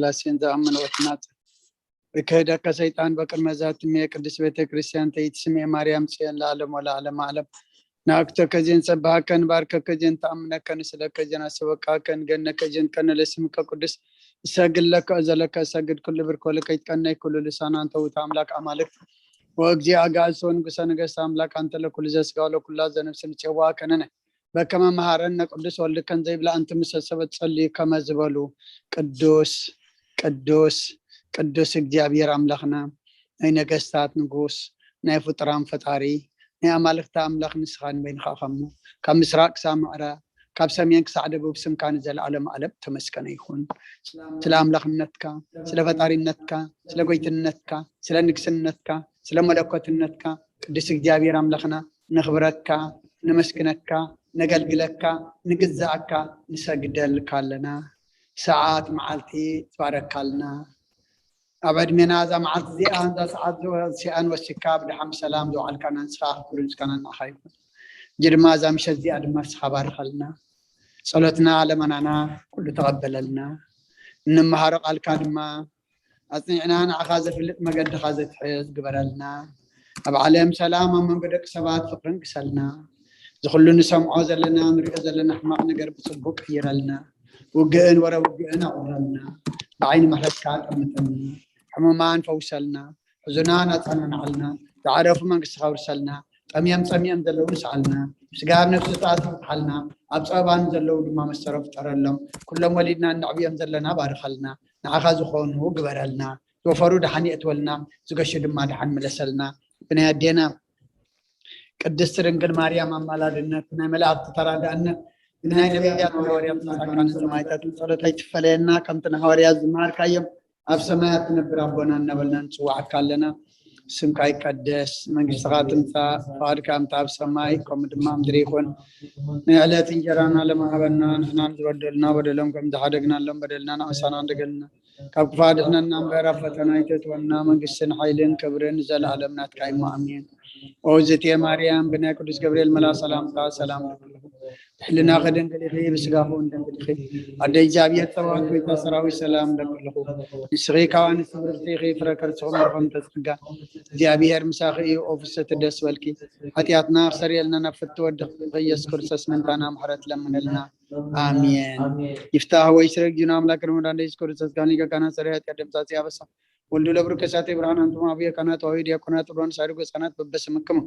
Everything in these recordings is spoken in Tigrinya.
ስላሴን ዝኣምን ወትናጽ። እከህደከ ሰይጣን በቅድመ ዛቲ እምየ ቅድስት ቤተ ክርስቲያን ተይትስምየ ማርያም ጽዮን ለዓለም ወለዓለም ዓለም። ንኣክቶ ከዜን ሰብሃከ ንባርከ ከዜን ተኣምነከ ንስለከ ዜን ኣስበቃከ ንገነከ ዜን ከነ ለስምከ ቅዱስ እሰግድ ለከ እዘለከ እሰግድ ኩሉ ብርኮ ለከ ይትቀነይ ኩሉ ልሳና እንተ ውእቱ ኣምላክ ኣማልክት ወእግዚእ ኣጋእዝት ወንጉሰ ነገስት ኣምላክ ኣንተ ለኩሉ ዘስጋ ወለኩላ ዘነፍስ ንጽዋ ከነነ በከመ መሃረነ ቅዱስ ወልድከን ዘይብላ ኣንቲ ምሰ ሰበት ጸልዩ ከመ ዝበሉ ቅዱስ ቅዱስ ቅዱስ እግዚኣብሔር ኣምላኽና ናይ ነገስታት ንጉስ ናይ ፍጡራን ፈጣሪ ናይ ኣማልኽቲ ኣምላኽ ንስኻ ንበይንኻ ኢኻ እሞ ካብ ምስራቅ ክሳብ ምዕራብ ካብ ሰሜን ክሳዕ ደቡብ ስምካ ንዘለኣለም ኣለም ተመስገነ ይኹን። ስለ ኣምላኽነትካ ስለ ፈጣሪነትካ ስለ ጎይትነትካ ስለ ንግስነትካ ስለ መለኮትነትካ ቅዱስ እግዚኣብሔር ኣምላኽና ነኽብረካ ነመስግነካ ነገልግለካ ንግዛእካ ንሰግደልካ ኣለና። ሰዓት መዓልቲ ትባረካልና። ኣብ ዕድሜና እዛ መዓልቲ እዚኣ እዛ ሰዓት እዚኣን ወሲካ ብድሓን ብሰላም ዘውዓልካና ንስኻ ክብሪ ምስጋና ንዓኻ ይኹን። እጂ ድማ እዛ ምሸት እዚኣ ድማ ንስኻ ባርኸልና። ጸሎትና ለመናና ኩሉ ተቐበለልና። እንመሃሮ ቃልካ ድማ ኣጽኒዕና ንዓኻ ዘፍልጥ መገድኻ ዘትሕዝ ግበረልና። ኣብ ዓለም ሰላም ኣብ መንጎ ደቂ ሰባት ፍቅርን ግሰልና። ዝኩሉ ንሰምዖ ዘለና ንሪኦ ዘለና ሕማቕ ነገር ብጽቡቅ ቀይረልና። ውግእን ወረ ውግእን ኣቑረልና። ብዓይኒ ምሕረትካ ጠምተና። ሕሙማን ፈውሰልና። ሕዙናን ኣጸናንዓልና። ዝዓረፉ መንግስቲ ከውርሰልና። ጠምዮም ጸሚኦም ዘለዉ ንስዓልና። ስጋ ኣብ ነፍሲ ተኣትዩ ፍትሓልና። ኣብ ጸበባን ዘለዉ ድማ መሰሮ ፍጠረሎም። ኩሎም ወሊድና እንዕብዮም ዘለና ባርኸልና። ንዓኻ ዝኾኑ ግበረልና። ዝወፈሩ ደሓን የእትወልና። ዝገሹ ድማ ደሓን ምለሰልና። ብናይ ኣዴና ቅድስቲ ድንግል ማርያም ኣማላድነት ናይ መላእክቲ ተራዳእነት ናይ ነቢያት ሃዋርያት ጻድቃን ሰማዕታት ጸሎት ኣይትፈለየና። ከምቲ ንሃዋርያት ዝመሃርካዮም ኣብ ሰማያት ትነብር ኣቦና እናበልና ንጽዋዓካ ኣለና። ስምካ ይቀደስ፣ መንግስትኻ ትምጻእ፣ ፍቓድካ ከምቲ ኣብ ሰማይ ከምኡ ድማ ምድሪ ይኹን። ናይ ዕለት እንጀራና ለማሃበና ንሕና ንዝበደሉና በደሎም ከም ዝሓደግናሎም በደልና ንኣሳና እንደገልና ካብ ክፋ ድሕነና እምበር ኣብ ፈተና ኣይተእትወና። መንግስትን ሓይልን ክብርን ንዘለኣለም ናትካ እሞ ኣሜን። ኦዝቴ ማርያም ብናይ ቅዱስ ገብርኤል መላ ሰላምታ ሰላም ለክልኹ ብሕልና ከደንግል ኢኺ ብስጋኹ እንደንግል ኢኺ ኣደ እግዚኣብሔር ጸባኦት ጎይታ ሰራዊት ሰላም ለክልኹ። ንስኺ ካብ ኣንስቲ ብርኽቲ ኢኺ ፍረ ከርስኹም ርኹም ተጸጋ እግዚኣብሔር ምሳኺ እዩ። ኦፍሰቲ ደስ በልኪ ሓጢኣትና ክሰርየልና ናብ ፍትወድኺ ኢየሱስ ክርስቶስ ምንታና ምሕረት ለምንልና። ኣሜን። ይፍታህ ወይ ስረግ ጅና ኣምላክ ረመዳን ደስ ኮርሰስ ጋኒ ከካና ሰሪያት ቀደም ጻጽ ያበሳ ወልዱ ለብሩ ከሳቴ ብርሃን አንቱም አብየ ካና ተዋሂድ ያኮና ጥሮን ሳድጎ ህጻናት በበስምክሙ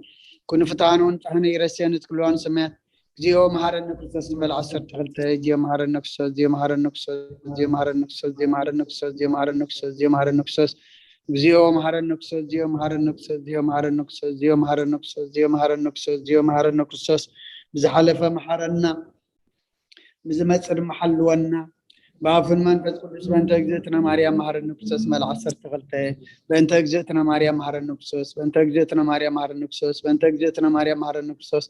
ኩኑ ፍትሃን ወንጻህነ ይረስየን እትክልዋን ሰማያት እግዚኦ መሐረነ ክርስቶስ ንበል ዓሰርተ ክልተ። እግዚኦ መሐረነ ክርስቶስ፣ እግዚኦ መሐረነ ክርስቶስ፣ እግዚኦ መሐረነ ክርስቶስ፣ እግዚኦ መሐረነ ክርስቶስ፣ እግዚኦ መሐረነ ክርስቶስ፣ እግዚኦ መሐረነ ክርስቶስ፣ እግዚኦ መሐረነ ክርስቶስ፣ እግዚኦ መሐረነ ክርስቶስ፣ እግዚኦ መሐረነ ክርስቶስ፣ እግዚኦ መሐረነ ክርስቶስ፣ እግዚኦ መሐረነ ክርስቶስ ብዝሓለፈ መሐረና። ብዝመጽእ ድማ ሓልወና። ብኣፍን መንፈስ ቅዱስ በእንተ እግዝእትነ ማርያም መሐረነ ክርስቶስ መል ዓሰርተ ክልተ። በእንተ እግዝእትነ ማርያም መሐረነ ክርስቶስ በእንተ እግዝእትነ ማርያም መሐረነ ክርስቶስ በእንተ እግዝእትነ ማርያም መሐረነ ክርስቶስ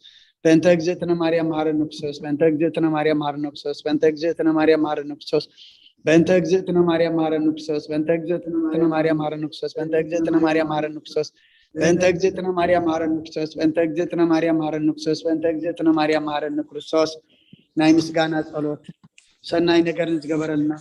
በእንተ እግዝእትነ ማርያም መሐረነ ክርስቶስ በእንተ እግዝእትነ ማርያም መሐረነ ክርስቶስ በእንተ እግዝእትነ ማርያም መሐረነ ክርስቶስ በእንተ እግዝእትነ ማርያም መሐረነ ክርስቶስ በእንተ እግዝእትነ ማርያም መሐረነ ክርስቶስ በእንተ እግዝእትነ ማርያም መሐረነ ክርስቶስ በእንተ እግዝእትነ ማርያም መሐረነ ክርስቶስ በእንተ እግዝእትነ ማርያም መሐረነ ክርስቶስ በእንተ እግዝእትነ ማርያም መሐረነ ክርስቶስ ናይ ምስጋና ጸሎት ሰናይ ነገር ንዝገበረልና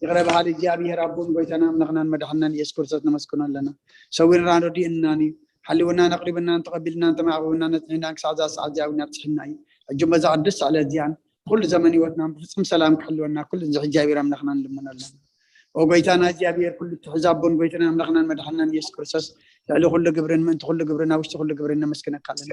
ይቕረ በሃሊ እግዚኣብሔር ኣቦን ጎይታና ኣምላኽናን መድሓናን ኢየሱስ ክርስቶስ ነመስግኖ ኣለና። ሰዊርና ረዲእናን እዩ ሓልውናን ኣቕሪብናን ተቐቢልናን ተማዕቑብናን ነጽሒናን ክሳዕ እዛ ሰዓት እዚኣ እውን ኣብጽሕና እዩ። ሕጂ በዛ ቅድስቲ ዕለት እዚኣን ኩሉ ዘመን ህይወትናን ብፍጹም ሰላም ክሕልወና ኩሉ እዚ እግዚኣብሔር ኣምላኽና ንልምኖ ኣለና። ኦ ጎይታና እግዚኣብሔር ኩሉ ትሕዝ ኣቦን ጎይታና ኣምላኽናን መድሓናን ኢየሱስ ክርስቶስ ልዕሊ ኩሉ ግብርን ምእንቲ ኩሉ ግብርን ኣብ ውሽጢ ኩሉ ግብርን ነመስግነካ ኣለና።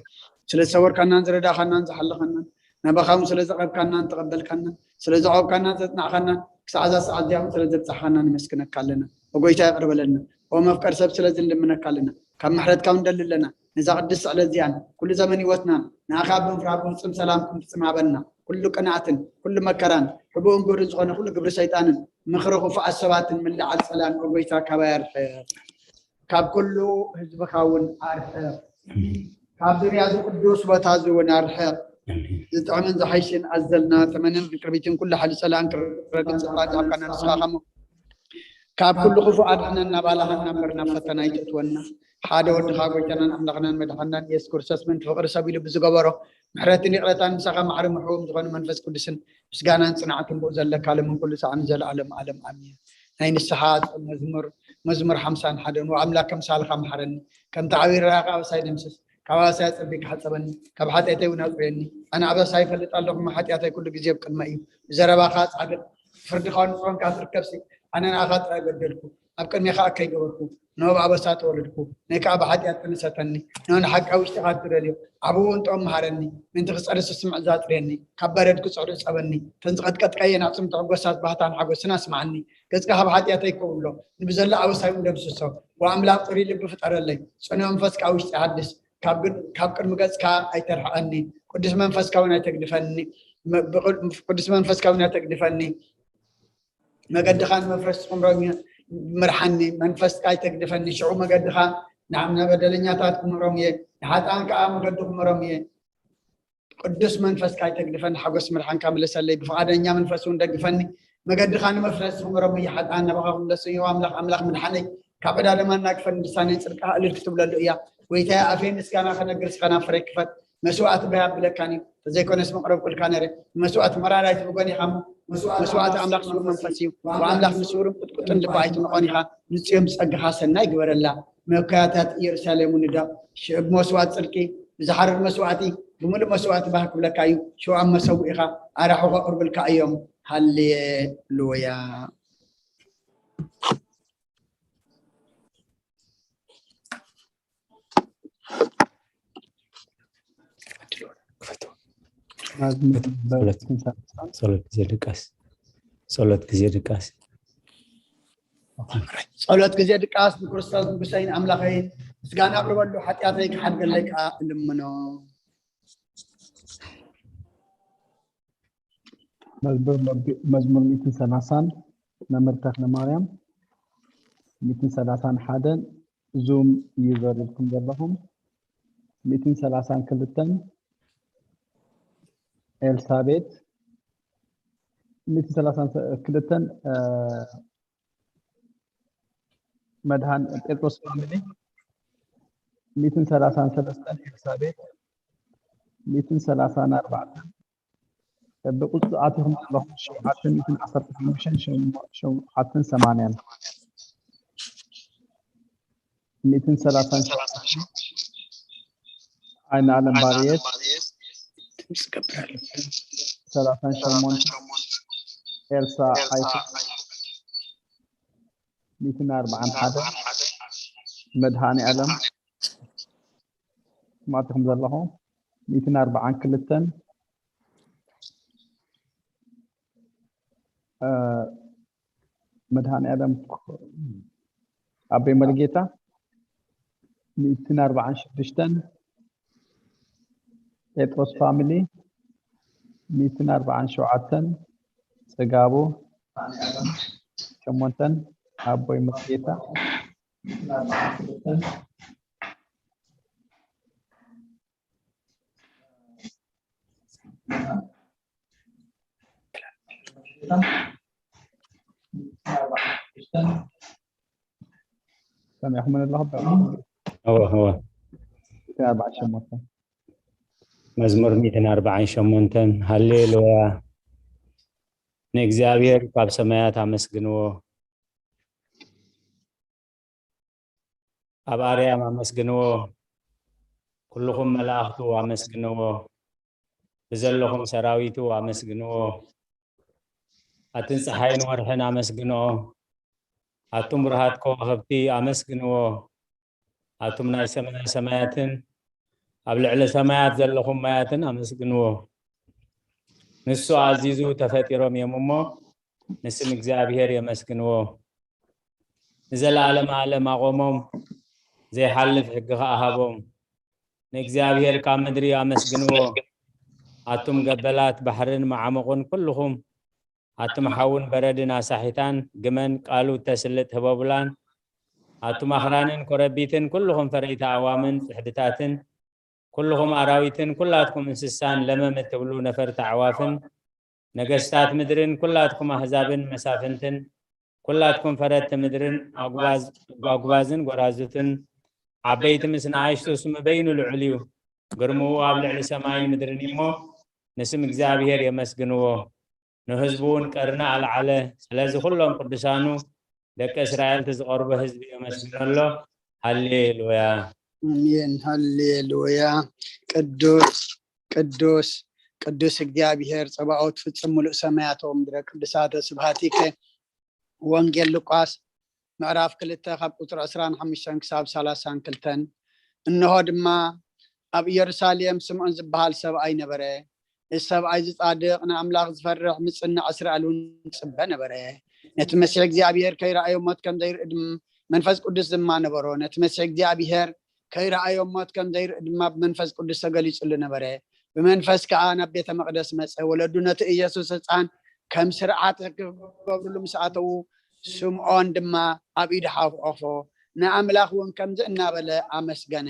ስለ ዝሰወርካናን ዝረዳኻናን ዝሓለኻናን ናባኻ እውን ስለ ዘቐብካናን ተቐበልካናን ስለ ዘቐብካናን ዘጽናዕካናን ክሳዕ እዛ ሰዓት እዚኣ እውን ስለ ዘብጻሕካና ነመስግነካ ኣለና። ኦ ጎይታ ይቕር በለልና። ኦ መፍቀር ሰብ ስለዚ ንልምነካ ኣለና። ካብ ምሕረትካ እውን ንደሊ ኣለና። ነዛ ቅድስቲ ዕለት እዚኣን ኩሉ ዘመን ህይወትናን ንኣኻ ብምፍራህ ብምጽም ሰላም ክንፍጽም ሃበና። ኩሉ ቅንኣትን ኩሉ መከራን ሕቡእን ግብርን ዝኾነ ኩሉ ግብሪ ሰይጣንን ምኽሪ ክፉኣት ሰባትን ምልዓል ጸላን ኦ ጎይታ ካባይ ኣርሕቕ። ካብ ኩሉ ህዝብኻ እውን ኣርሕቕ። ካብ ዙርያ እዚ ቅዱስ ቦታ እዚ እውን ኣርሕቕ። ዝጥዕምን ዝሓይሽን ኣዘልና ተመንን ክርቢትን ኩሉ ሓይሊ ጸላን ክረግጽ ስልጣን ዝሃብካና ንስኻ ከሞ ካብ ኩሉ ክፉእ ኣድሕነና ባላሃና እምበር ናብ ፈተና ኣይተእትወና። ሓደ ወድኻ ጎይታናን ኣምላኽናን መድሓናን ኢየሱስ ክርስቶስ ምእንቲ ፍቕሪ ሰብ ኢሉ ብዝገበሮ ምሕረትን ይቕረታን ምሳኻ ማዕሪ ምሕዎም ዝኾነ መንፈስ ቅዱስን ምስጋናን ጽንዓትን ብኡ ዘለካ ለምን ኩሉ ሳዕ ንዘለኣለም ኣለም ኣሜን። ናይ ንስሓ ጾም መዝሙር፣ መዝሙር ሓምሳን ሓደን። ወኣምላክ ከምሳልኻ መሓረኒ፣ ከምቲ ዓብዪ ርራኻ ኣበሳይ ደምስስ፣ ካብ ኣበሳይ ኣጸቢካ ሓጸበኒ፣ ካብ ሓጢኣተይ እውን ኣጽርየኒ። ኣነ ኣበሳይ ይፈልጥ ኣለኹ፣ እሞ ሓጢኣተይ ኩሉ ግዜ ኣብ ቅድመይ እዩ። ብዘረባኻ ጻድቕ፣ ፍርድኻ ንጽሮንካ ትርከብሲ፣ ኣነ ንኣኻ ጥራይ በደልኩ፣ ኣብ ቅድሜኻ እከይ ገበርኩ፣ ንሆ ብኣበሳ ተወለድኩ፣ ነይ ከኣ ብሓጢኣት ጥንሰተኒ። ንሆ ንሓቂ ኣብ ውሽጥኻ ትደልዮ፣ ዓቢ እውን ጥበብ መሃረኒ፣ ምእንቲ ክጸሪ ስስምዕ ዛጽርየኒ፣ ካብ በረድ ክጽዕሩ ጸበኒ፣ እተን ዝቐጥቀጥካየን ኣዕጽምቲ ሕጎሳት ባህታን ሓጎስን ኣስምዓኒ። ገጽካ ካብ ሓጢኣተይ ከውሎ፣ ንብዘሎ ኣበሳይ እውን ደምስሶ። ወኣምላኽ ጽሩይ ልቢ ፍጠረለይ፣ ጽኑዕ መንፈስ ከኣ ውሽጢ ሓድስ። ካብ ግድ-፣ ካብ ቅድሚ ገጽካ ኣይተርሕቐኒ፣ ቅዱስ መንፈስካ እውን ኣይተግድፈኒ። መ-፣ ብቕድ-፣ ቅዱስ መንፈስካ እውን ኣይተግድፈኒ። መገድኻ ንመፍረስቲ ክምሮም እየ፣ ምርሓኒ። መንፈስካ ኣይተግድፈኒ፣ ሽዑ መገድኻ ናብ በደለኛታት ክምሮም እየ፣ ንሓጥኣን ከኣ መገዱ ክምሮም እየ። ቅዱስ መንፈስካ ኣይተግድፈኒ፣ ሓጎስ ምርሓንካ ምለሰለይ፣ ብፍቓደኛ መንፈስ እውን ደግፈኒ። መገድኻ ንመፍረስቲ ክምሮም እየ፣ ሓጥኣን ናባኻ ክምለሱ እዮም። ኣምላኽ፣ ኣምላኽ ምድሓነይ፣ ካብ ዕዳ ደማ እናግፈኒ፣ ልሳነይ ጽድቅኻ እልል ክትብለሉ እያ። ጎይታየ፣ ኣፈይ ምስጋና ከነግር፣ ከናፍረይ ክፈት። መስዋእቲ ባይ ኣብለካን እዩ፣ ተዘይኮነስ መቕረብኩልካ ነይረ። መስዋእቲ መራራይቲ ብጎኒ ኢኻ እሞ፣ መስዋእቲ ኣምላኽ ስዉር መንፈስ እዩ። ወኣምላኽ ንስውርን ቁጥቁጥን ልቢ ኣይትንቖን ኢኻ። ንጽዮን ብጸጋኻ ሰናይ ግበረላ። መብከያታት ኢየሩሳሌም እውን ንደቕ። ሽዑ ብመስዋእቲ ጽድቂ፣ ብዝሓርር መስዋእቲ፣ ብምሉእ መስዋእቲ ባህ ክብለካ እዩ። ሽዑ ኣብ መሰውኢኻ ኣራሑ ከቕርብልካ እዮም። ሃሌሉያ። ጸሎት፣ ጸሎት ግዜ ድቃስ፣ ጸሎት ግዜ ድቃስ። ጸሎት ግዜ ድቃስ። ንክርስቶስ ንጉሰይን ኣምላኸይን ምስጋና ኣቕርበሉ፣ ሓጢኣተይ ክሓድገለይ ከኣ እልምኖ። መዝሙር መቢ-፣ መዝሙር ሚእትን ሰላሳን መምህር ተክለ ማርያም፣ ሚእትን ሰላሳን ሓደን ዙም ዩዘር ኢልኩም ዘለኹም፣ ሚእትን ሰላሳን ክልተን ኤልሳቤት፣ ሚእትን ሰላሳን ክልተን፣ እ፣ መድሃን ጴጥሮስ ፋሚሊ፣ ሚእትን ሰላሳን ሰለስተን ኤልሳቤት፣ ሚእትን ሰላሳን ኣርባዕተን ብቁጽሪ ኣቲኹም ዘለኹም ሸውዓተ ሚእትን ዓሰርተ ሓሙሽተን ሸውዓተን ሰማንያን፣ ሚእትን ሰላሳን ሸውዓተን ኣይን ኣለም ባርየት፣ ሰላሳን ሸሞንተ ኤልሳ ሓይቱ፣ ሚእትን ኣርባዓን ሓደ መድሃኒ ኣለም ኣቲኹም ዘለኹም፣ ሚእትን ኣርባዓን ክልተን እ፣ መድሃኒ ኣለም ኣቤ መርጌታ፣ ሚእትን ኣርባዓን ሽዱሽተን ጴጥሮስ ፋሚሊ፣ ሚእትን ኣርባዓን ሸውዓተን ጽጋቡ፣ ሸሞንተን ኣቦይ መርጌታ፣ ሰሚዕኹም ኣለኹም? እወ፣ እወ። ሚእትን ኣርባዓን ሸሞንተን። መዝሙር ሚእትን ኣርባዓን ሸሞንተን። ሃሌሉያ። ንእግዚኣብሔር ካብ ሰማያት ኣመስግንዎ። ኣብ ኣርያም ኣመስግንዎ። ኩልኹም መላእኽቱ ኣመስግንዎ። ብዘለኹም ሰራዊቱ ኣመስግንዎ። ኣትን ጸሓይን ወርሕን ኣመስግንኦ። ኣቱም ብሩሃት ከዋኽብቲ ኣመስግንዎ። ኣቱም ናይ ሰማይ ሰማያትን ኣብ ልዕሊ ሰማያት ዘለኹም ማያትን ኣመስግንዎ። ንሱ ኣዚዙ ተፈጢሮም እዮም እሞ፣ ንስም እግዚኣብሔር የመስግንዎ። ንዘለዓለመ ዓለም ኣቖሞም፣ ዘይሓልፍ ሕጊ ኸኣ ሃቦም። ንእግዚኣብሔር ካብ ምድሪ ኣመስግንዎ። ኣቱም ገበላት ባሕርን መዓሙቕን ኩልኹም፣ ኣቱም ሓውን በረድን ኣሳሒታን፣ ግመን ቃሉ እተስልጥ ህቦብላን፣ ኣቱም ኣኽራንን ኮረቢትን፣ ኩልኹም ፈረይቲ ኣዕዋምን ጽሕድታትን፣ ኩልኹም ኣራዊትን ኩላትኩም እንስሳን ለመም እትብሉ ነፈርቲ ኣዕዋፍን፣ ነገስታት ምድርን ኩላትኩም ኣህዛብን መሳፍንትን፣ ኩላትኩም ፈረድቲ ምድርን ኣጉባዝ-፣ ኣጉባዝን ጎራዙትን፣ ዓበይቲ ምስ ንኣሽቱ፣ ስሙ በይኑ ልዑል እዩ። ግርምኡ ኣብ ልዕሊ ሰማይን ምድርን እዩ እሞ፣ ንስም እግዚኣብሔር የመስግንዎ። ንህዝቡ እውን ቀርኒ ኣልዓለ። ስለዚ ኩሎም ቅዱሳኑ ደቂ እስራኤል እቲ ዝቐርቦ ህዝቢ እዩ መስሉ ኣሎ። ሃሌሉያ። ኣሜን። ሃሌሉያ። ቅዱስ ቅዱስ ቅዱስ እግዚኣብሔር ጸባኦት፣ ፍጹም ምሉእ ሰማያት ወምድረ ቅዱሳተ ስብሃቲከ። ወንጌል ሉቃስ ምዕራፍ ክልተ ካብ ቁፅሪ ዕስራን ሓሙሽተን ክሳብ ሰላሳን ክልተን። እንሆ ድማ ኣብ ኢየሩሳሌም ስምዖን ዝበሃል ሰብኣይ ነበረ። እዚ ሰብኣይ እዚ ጻድቕ፣ ንኣምላኽ ዝፈርሕ፣ ምጽናዕ እስራኤል እውን ይጽበ ነበረ። ነቲ መሲሕ እግዚኣብሔር ከይረኣዮ ሞት ከም ዘይርኢ ድም-፣ መንፈስ ቅዱስ ድማ ነበሮ። ነቲ መሲሕ እግዚኣብሔር ከይረኣዮ ሞት ከም ዘይርኢ ድማ ብመንፈስ ቅዱስ ተገሊጹሉ ነበረ። ብመንፈስ ከኣ ናብ ቤተ መቕደስ መጸ። ወለዱ ነቲ ኢየሱስ ህጻን ከም ስርዓት ክገብርሉ ምስ ኣተዉ፣ ስምዖን ድማ ኣብ ኢዱ ሓቑፎ፣ ንኣምላኽ እውን ከምዚ እናበለ ኣመስገነ።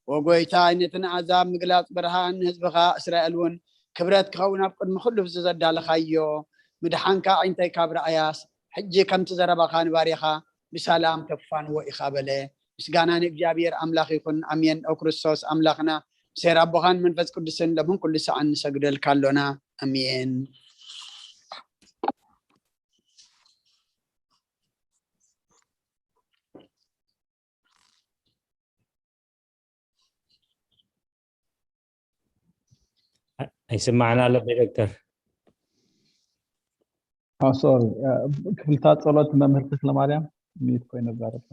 "ወጎይታይ፣ ነቲ ንኣሕዛብ ምግላጽ ብርሃን፣ ንህዝብኻ እስራኤል እውን ክብረት ክኸውን ኣብ ቅድሚ ኩሉ እዚ ዘዳለኻዮ ምድሓንካ ኣዒንተይ ካብ ረኣያስ፣ ሕጂ ከምቲ ዘረባኻ ንባርያኻ ብሰላም ተፋንዎ ኢኻ" በለ። ምስጋና ንእግዚኣብሔር ኣምላኽ ይኹን። ኣሜን። ኦ ክርስቶስ ኣምላኽና፣ ብሰይር ኣቦኻን መንፈስ ቅዱስን ሎምን ኩሉ ሰዓን ንሰግደልካ ኣሎና። ኣሜን። ኣይስማዕና ኣሎ ዲሬክተር። ሶሪ፣ ክፍልታት ጸሎት መምህር ተክለ ማርያም ሚዩት ኮይኑ ዛረብ።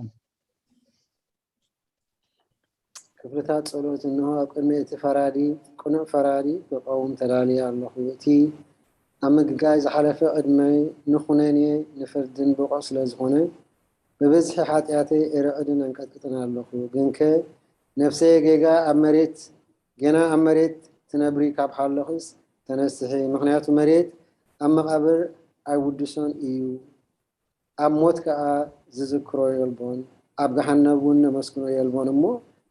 ክፍልታት ጸሎት። እንሆ ኣብ ቅድሚ እቲ ፈራዲ፣ ቅኑዕ ፈራዲ ክቐውም ተዳልየ ኣለኹ። እቲ ኣብ ምግጋይ ዝሓለፈ ቅድመይ ንኹነኔ ንፍርድን ብቑዕ ስለ ዝኾነ፣ ብብዝሒ ሓጢኣተይ እርዕድን ኣንቀጥቅጥን ኣለኹ። ግንከ ነፍሰየ ጌጋ ኣብ መሬት፣ ገና ኣብ መሬት ትነብሪ ካብ ሓለኽስ ተነስሒ፣ ምኽንያቱ መሬት ኣብ መቓብር ኣይውድሶን እዩ። ኣብ ሞት ከኣ ዝዝክሮ የልቦን፣ ኣብ ገሃነብ እውን ነመስግኖ የልቦን። እሞ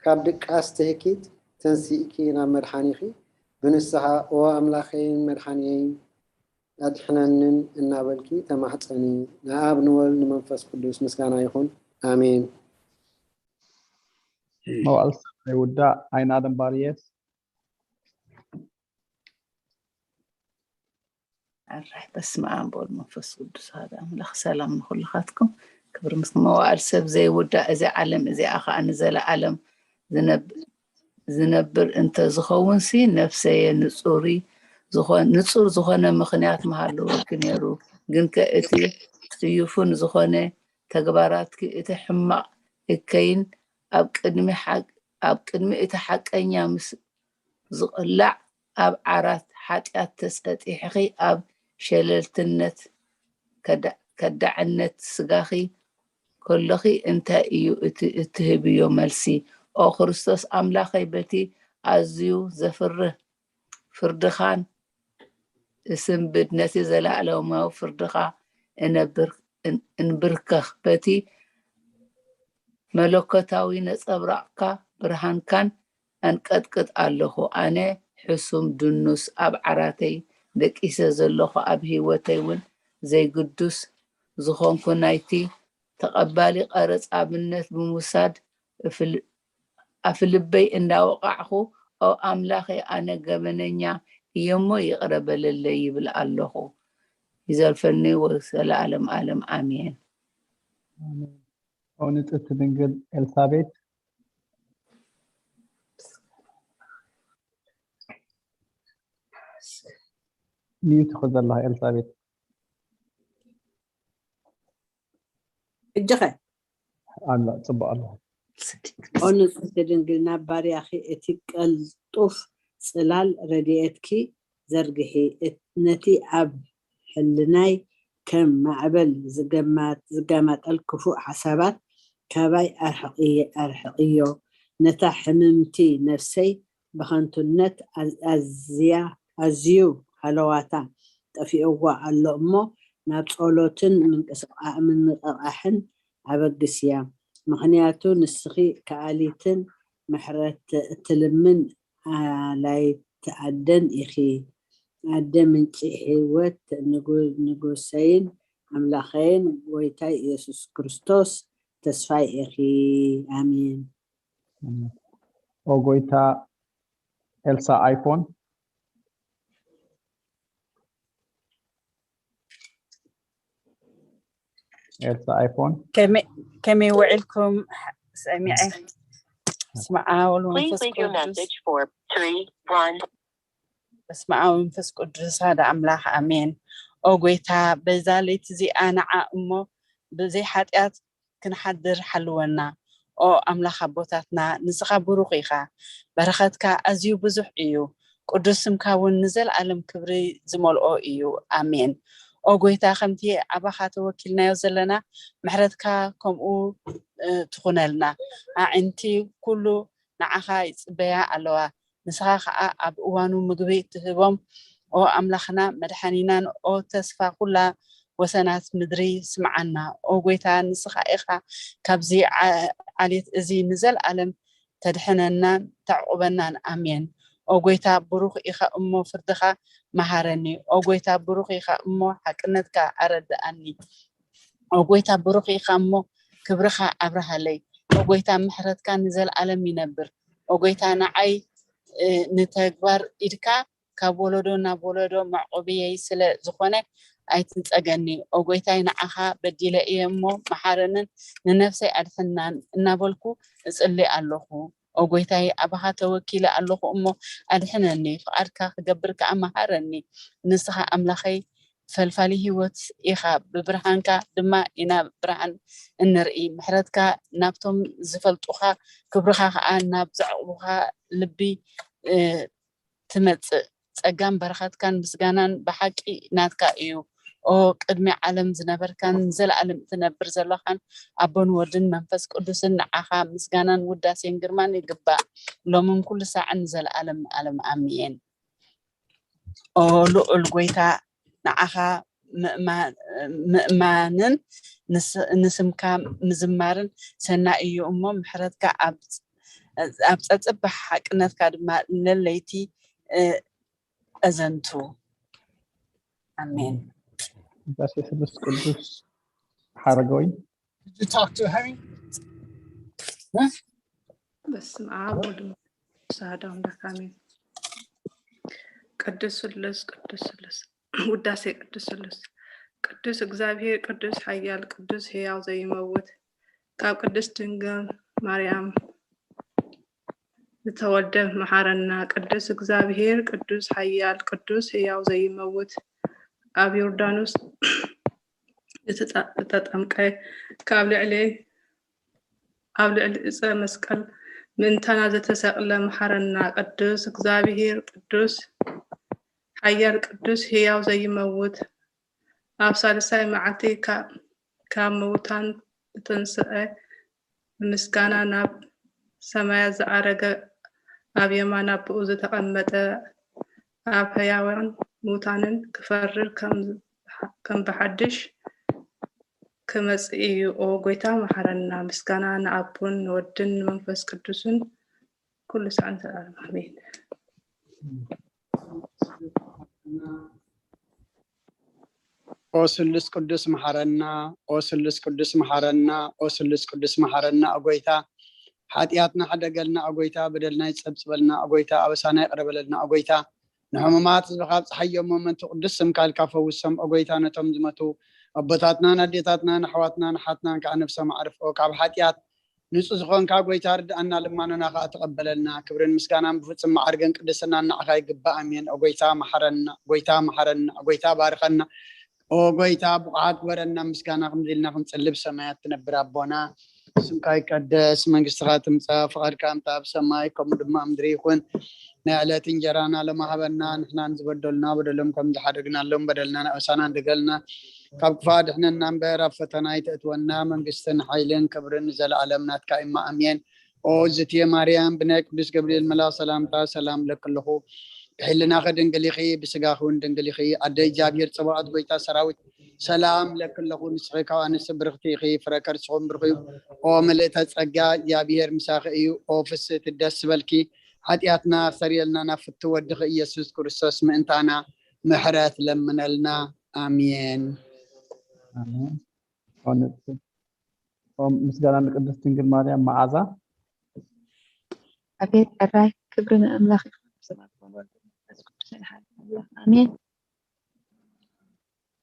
ካብ ድቃስ ትህኪት ተንሲእኪ ናብ መድሓኒኺ ብንስሓ፣ "ኦ ኣምላኸይን መድሓኒየይን ኣድሕነንን" እናበልኪ ተማሕጸኒ። ንኣብ ንወልድ ንመንፈስ ቅዱስ ምስጋና ይኹን። ኣሜን። መዋዕል ሰብ ዘይውዳእ ኣይናለም ባርየስ። ኣራሕ በስመ ኣብ ወወልድ መንፈስ ቅዱስ ኣሐዱ ኣምላኽ። ሰላም ንኹልኻትኩም። ክብሪ ምስ መዋዕል ሰብ ዘይውዳእ እዚ ዓለም እዚኣ ኸዓ ንዘለኣለም ዝነብ-፣ ዝነብር እንተ ዝኸውን ሲ ነፍሰየ ንጹሪ ዝኾን-፣ ንጹር ዝኾነ ምኽንያት ምሃለወኪ ነይሩ። ግንከ እቲ ጽዩፍን ዝኾነ ተግባራትኪ እቲ ሕማቕ እከይን ኣብ ቅድሚ ሓቅ-፣ ኣብ ቅድሚ እቲ ሓቀኛ ምስ ዝቕላዕ ኣብ ዓራት ሓጢኣት ተጸጢሕኺ ኣብ ሸለልትነት ከዳ-፣ ከዳዕነት ስጋኺ ከሎኺ እንታይ እዩ እቲ እትህብዮ መልሲ? ኦ ክርስቶስ ኣምላኸይ በቲ ኣዝዩ ዘፍርህ ፍርድኻን እስንብድ ነቲ ዘለኣለማዊ ፍርድኻ እነብር-፣ እን-፣ እንብርከኽ በቲ መለኮታዊ ነጸብራቕካ ብርሃንካን ኣንቀጥቅጥ ኣለኹ። ኣነ ሕሱም ድኑስ ኣብ ዓራተይ ደቂሰ ዘለኹ ኣብ ህይወተይ እውን ዘይግዱስ ዝኾንኩ ናይቲ ተቐባሊ ቀረጽ ኣብነት ብምውሳድ እፍል-፣ ኣፍልበይ እንዳወቓዕኹ ኦ ኣምላኸይ ኣነ ገበነኛ እየሞ ይቕረ በለለይ ይብል ኣለኹ። ይዘልፈኒ ወዘለኣለም ኣለም ኣሜን። ኦ ንጽህቲ ድንግል ኤልሳቤት ሚዩት ኢኺ ዘለኺ ኤልሳቤት። ሕጂኸ? ኣሎ ጽቡቕ ኣሎ። ኦ ንጽህቲ ድንግል ናብ ባርያኺ እቲ ቀልጡፍ ጽላል ረድኤትኪ ዘርግሒ፣ እት-፣ ነቲ ኣብ ሕልናይ ከም ማዕበል ዝገማ-፣ ዝጋማጠል ክፉእ ሓሳባት ካባይ ኣርሕቕየ-፣ ኣርሕቕዮ። ነታ ሕምምቲ ነፍሰይ ብኸንቱነት ኣዝ-፣ ኣዝያ-፣ ኣዝዩ ሃለዋታ ጠፊእዋ ኣሎ እሞ፣ ናብ ጸሎትን ምንቅስቓ-፣ ምንቕቓሕን ኣበግስያ። ምኽንያቱ ንስኺ ከኣሊትን ምሕረት እትልምን ኣላይት ኣደን ኢኺ። ኣደ ምንጪ ህይወት፣ ንጉ-፣ ንጉሰይን ኣምላኸይን ጎይታይ ኢየሱስ ክርስቶስ ተስፋይ ኢኺ። ኣሜን። ኦ ጎይታ ኤልሳ ኣይፎን። ኤልሳ ኣይፎን ከመይ ውዒልኩም? ሰሚዐ ስምዓ ወሉ መንፈስ ቅዱስ። በስመ ኣብ መንፈስ ቅዱስ ሓደ ኣምላኽ ኣሜን። ኦ ጎይታ፣ በዛ ለይቲ እዚኣ ንዓ እሞ ብዘይ ሓጢኣት ክንሓድር ሓልወና። ኦ ኣምላኽ ኣቦታትና፣ ንስኻ ብሩኽ ኢኻ። በረኸትካ ኣዝዩ ብዙሕ እዩ። ቅዱስ ስምካ እውን ንዘለኣለም ክብሪ ዝመልኦ እዩ። ኣሜን። ኦ ጎይታ፣ ከምቲ ኣባኻ ተወኪልናዮ ዘለና፣ ምሕረትካ ከምኡ ትኹነልና። ኣዒንቲ ኩሉ ንዓኻ ይጽበያ ኣለዋ። ንስኻ ኸኣ ኣብ እዋኑ ምግቢ እትህቦም። ኦ ኣምላኽና መድሓኒናን ኦ ተስፋ ኩላ ወሰናት ምድሪ ስምዓና። ኦ ጎይታ፣ ንስኻ ኢኻ ካብዚ ዓሌት እዚ ንዘለኣለም ተድሕነናን ተዕቑበናን። ኣሜን። ኦ ጎይታ፣ ብሩኽ ኢኻ እሞ ፍርድኻ መሃረኒ። ኦ ጎይታ፣ ብሩኽ ኢኻ እሞ ሓቅነትካ ኣረድኣኒ። ኦ ጎይታ፣ ብሩኽ ኢኻ እሞ ክብርኻ ኣብርሃለይ። ኦ ጎይታ፣ ምሕረትካ ንዘለኣለም ይነብር። ኦ ጎይታ፣ ንዓይ ንተግባር ኢድካ ካብ ወለዶ ናብ ወለዶ መዕቆብየይ ስለ ዝኾነ ኣይትንጸገኒ። ኦ ጎይታይ፣ ንዓኻ በዲለ እየ እሞ መሓረንን ንነፍሰይ ኣድሕናን እናበልኩ እጽሊ ኣለኹ። ኦ ጎይታይ፣ ኣባኻ ተወኪለ ኣለኹ እሞ ኣድሕነኒ፣ ፍቓድካ ክገብር ከኣ መሃረኒ። ንስኻ ኣምላኸይ ፈልፋሊ ህይወት ኢኻ፣ ብብርሃንካ ድማ ኢና ብርሃን እንርኢ። ምሕረትካ ናብቶም ዝፈልጡኻ፣ ክብርኻ ከኣ ናብ ዘዕቑቡኻ ልቢ ትመጽእ። ጸጋን በረኸትካን ምስጋናን ብሓቂ ናትካ እዩ። ኦ ቅድሚ ዓለም ዝነበርካን ንዘለኣለም እትነብር ዘለኻን ኣቦን ወድን መንፈስ ቅዱስን ንዓኻ ምስጋናን ውዳሴን ግርማን ይግባእ፣ ሎምን ኩሉ ሳዕን ንዘለኣለም ዓለም ኣሜን። ኦ ልዑል ጎይታ ንዓኻ ምእማንን ንስምካ ምዝማርን ሰናይ እዩ እሞ ምሕረትካ ኣብ ጸጽብ ሓቅነትካ ድማ ለለይቲ እዘንቱ። ኣሜን። ዳሴ ስሉስ ቅዱስ ሓረገወይ በስመ ኣብ ወወልድ ወመንፈስ ቅዱስ አሐዱ አምላክ አሜን። ቅዱስ ስሉስ ቅዱስ ስሉስ ውዳሴ ቅዱስ ስሉስ ቅዱስ እግዚኣብሔር ቅዱስ ኃያል ቅዱስ ሕያው ዘይመውት ካብ ቅድስት ድንግል ማርያም ዝተወልደ መሓረና። ቅዱስ እግዚኣብሔር ቅዱስ ኃያል ቅዱስ ሕያው ዘይመውት ኣብ ዮርዳኖስ ዝተጠምቀ ካብ ልዕሊ ኣብ ልዕሊ ዕፀ መስቀል ምእንታና ዝተሰቅለ መሓረና። ቅዱስ እግዚኣብሔር ቅዱስ ኃያል ቅዱስ ሕያው ዘይመውት ኣብ ሳልሳይ መዓልቲ ካብ ምውታን ዝተንስአ ብምስጋና ናብ ሰማያት ዝዓረገ ኣብ የማን ኣቦኡ ዝተቐመጠ ኣብ ሕያዋን ምውታንን ክፈርድ ከም ብሓድሽ ክመጽእ እዩ። ኦ ጎይታ መሓረና። ምስጋና ንኣቦን ንወድን ንመንፈስ ቅዱስን ኩሉ ሳዕ ንዘለዓለም ኣሜን። ኦ ስሉስ ቅዱስ መሓረና፣ ኦ ስሉስ ቅዱስ መሓረና፣ ኦ ስሉስ ቅዱስ መሓረና። ኦ ጎይታ ሓጢኣትና ሕደገልና፣ ኦ ጎይታ በደልና ይጸብጽበልና፣ ኦ ጎይታ ኣበሳና ይቕረ በለልና፣ ኦ ጎይታ ንሕሙማት ህዝብኻ ኣብጽሓዮም፣ እሞ ምእንቲ ቅዱስ ስምካ ኢልካ ፈውሶም። ኦ ጎይታ ነቶም ዝመቱ ኣቦታትናን ኣዴታትናን ኣሕዋትናን ኣሓትናን ከዓ ነብሶም ኣዕርፍኦ። ካብ ሓጢኣት ንጹህ ዝኾንካ ጎይታ ርድኣና፣ ልማኖና ከዓ ተቐበለልና። ክብርን ምስጋናን ብፍጹም መዓርግን ቅድስናን ንዓኻ ይግባእ። ኣሜን። ኦ ጎይታ መሓረና፣ ጎይታ መሓረና፣ ጎይታ ባርኸና። ኦ ጎይታ ብቑዓት ግበረና፣ ምስጋና ከምዚ ኢልና ክንጽሊ ብሰማያት ትነብር ኣቦና። ስምካ ይቀደስ፣ መንግስትኻ ትምጻእ፣ ፍቓድካ እምታ ኣብ ሰማይ ከምኡ ድማ ኣብ ምድሪ ይኹን። ናይ ዕለት እንጀራና ሎሚ ሃበና፣ ንሕናን ዝበደሉና በደሎም ከም ዝሓደግናሎም በደልና ናበሳና ድገልና፣ ካብ ክፋ ድሕነና እምበር ኣብ ፈተና ይተእትወና፣ መንግስትን ሓይልን ክብርን ንዘለኣለም ናትካ እማ ኣሜን። ኦ ዝትየ ማርያም ብናይ ቅዱስ ገብርኤል መልኣኽ ሰላምታ ሰላም ለክልኹ ብሕልናኺ ድንግል ኢኺ ብስጋኺ እውን ድንግል ኢኺ ኣደ እግዚኣብሔር ጸባኦት ጎይታ ሰራዊት ሰላም ለክለኹ ንስኺ ካብ ኣንስቲ ብርኽቲ ኢኺ ፍረ ከርስኹም ብርኽ እዩ። ኦ ምልእተ ጸጋ እግዚኣብሔር ምሳኺ እዩ። ኦ ፍስህቲ ደስ በልኪ ሓጢኣትና ኣስተርየልና ናብ ፍቱ ወድኺ ኢየሱስ ክርስቶስ ምእንታና ምሕረት ለምነልና። ኣሜን። ምስጋና ንቅድስት ድንግል ማርያም መዓዛ። ኣቤት ሕራይ ክብሪ ንኣምላኽ ይኹን። ስብሐት ወወልድ ወመንፈስ ቅዱስ ሓደ ኣምላኽ ኣሜን።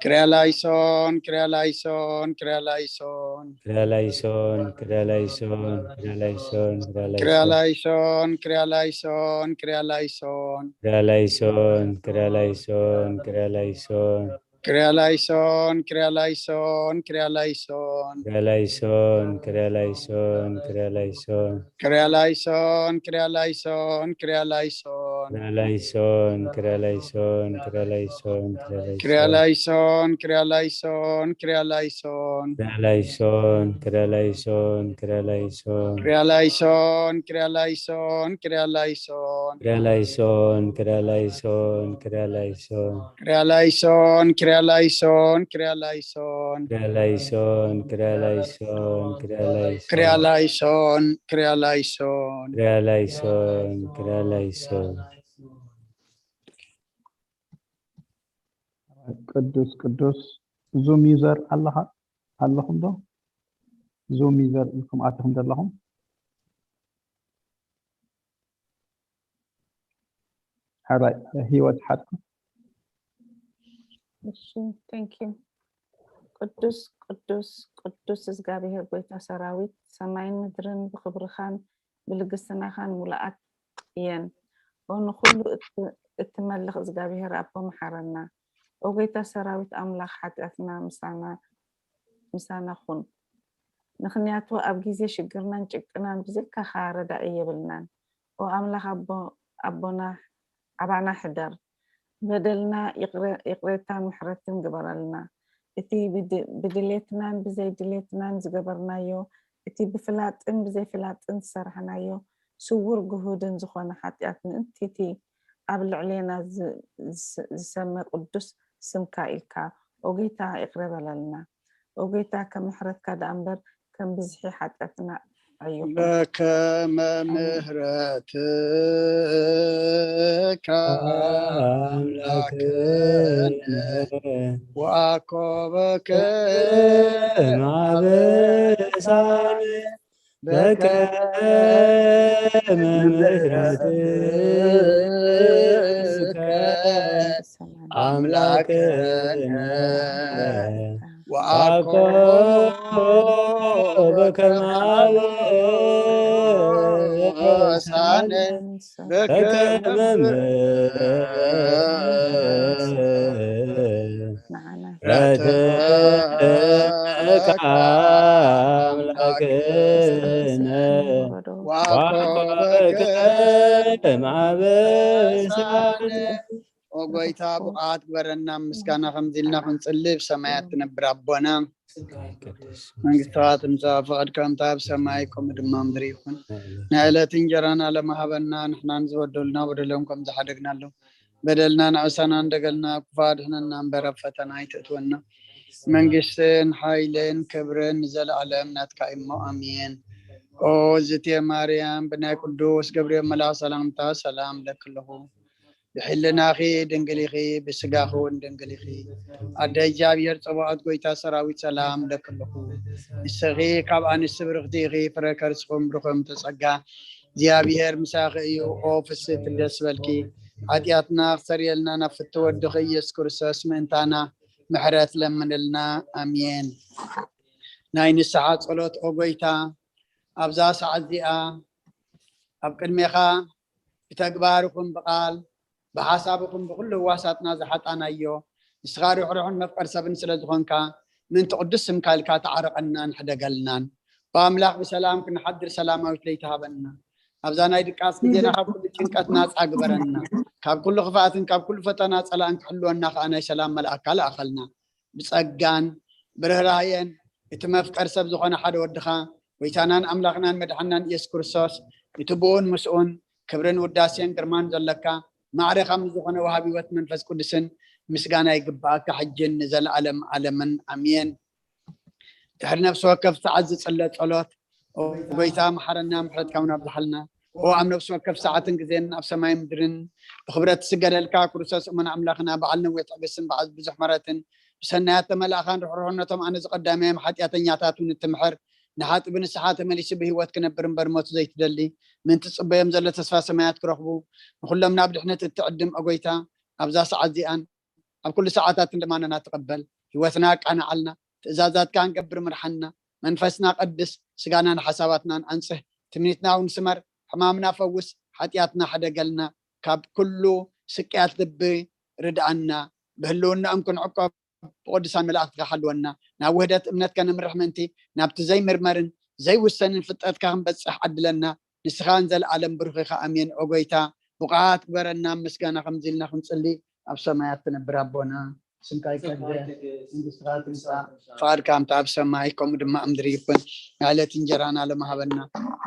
ክሪያላይሶን፣ ክሪያላይሶን፣ ክሪያላይሶን። ክሪያላይሶን፣ ክሪያላይሶን፣ ክሪያላይሶን፣ ክሪያላይሶን፣ ክሪያላይሶን፣ ክሪያላይሶን። ክሪያላይሶን፣ ክሪያላይሶን፣ ክሪያላይሶን። ክሪያላይሶን፣ ክሪያላይሶን፣ ክሪያላይሶን። ክሪያላይሶን፣ ክሪያላይሶን፣ ክሪያላይሶን። ክሪያላይሶን፣ ክሪያላይሶን፣ ክሪያላይሶን። ክሪያላይሶን፣ ክሪያላይሶን፣ ክሪያላይሶን፣ ክሪያላይሶን፣ ክሪያላይሶን፣ ክሪያላይሶን። ክሪያላይሶን፣ ክሪያላይሶን፣ ክሪያላይሶን። ክሪያላይሶን፣ ክሪያላይሶን፣ ክሪያላይሶን። ክሪያላይሶን፣ ክሪያላይሶን፣ ክሪያላይሶን። ክሪያላይሶን፣ ክሪያላይሶን፣ ክሪያላይሶን። ክሪያላይሶን፣ ክሪያላይሶን፣ ክሪያላይሶን። ክሪያላይሶን፣ ክሪያላይሶን። ክሪያላይሶን፣ ክሪያላይሶን። ቅዱስ ቅዱስ። ዙም ዩዘር ኣለኻ ኣለኹም ዶ? ዙም ዩዘር ኢልኩም ኣትኹም ዘለኹም? ሕራይ። ህይወት ሓጥኩ። እሺ፣ thank you። ቅዱስ ቅዱስ ቅዱስ እግዚኣብሔር ጎይታ ሰራዊት፣ ሰማይን ምድርን ብክብርኻን ብልግስናኻን ሙሉኣት እየን። ኦ ንኹሉ እት- እትመልኽ እግዚኣብሔር ኣቦ፣ መሓረና። ኦ ጎይታ ሰራዊት ኣምላኽ፣ ሓጢኣትና ምሳና ምሳና ኩን። ምኽንያቱ ኣብ ግዜ ሽግርናን ጭንቅናን ብዘይካኻ ረዳኢ የብልናን። ኦ ኣምላኽ ኣቦ ኣቦና፣ ኣባና ሕደር። በደልና ይቕረ- ይቕሬታን ምሕረትን ግበረልና። እቲ ብድ- ብድሌትናን ብዘይ ድሌትናን ዝገበርናዮ፣ እቲ ብፍላጥን ብዘይፍላጥን ዝሰርሕናዮ ስዉር ግሁድን ዝኾነ ሓጢኣት ምእንቲ እቲ ኣብ ልዕሌና ዝ- ዝስ- ዝሰመ ቅዱስ ስምካ ኢልካ፣ ኦ ጌታ፣ ይቕረ በለልና። ኦ ጌታ፣ ከም ምሕረትካ ደኣ እምበር ከም ብዝሒ ሓጢኣትና ኣይኹን። በከመ ምሕረትከ ኣምላክነ ወአኮ በከመ ማበሳነ በከመ ምሕረትከ አምላክነ ወአኮ በከመ በከመ አበሳነ በከመ በከመ ምሕረትከ አምላክነ ወአኮ በከመ አበሳነ። ኦ ጎይታ፣ ብቕዓት ግበረና፣ ምስጋና ከምዚ ኢልና ክንጽሊ። ብሰማያት ትነብር ኣቦና፣ መንግስቲ ትምጻእ፣ ፍቓድካ እንተ ኣብ ሰማይ ከምኡ ድማ ምድሪ ይኹን። ናይ ዕለት እንጀራና ለመሃበና፣ ንሕናን ዝበደሉና በደሎም ከም ዝሓደግናሉ፣ በደልና ንዕሰና እንደገልና፣ ክፉእ ኣድሕነና እምበር ኣብ ፈተና ኣይተእትወና። መንግስትን ሓይልን ክብርን ንዘለኣለም ናትካ እሞ፣ ኣሜን። ኦ ዝቴ ማርያም፣ ብናይ ቅዱስ ገብርኤል መልኣኽ ሰላምታ ሰላም ለኪ ኣለኹ። ብሕልናኺ ድንግል ኢኺ፣ ብስጋኺ እውን ድንግል ኢኺ። ኣደ እግዚኣብሔር ጸባኦት፣ ጎይታ ሰራዊት፣ ሰላም ለኪ ኣለኹ። ንስኺ ካብ ኣንስቲ ብርኽቲ ኢኺ፣ ፍረ ከርስኹም ብሩኽ እምተ ጸጋ፣ እግዚኣብሔር ምሳኺ እዩ። ኦ ፍስሕቲ ደስ በልኪ፣ ሓጢኣትና ክሰርየልና ናብ ፍትው ወድኺ ኢየሱስ ክርስቶስ ምእንታና ምሕረት ለምንልና። ኣሜን። ናይ ንስሓ ጸሎት። ኦ ጎይታ፣ ኣብዛ ሰዓት እዚኣ ኣብ ቅድሜኻ ብተግባር ይኹን ብቓል ብሓሳብ ይኹን ብኹሉ ህዋሳትና ዝሓጣናዮ፣ ንስኻ ርሕሩሕን መፍቀር ሰብን ስለ ዝኾንካ፣ ምእንቲ ቅዱስ ስምካ ኢልካ ተዓረቐናን ሕደገልናን። ብኣምላኽ ብሰላም ክንሓድር ሰላማዊት ለይቲ ሃበና። ኣብዛ ናይ ድቃስ ግዜና ካብ ኩሉ ጭንቀት ናጻ ግበረና። ካብ ኩሉ ክፍኣትን ካብ ኩሉ ፈተና ጸላእን ክሕልወና ከኣ ናይ ሰላም መልኣካ ለኣኸልና። ብጸጋን ብርህራሄን እቲ መፍቀር ሰብ ዝኾነ ሓደ ወድኻ፣ ጎይታናን ኣምላኽናን መድሓናን ኢየሱስ ክርስቶስ፣ እቲ ብኡን ምስኡን ክብርን ውዳሴን ግርማን ዘለካ፣ ማዕረ ካብ ዝኾነ ወሃቢ ህይወት መንፈስ ቅዱስን ምስጋና ይግብኣካ፣ ሕጅን ንዘለኣለም ዓለምን። ኣሜን። ድሕሪ ነፍሲ ወከፍ ሰዓት ዝጽለ ጸሎት፣ ኦ ጎይታ፣ መሓረና፣ ምሕረትካ እውን ኣብዝሓልና። ኦ ኣብ ነፍሲ ወከፍ ሰዓትን ግዜን ኣብ ሰማይ ምድርን ብኽብረት ትስገደልካ፣ ክርስቶስ እሙን ኣምላኽና፣ በዓል ነዊሕ ትዕግስትን በዓል ብዙሕ ምሕረትን፣ ብሰናያት ተመላእኻን ርሕሩሕነቶም ኣነ ዝቐዳማዮም ሓጢኣተኛታት እውን እትምሕር፣ ንሓጢ ብንስሓ ተመሊሱ ብህይወት ክነብር እምበር ሞት ዘይትደሊ፣ ምእንቲ ዝጽበዮም ዘሎ ተስፋ ሰማያት ክረኽቡ፣ ንኹሎም ናብ ድሕነት እትዕድም፣ ኦ ጎይታ፣ ኣብዛ ሰዓት እዚኣን ኣብ ኩሉ ሰዓታትን ልማናና ተቐበል። ህይወትና ኣቃናዓልና፣ ትእዛዛትካ ንገብር ምርሓና። መንፈስና ቀድስ፣ ስጋናን ሓሳባትናን ኣንጽህ። ትምኒትና እውን ስመር፣ ሕማምና ፈውስ፣ ሓጢኣትና ሕደገልና። ካብ ኩሉ ስቅያት ልቢ ርድኣና። ብህልውናኦም ክንዕቆብ ብቅዱሳን መላእክትካ ሓልወና። ናብ ውህደት እምነት ከነምርሕ ምእንቲ፣ ናብቲ ዘይምርመርን ዘይውሰንን ፍልጠትካ ክንበጽሕ ዓድለና። ንስኻ ንዘለኣለም ብሩኽ ኢኻ። ኣሜን። ኦ ጎይታ፣ ብቑዓት ግበረና፣ ምስጋና ከምዚ ኢልና ክንጽሊ። ኣብ ሰማያት ትነብር ኣቦና፣ ስምካ ይቀደስ፣ መንግስትኻ ትምጻእ፣ ፍቓድካ ከምቲ ኣብ ሰማይ ከምኡ ድማ ኣብ ምድሪ ይኹን። ናይ ዕለት እንጀራና ሎሚ ሃበና።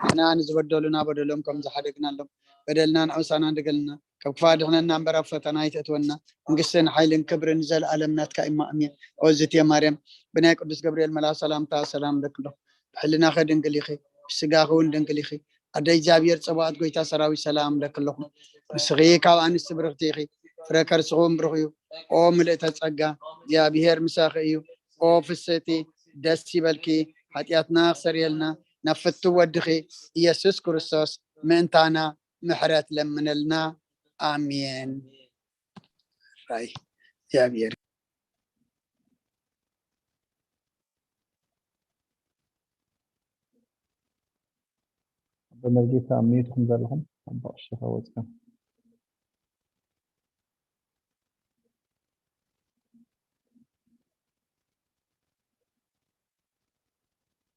ንሕና ንዝበደሉና በደሎም ከም ዝሓደግናሎም፣ በደልና ንዕውሳና እንደገልና፣ ካብ ክፋ ድሕነና እምበር ኣብ ፈተና ኣይተእትወና። መንግስትን ሓይልን ክብርን ዘለኣለም ናትካ እማ ኣሜን። ኦ ዝትየ ማርያም፣ ብናይ ቅዱስ ገብርኤል መልኣክ ሰላምታ ሰላም ለክሎ። ብሕልናኸ ድንግል ኢኺ፣ ብስጋኺ እውን ድንግል ኢኺ። ኣደ እግዚኣብሔር ጸባኦት ጎይታ ሰራዊት ሰላም ለክለኹም። ንስኺ ካብ ኣንስቲ ብርኽቲ ኢኺ፣ ፍረ ከርስኺ እውን ብሩኽ እዩ። ኦ ምልእተ ጸጋ፣ እግዚኣብሔር ምሳኺ እዩ። ኦ ፍስህቲ፣ ደስ ይበልኪ፣ ሓጢኣትና ክሰርየልና ናብ ፍቱ ወድኺ ኢየሱስ ክርስቶስ ምእንታና ምሕረት ለምነልና። ኣሜን። ራይ እግዚኣብሔር። ኣቦ መርጌታ ኣብ ሚዩት ኢኹም ዘለኹም፣ ኣብ ብቕሽኻ ወፂኦም።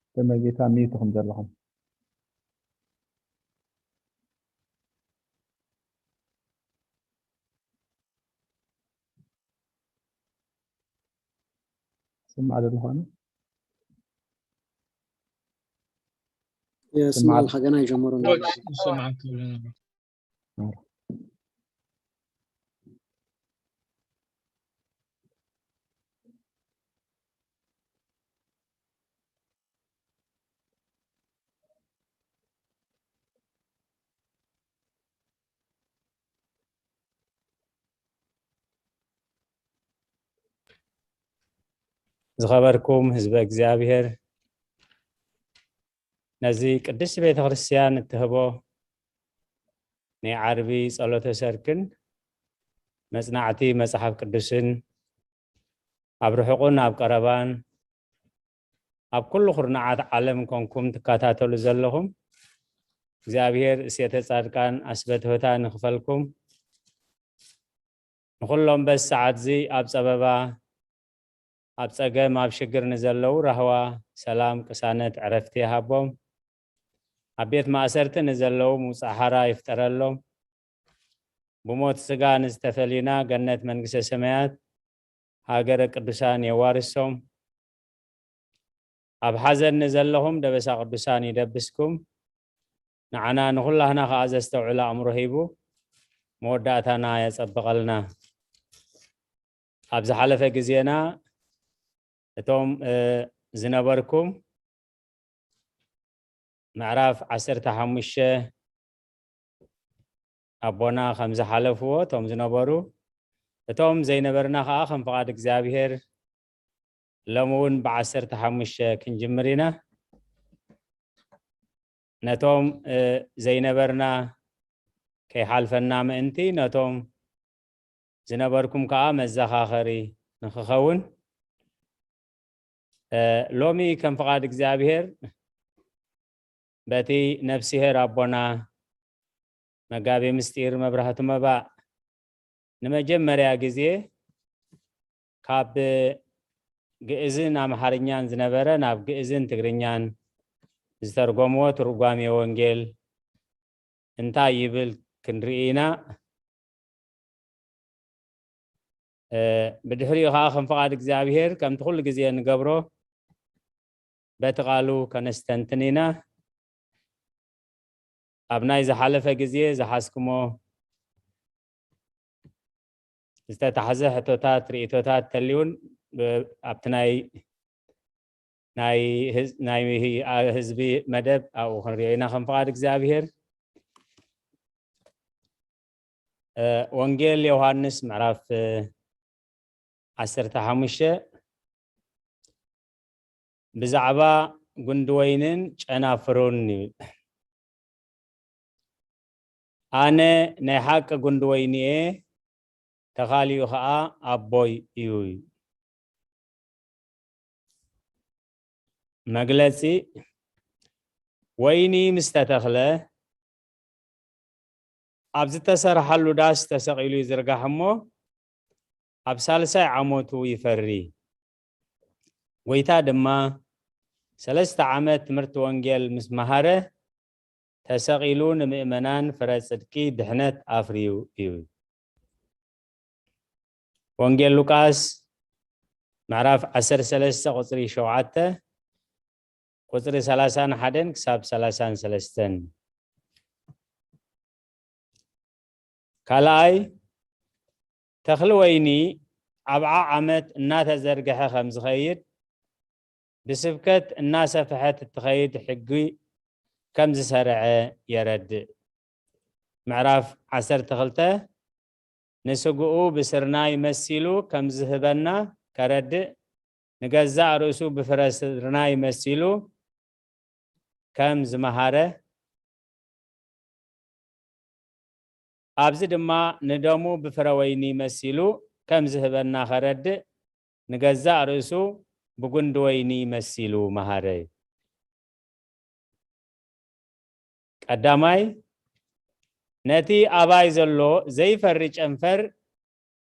ኣቦ መርጌታ ኣብ ሚዩት ኢኹም ዘለኹም። ስማዕ ዶ ዝኾነ? የስማዕ ስማዕ ኣለኻ፣ ገና ኣይጀመሩን። ይሰማዓካ ኣለና። ዝኸበርኩም ህዝበ እግዚኣብሔር፣ ነዚ ቅድስቲ ቤተ ክርስቲያን እትህቦ ናይ ዓርቢ ጸሎተ ሰርክን መጽናዕቲ መጽሓፍ ቅዱስን ኣብ ርሑቕን ኣብ ቀረባን ኣብ ኩሉ ኩርናዓት ዓለም ኮንኩም ትከታተሉ ዘለኹም እግዚኣብሔር እሴተ ጻድቃን ኣስበትሆታ ንኽፈልኩም። ንኹሎም በዚ ሰዓት እዚ ኣብ ጸበባ፣ ኣብ ጸገም፣ ኣብ ሽግር ንዘለዉ ራህዋ፣ ሰላም፣ ቅሳነት፣ ዕረፍቲ ይሃቦም። ኣብ ቤት ማእሰርቲ ንዘለዉ ምውጻእ ሓራ ይፍጠረሎም። ብሞት ስጋ ንዝተፈልዩና ገነት መንግስተ ሰማያት ሃገረ ቅዱሳን የዋርሶም። ኣብ ሓዘን ንዘለኹም ደበሳ ቅዱሳን ይደብስኩም። ንዓና ንኹላህና ከኣ ዘስተውዕል ኣእምሮ ሂቡ መወዳእታና የጸብቐልና። ኣብ ዝሓለፈ ግዜና እቶም፣ እ፣ ዝነበርኩም ምዕራፍ ዓሰርተ ሓሙሽተ ኣቦና ከም ዝሓለፍዎ እቶም ዝነበሩ፣ እቶም ዘይነበርና ከኣ ከም ፍቓድ እግዚኣብሔር ሎሚ እውን ብዓሰርተ ሓሙሽተ ክንጅምር ኢና። ነቶም፣ እ፣ ዘይነበርና ከይሓልፈና ምእንቲ፣ ነቶም ዝነበርኩም ከኣ መዘኻኸሪ ንኽኸውን፣ እ፣ ሎሚ ከም ፍቓድ እግዚኣብሔር በቲ ነፍስሄር ኣቦና መጋቤ ምስጢር መብራህቱ መባእ ንመጀመርያ ግዜ ካብ ግእዝን ኣምሓርኛን ዝነበረ ናብ ግእዝን ትግርኛን ዝተርጎምዎ ትርጓሜ ወንጌል እንታይ ይብል ክንርኢ ኢና። እ፣ ብድሕሪኡ ኸዓ ከም ፍቓድ እግዚኣብሔር ከምቲ ኩሉ ግዜ ንገብሮ በቲ ቃሉ ከነስተንትን ኢና። ኣብ ናይ ዝሓለፈ ግዜ ዝሓዝክሞ ዝተታሕዘ ሕቶታት፣ ርእይቶታት ተልዩን ብ-፣ ኣብቲ ናይ፣ ናይ ህዝ-፣ ናይ ህዝቢ መደብ ኣብኡ ክንሪኦ ኢና ከም ፍቓድ እግዚኣብሔር። እ፣ ወንጌል ዮሃንስ ምዕራፍ፣ እ፣ ዓሰርተ ሓሙሽተ ብዛዕባ ጉንዲ ወይንን ጨናፍሩን ይብል። ኣነ ናይ ሓቂ ጉንዲ ወይኒ እየ፣ ተኻሊኡ ኸኣ ኣቦይ እዩ። መግለጺ፣ ወይኒ ምስ ተተኽለ፣ ኣብ ዝተሰርሓሉ ዳስ ተሰቒሉ ይዝርጋሕ እሞ፣ ኣብ ሳልሳይ ዓመቱ ይፈሪ። ጎይታ ድማ ሰለስተ ዓመት ትምህርቲ ወንጌል ምስ መሃረ፣ ተሰቒሉ ንምእመናን ፍረ ጽድቂ ድሕነት ኣፍርዩ እዩ። ወንጌል ሉቃስ ምዕራፍ ዓሰርተ ሰለስተ ቁጽሪ ሸውዓተ፣ ቁጽሪ ሰላሳን ሓደን ክሳብ ሰላሳን ሰለስተን። ካልኣይ፣ ተኽሊ ወይኒ ኣብ ዓዓመት እናተዘርግሐ ከም ዝኸይድ፣ ብስብከት እናሰፍሐት እትኸይድ ሕጊ ከም ዝሰርዐ የረድእ። ምዕራፍ ዓሰርተ ክልተ፣ ንስግኡ ብስርናይ መሲሉ ከም ዝህበና ከረድእ፣ ንገዛእ ርእሱ ብፍረ ስርናይ መሲሉ ከም ዝመሃረ፣ ኣብዚ ድማ ንደሙ ብፍረ ወይኒ መሲሉ ከም ዝህበና ከረድእ፣ ንገዛእ ርእሱ ብጉንዲ ወይኒ መሲሉ መሃረ። ቀዳማይ፣ ነቲ ኣባይ ዘሎ ዘይፈሪ ጨንፈር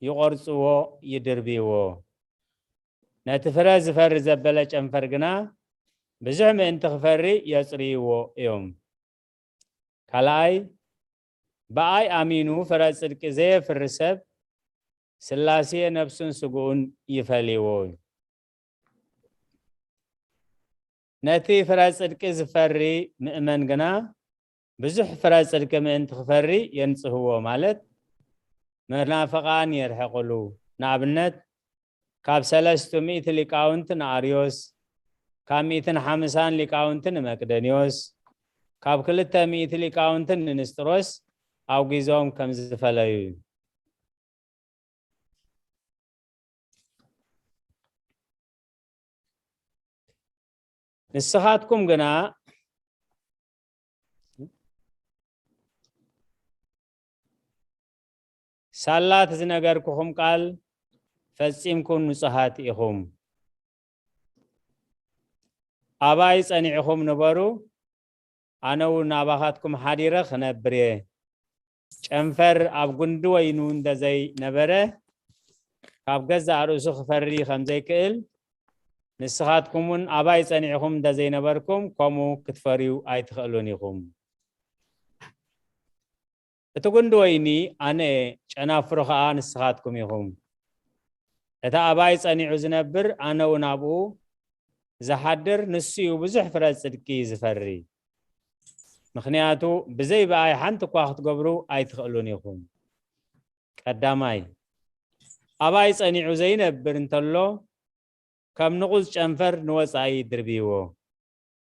ይቖርጽዎ፣ ይድርብይዎ። ነቲ ፍረ ዝፈሪ ዘበለ ጨንፈር ግና ብዙሕ ምእንቲ ክፈሪ የጽርይዎ እዮም። ካልኣይ፣ ብኣይ ኣሚኑ ፍረ ጽድቂ ዘየፍሪ ሰብ፣ ስላሴ ነፍሱን ስግኡን ይፈልይዎ እዩ። ነቲ ፍረ ጽድቂ ዝፈሪ ምእመን ግና፣ ብዙሕ ፍረ ጽድቂ ምእንቲ ክፈሪ የንጽህዎ፣ ማለት መናፍቓን የርሕቕሉ። ንኣብነት፣ ካብ ሰለስቱ ሚእቲ ሊቃውንቲ ንኣርዮስ፣ ካብ ሚእትን ሓምሳን ሊቃውንቲ ንመቅደንዮስ፣ ካብ ክልተ ሚእቲ ሊቃውንቲ ንንስጥሮስ ኣውጊዞም ከም ዝፈለዩ እዩ። ንስኻትኩም ግና ሳላ እቲ ዝነገርኩኹም ቃል ፈጺምኩም ንጹሃት ኢኹም። ኣባይ ጸኒዕኹም ንበሩ፣ ኣነ እውን ናባኻትኩም ሓዲረ ክነብር እየ። ጨንፈር ኣብ ጉንዲ ወይኑ እንተ ዘይነበረ፣ ካብ ገዛእ ርእሱ ክፈሪ ከም ዘይክእል፣ ንስኻትኩም እውን ኣባይ ጸኒዕኹም እንተ ዘይነበርኩም፣ ከምኡ ክትፈርዩ ኣይትኽእሉን ኢኹም። እቲ ጉንዲ ወይኒ ኣነ እየ፣ ጨናፍሩ ኸኣ ንስኻትኩም ኢኹም። እቲ ኣባይ ጸኒዑ ዝነብር፣ ኣነ እውን ኣብኡ ዝሓድር፣ ንሱ እዩ ብዙሕ ፍረ ጽድቂ ዝፈሪ። ምኽንያቱ ብዘይ ብኣይ ሓንቲ እኳ ክትገብሩ ኣይትኽእሉን ኢኹም። ቀዳማይ፣ ኣባይ ጸኒዑ ዘይነብር እንተሎ፣ ከም ንቑጽ ጨንፈር ንወጻኢ ድርብይዎ፣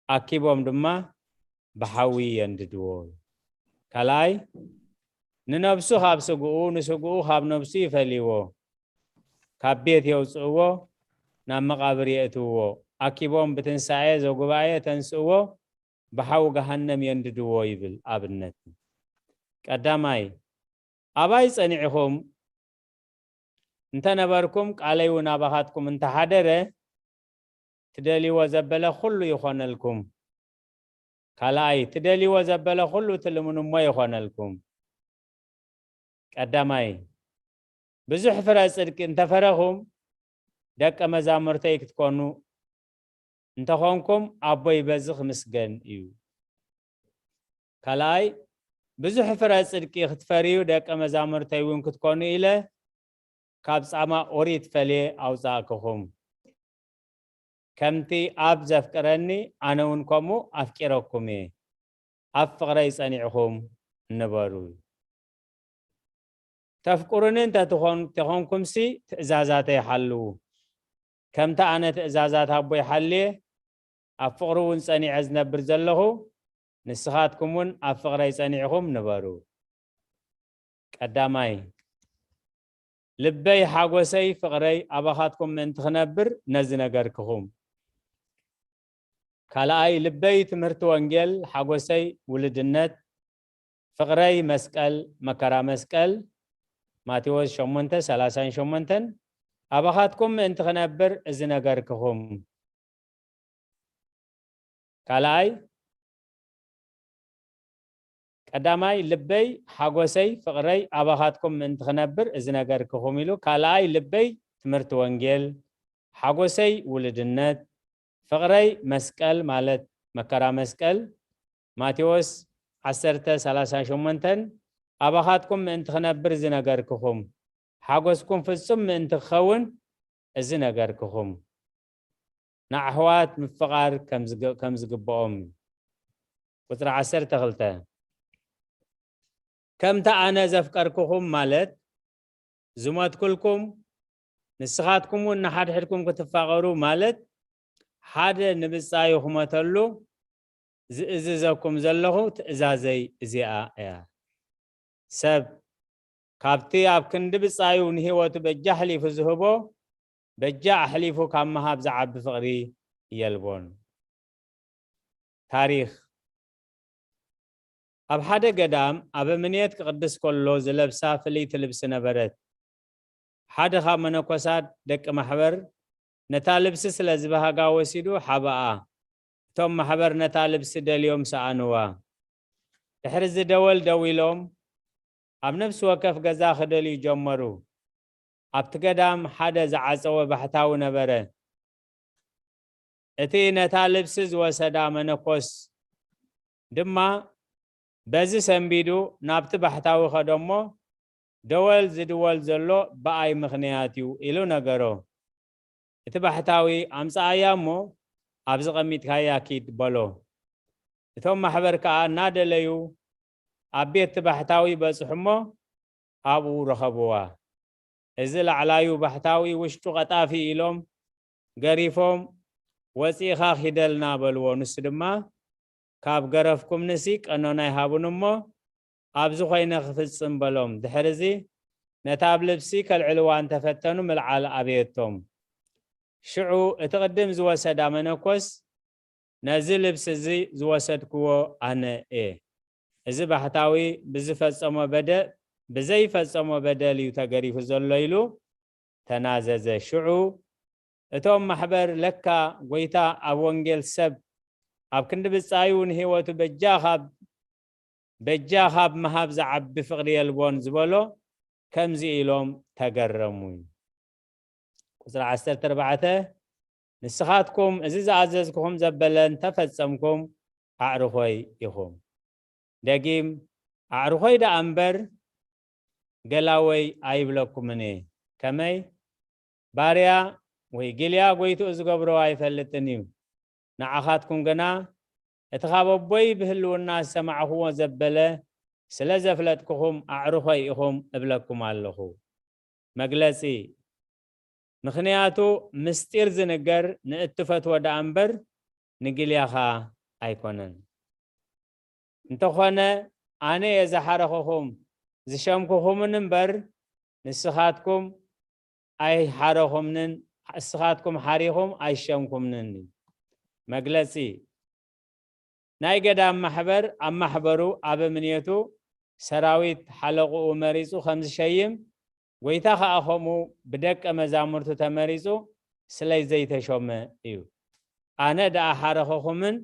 ኣኪቦም ድማ ብሓዊ የንድድዎ። ካልኣይ፣ ንነብሱ ካብ ስግኡ፣ ንስግኡ ካብ ነብሱ ይፈልይዎ። ካብ ቤት የውጽእዎ፣ ናብ መቓብር የእትውዎ። ኣኪቦም ብትንሳኤ ዘጉባኤ የተንስእዎ፣ ብሓዊ ገሃነም የንድድዎ ይብል ኣብነት። ቀዳማይ፣ ኣባይ ጸኒዕኹም እንተ ነበርኩም፣ ቃለይ እውን ኣባኻትኩም እንተ ሓደረ፣ ትደልይዎ ዘበለ ኩሉ ይኾነልኩም። ካልኣይ፣ ትደልይዎ ዘበለ ኩሉ ትልምኑ እሞ ይኾነልኩም። ቀዳማይ፣ ብዙሕ ፍረ ጽድቂ እንተ ፈረኹም፣ ደቀ መዛሙርተይ ክትኮኑ እንተኾንኩም፣ ኣቦይ በዚ ክምስገን እዩ። ካልኣይ፣ ብዙሕ ፍረ ጽድቂ ክትፈርዩ ደቀ መዛሙርተይ እውን ክትኮኑ ኢለ፣ ካብ ጻማ ኦሪት ፈልየ ኣውጻእክኹም። ከምቲ ኣብ ዘፍቅረኒ፣ ኣነ እውን ከምኡ ኣፍቂረኩም እየ። ኣብ ፍቕረይ ጸኒዕኹም ንበሩ። ተፍቅሩኒ እንተ ትኾን-፣ ተኾንኩምሲ፣ ትእዛዛተይ ሓልዉ። ከምቲ ኣነ ትእዛዛት ኣቦይ ሓልየ፣ ኣብ ፍቕሩ እውን ጸኒዐ ዝነብር ዘለኹ፣ ንስኻትኩም እውን ኣብ ፍቕረይ ጸኒዕኹም ንበሩ። ቀዳማይ፣ ልበይ ሓጎሰይ ፍቕረይ ኣባኻትኩም ምእንቲ ክነብር ነዚ ነገርክኹም። ካልኣይ፣ ልበይ ትምህርቲ ወንጌል ሓጎሰይ ውልድነት ፍቕረይ መስቀል መከራ መስቀል ማቴዎስ ሸሞንተ ሰላሳን ሸሞንተን፣ ኣባኻትኩም ምእንቲ ክነብር እዚ ነገርክኹም። ካልኣይ፣ ቀዳማይ፣ ልበይ፣ ሓጎሰይ፣ ፍቕረይ ኣባኻትኩም ምእንቲ ክነብር እዚ ነገርክኹም ኢሉ። ካልኣይ፣ ልበይ፣ ትምህርቲ ወንጌል፣ ሓጎሰይ፣ ውልድነት፣ ፍቕረይ፣ መስቀል ማለት መከራ መስቀል። ማቴዎስ ዓሰርተ ሰላሳን ሸሞንተን፣ ኣባኻትኩም ምእንቲ ክነብር እዚ ነገርክኹም፣ ሓጎስኩም ፍጹም ምእንቲ ክኸውን እዚ ነገርክኹም። ንኣሕዋት ምፍቓር ከም ዝግ-፣ ከም ዝግብኦም። ቁጽሪ ዓሰርተ ክልተ፣ ከምቲ ኣነ ዘፍቀርኩኹም ማለት ዝሞትኩልኩም፣ ንስኻትኩም እውን ንሓድሕድኩም ክትፋቐሩ ማለት፣ ሓደ ንብጻዩ ክሞተሉ ዝእዝዘኩም ዘለኹ ትእዛዘይ እዚኣ እያ። ሰብ ካብቲ ኣብ ክንዲ ብጻዩ ንህይወቱ በጃ ኣሕሊፉ ዝህቦ፣ በጃ ኣሕሊፉ ካብ ምሃብ ዝዓቢ ፍቕሪ የልቦን። ታሪኽ። ኣብ ሓደ ገዳም ኣበምኔት ክቕድስ ከሎ ዝለብሳ ፍልይቲ ልብሲ ነበረት። ሓደ ካብ መነኮሳት ደቂ ማሕበር ነታ ልብሲ ስለ ዝበሃጋ ወሲዱ ሓበኣ። እቶም ማሕበር ነታ ልብሲ ደልዮም ሰኣንዋ። ድሕሪ እዚ ደወል ደዊሎም ኣብ ነፍሲ ወከፍ ገዛ ክደልዩ ጀመሩ። ኣብቲ ገዳም ሓደ ዝዓጸወ ባሕታዊ ነበረ። እቲ ነታ ልብሲ ዝወሰዳ መነኮስ ድማ በዚ ሰንቢዱ ናብቲ ባሕታዊ ከደሞ፣ ደወል ዝድወል ዘሎ ብኣይ ምኽንያት እዩ ኢሉ ነገሮ። እቲ ባሕታዊ ኣምጽኣያ እሞ ኣብዚ ቀሚጥካያ ኪድ በሎ። እቶም ማሕበር ከኣ እናደለዩ ኣብ ቤት እቲ ባሕታዊ በጽሑ እሞ ኣብኡ ረኸብዋ። እዚ ላዕላዩ ባሕታዊ ውሽጡ ቀጣፊ ኢሎም ገሪፎም፣ "ወጺእኻ ኪደልና" በልዎ። ንሱ ድማ፣ "ካብ ገረፍኩምንሲ ቀኖናይ ሃቡኒ እሞ ኣብዚ ኮይነ ክፍጽም" በሎም። ድሕርዚ ነታ ኣብ ልብሲ ከልዕልዋ እንተፈተኑ ምልዓል ኣበየቶም። ሽዑ እቲ ቅድም ዝወሰዳ መነኮስ፣ "ነዚ ልብሲ እዚ ዝወሰድክዎ ኣነ እየ። እዚ ባሕታዊ ብዝፈጸሞ በደ-፣ ብዘይፈጸሞ በደል እዩ ተገሪፉ ዘሎ" ኢሉ ተናዘዘ። ሽዑ እቶም ማሕበር፣ "ለካ ጎይታ ኣብ ወንጌል ሰብ ኣብ ክንዲ ብጻዩ ንህይወቱ በጃ ካብ፣ በጃ ካብ ምሃብ ዝዓቢ ፍቕሪ የልቦን" ዝበሎ ከምዚ ኢሎም ተገረሙ። ቁጽሪ ዓሰርተ ኣርባዕተ፣ "ንስኻትኩም እዚ ዝኣዘዝኩኹም ዘበለ እንተፈጸምኩም ኣዕሩኾይ ኢኹም።" ደጊም፣ "ኣዕሩኾይ ደኣ እምበር ገላወይ ኣይብለኩምን እየ። ከመይ? ባርያ ወይ ጊልያ ጎይትኡ ዝገብሮ ኣይፈልጥን እዩ። ንዓኻትኩም ግና እቲ ካብ ኣቦይ ብህልውና ዝሰማዕኽዎ ዘበለ ስለ ዘፍለጥኩኹም ኣዕሩኾይ ኢኹም እብለኩም ኣለኹ።" መግለጺ። ምኽንያቱ፣ ምስጢር ዝንገር ንእትፈትዎ ደኣ እምበር ንጊልያኻ ኣይኮነን። እንተኾነ፣ ኣነ እየ ዝሓረኹኹም፣ ዝሸምኩኹምን እምበር ንስኻትኩም ኣይሓረኹምንን፣ ንስኻትኩም ሓሪኹም ኣይሸምኩምንን እዩ። መግለጺ። ናይ ገዳም ማሕበር ኣብ ማሕበሩ ኣበምኔቱ ሰራዊት ሓለቕኡ መሪጹ ከም ዝሸይም፣ ጎይታ ኸኣ ከምኡ ብደቀ መዛሙርቱ ተመሪጹ ስለ ዘይተሾመ እዩ። ኣነ ደኣ ሓረኸኹምን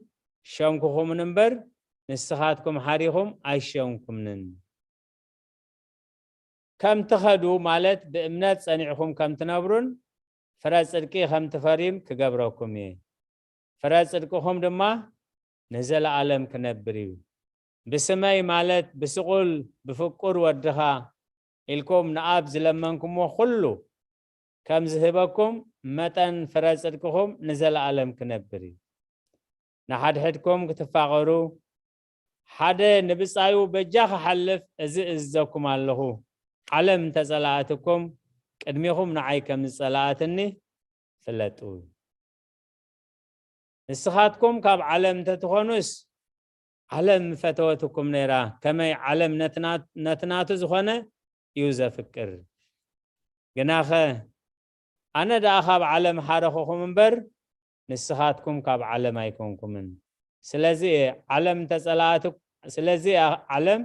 ሸምኩኹምን እምበር፣ ንስኻትኩም ሓሪኹም ኣይሸምኩምንን። ከም ትኸዱ፣ ማለት ብእምነት ጸኒዕኹም ከም ትነብሩን ፍረ ጽድቂ ከም ትፈርዩን ክገብረኩም እየ። ፍረ ጽድቅኹም ድማ ንዘለኣለም ክነብር እዩ። ብስመይ፣ ማለት ብስቑል ብፍቁር ወድኻ ኢልኩም ንኣብ ዝለመንኩምዎ ኩሉ ከም ዝህበኩም መጠን፣ ፍረ ጽድቅኹም ንዘለኣለም ክነብር እዩ። ንሓድሕድኩም ክትፋቐሩ፣ ሓደ ንብጻዩ በጃ ክሓልፍ እዚ እዝዘኩም ኣለኹ። ዓለም እንተጸላኣትኩም፣ ቅድሚኹም ንዓይ ከም ዝጸላኣትኒ ፍለጡ። ንስኻትኩም ካብ ዓለም እንተትኾኑስ፣ ዓለም ምፈተወትኩም ነይራ። ከመይ? ዓለም ነቲ ናት-፣ ነቲ ናቱ ዝኾነ እዩ ዘፍቅር። ግናኸ ኣነ ደኣ ካብ ዓለም ሓረኹኹም እምበር፣ ንስኻትኩም ካብ ዓለም ኣይኮንኩምን። ስለዚ እየ ዓለም እንተጸላኣት-፣ ስለዚ እያ ዓለም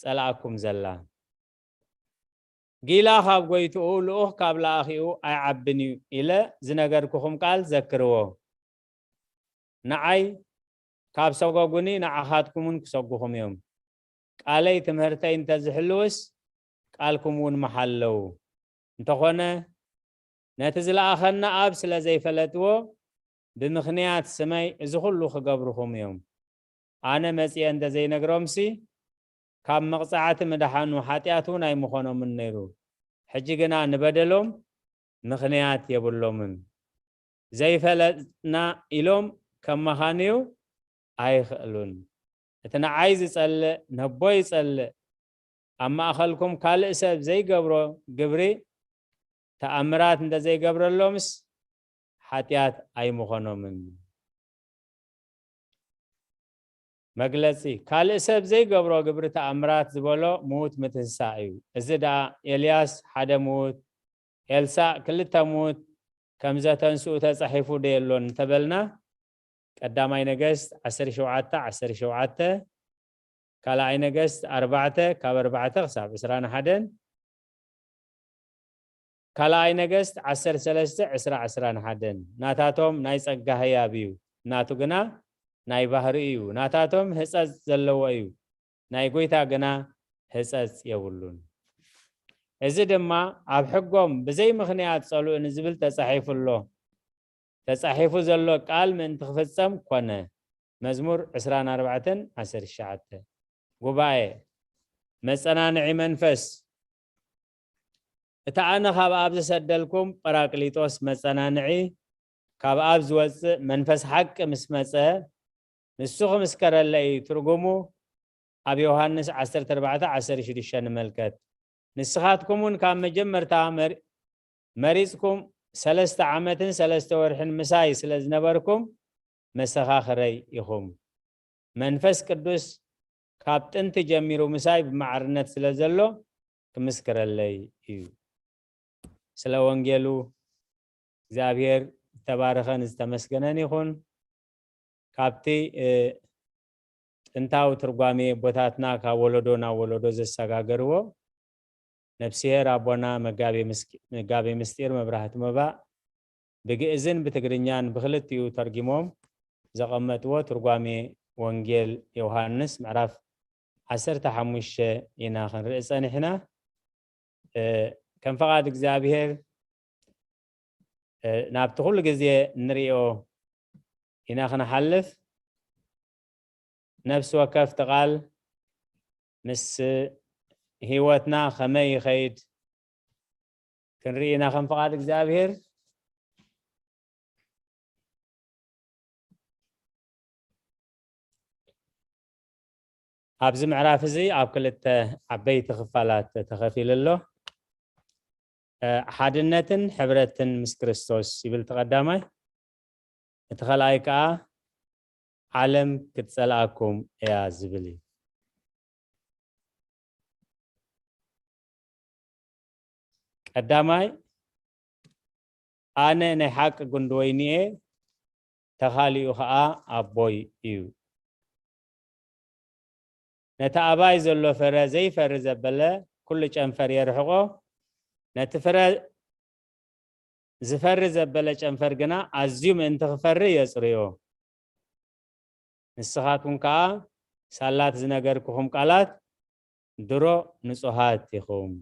ጸላኣኩም ዘላ። ጊላ ካብ ጎይትኡ፣ ልኡኽ ካብ ለኣኺኡ ኣይዓብን እዩ ኢለ ዝነገርኩኹም ቃል ዘክርዎ። ንዓይ ካብ ሰጎጉኒ፣ ንዓኻትኩም እውን ክሰጉኹም እዮም። ቃለይ ትምህርተይ እንተዝሕልውስ፣ ቃልኩም እውን ምሓለዉ። እንተኾነ፣ ነቲ ዝለኣኸና ኣብ ስለ ዘይፈለጥዎ፣ ብምኽንያት ስመይ እዚ ኹሉ ክገብሩኹም እዮም። ኣነ መጺኤ እንተ ዘይነግሮምሲ፣ ካብ መቕጻዕቲ ምድሓኑ ሓጢኣት እውን ኣይምኾኖምን ነይሩ። ሕጂ ግና ንበደሎም ምኽንያት የብሎምን። ዘይፈለጥና ኢሎም ከመኻንዩ ኣይኽእሉን። እቲ ንዓይ ዝጸልእ ነቦ ይጸልእ። ኣብ ማእኸልኩም ካልእ ሰብ ዘይገብሮ ግብሪ ተኣምራት እንተ ዘይገብረሎምስ ሓጢኣት ኣይምኾኖምን። መግለጺ፣ ካልእ ሰብ ዘይገብሮ ግብሪ ተኣምራት ዝበሎ ምዉት ምትንሳእ እዩ። እዚ ደኣ ኤልያስ ሓደ ምዉት፣ ኤልሳእ ክልተ ምዉት ከም ዘተንስኡ ተጻሒፉ ዶ የሎን እንተበልና፣ ቀዳማይ ነገስት ዓሰርተ ሸውዓተ ዓሰርተ ሸውዓተ፣ ካልኣይ ነገስት ኣርባዕተ ካብ ኣርባዕተ ክሳብ ዕስራን ሓደን፣ ካልኣይ ነገስት ዓሰርተ ሰለስተ ዕስራ ዕስራን ሓደን። ናታቶም ናይ ጸጋ ህያብ እዩ፣ ናቱ ግና ናይ ባህሪ እዩ። ናታቶም ህጸጽ ዘለዎ እዩ፣ ናይ ጎይታ ግና ህጸጽ የብሉን። እዚ ድማ ኣብ ሕጎም ብዘይ ምኽንያት ጸልኡ ንዝብል ተጻሒፉ ኣሎ። ተጻሒፉ ዘሎ ቃል ምእንቲ ክፍጸም ኮነ። መዝሙር ዕስራን ኣርባዕተን ዓሰርተ ትሽዓተ። ጉባኤ፣ መጸናንዒ መንፈስ። እቲ ኣነ ካብ ኣብ ዝሰደልኩም ጳራቅሊጦስ መጸናንዒ፣ ካብ ኣብ ዝወጽእ መንፈስ ሓቂ ምስ መጸ፣ ንሱ ክምስከረለይ እዩ። ትርጉሙ ኣብ ዮሃንስ ዓሰርተ ኣርባዕተ ዓሰርተ ሽዱሽተ ንምልከት። ንስኻትኩም እውን ካብ መጀመርታ መሪ-፣ መሪጽኩም ሰለስተ ዓመትን ሰለስተ ወርሕን ምሳይ ስለ ዝነበርኩም መሰኻኽረይ ኢኹም። መንፈስ ቅዱስ ካብ ጥንቲ ጀሚሩ ምሳይ ብማዕርነት ስለ ዘሎ ክምስክረለይ እዩ። ስለ ወንጌሉ እግዚኣብሔር ዝተባረኸን ዝተመስገነን ይኹን። ካብቲ፣ እ፣ ጥንታዊ ትርጓሜ ኣቦታትና ካብ ወለዶ ናብ ወለዶ ዘሰጋገርዎ፣ ነፍስሄር ኣቦና መጋቤ ምስኪ-፣ መጋቤ ምስጢር መብራህቲ መባእ ብግእዝን ብትግርኛን ብክልቲኡ ተርጊሞም ዘቐመጥዎ ትርጓሜ ወንጌል ዮሃንስ ምዕራፍ ዓሰርተ ሓሙሽተ ኢና ክንርኢ ጸኒሕና። እ፣ ከም ፈቓድ እግዚኣብሔር፣ እ፣ ናብቲ ኩሉ ግዜ እንርእዮ ኢና ክንሓልፍ። ነፍሲ ወከፍቲ ቃል ምስ ህይወትና ከመይ ይኸይድ ክንርኢ ኢና ከም ፍቓድ እግዚኣብሔር። ኣብዚ ምዕራፍ እዚ ኣብ ክልተ ዓበይቲ ክፋላት ተኸፊሉ ኣሎ። እ፣ ሓድነትን ሕብረትን ምስ ክርስቶስ ይብል እቲ ቀዳማይ። እቲ ካልኣይ ከኣ ዓለም ክትጸልኣኩም እያ ዝብል እዩ። ቀዳማይ፣ ኣነ ናይ ሓቂ ጉንዲ ወይኒ እየ፣ ተኻሊኡ ኸኣ ኣቦይ እዩ። ነቲ ኣባይ ዘሎ ፍረ ዘይፈሪ ዘበለ ኩሉ ጨንፈር የርሕቆ፣ ነቲ ፍረ ዝፈሪ ዘበለ ጨንፈር ግና ኣዝዩ ምእንቲ ክፈሪ የጽርዮ። ንስኻትኩም ከኣ ሳላት ዝነገርኩኹም ቃላት ድሮ ንጹሃት ኢኹም።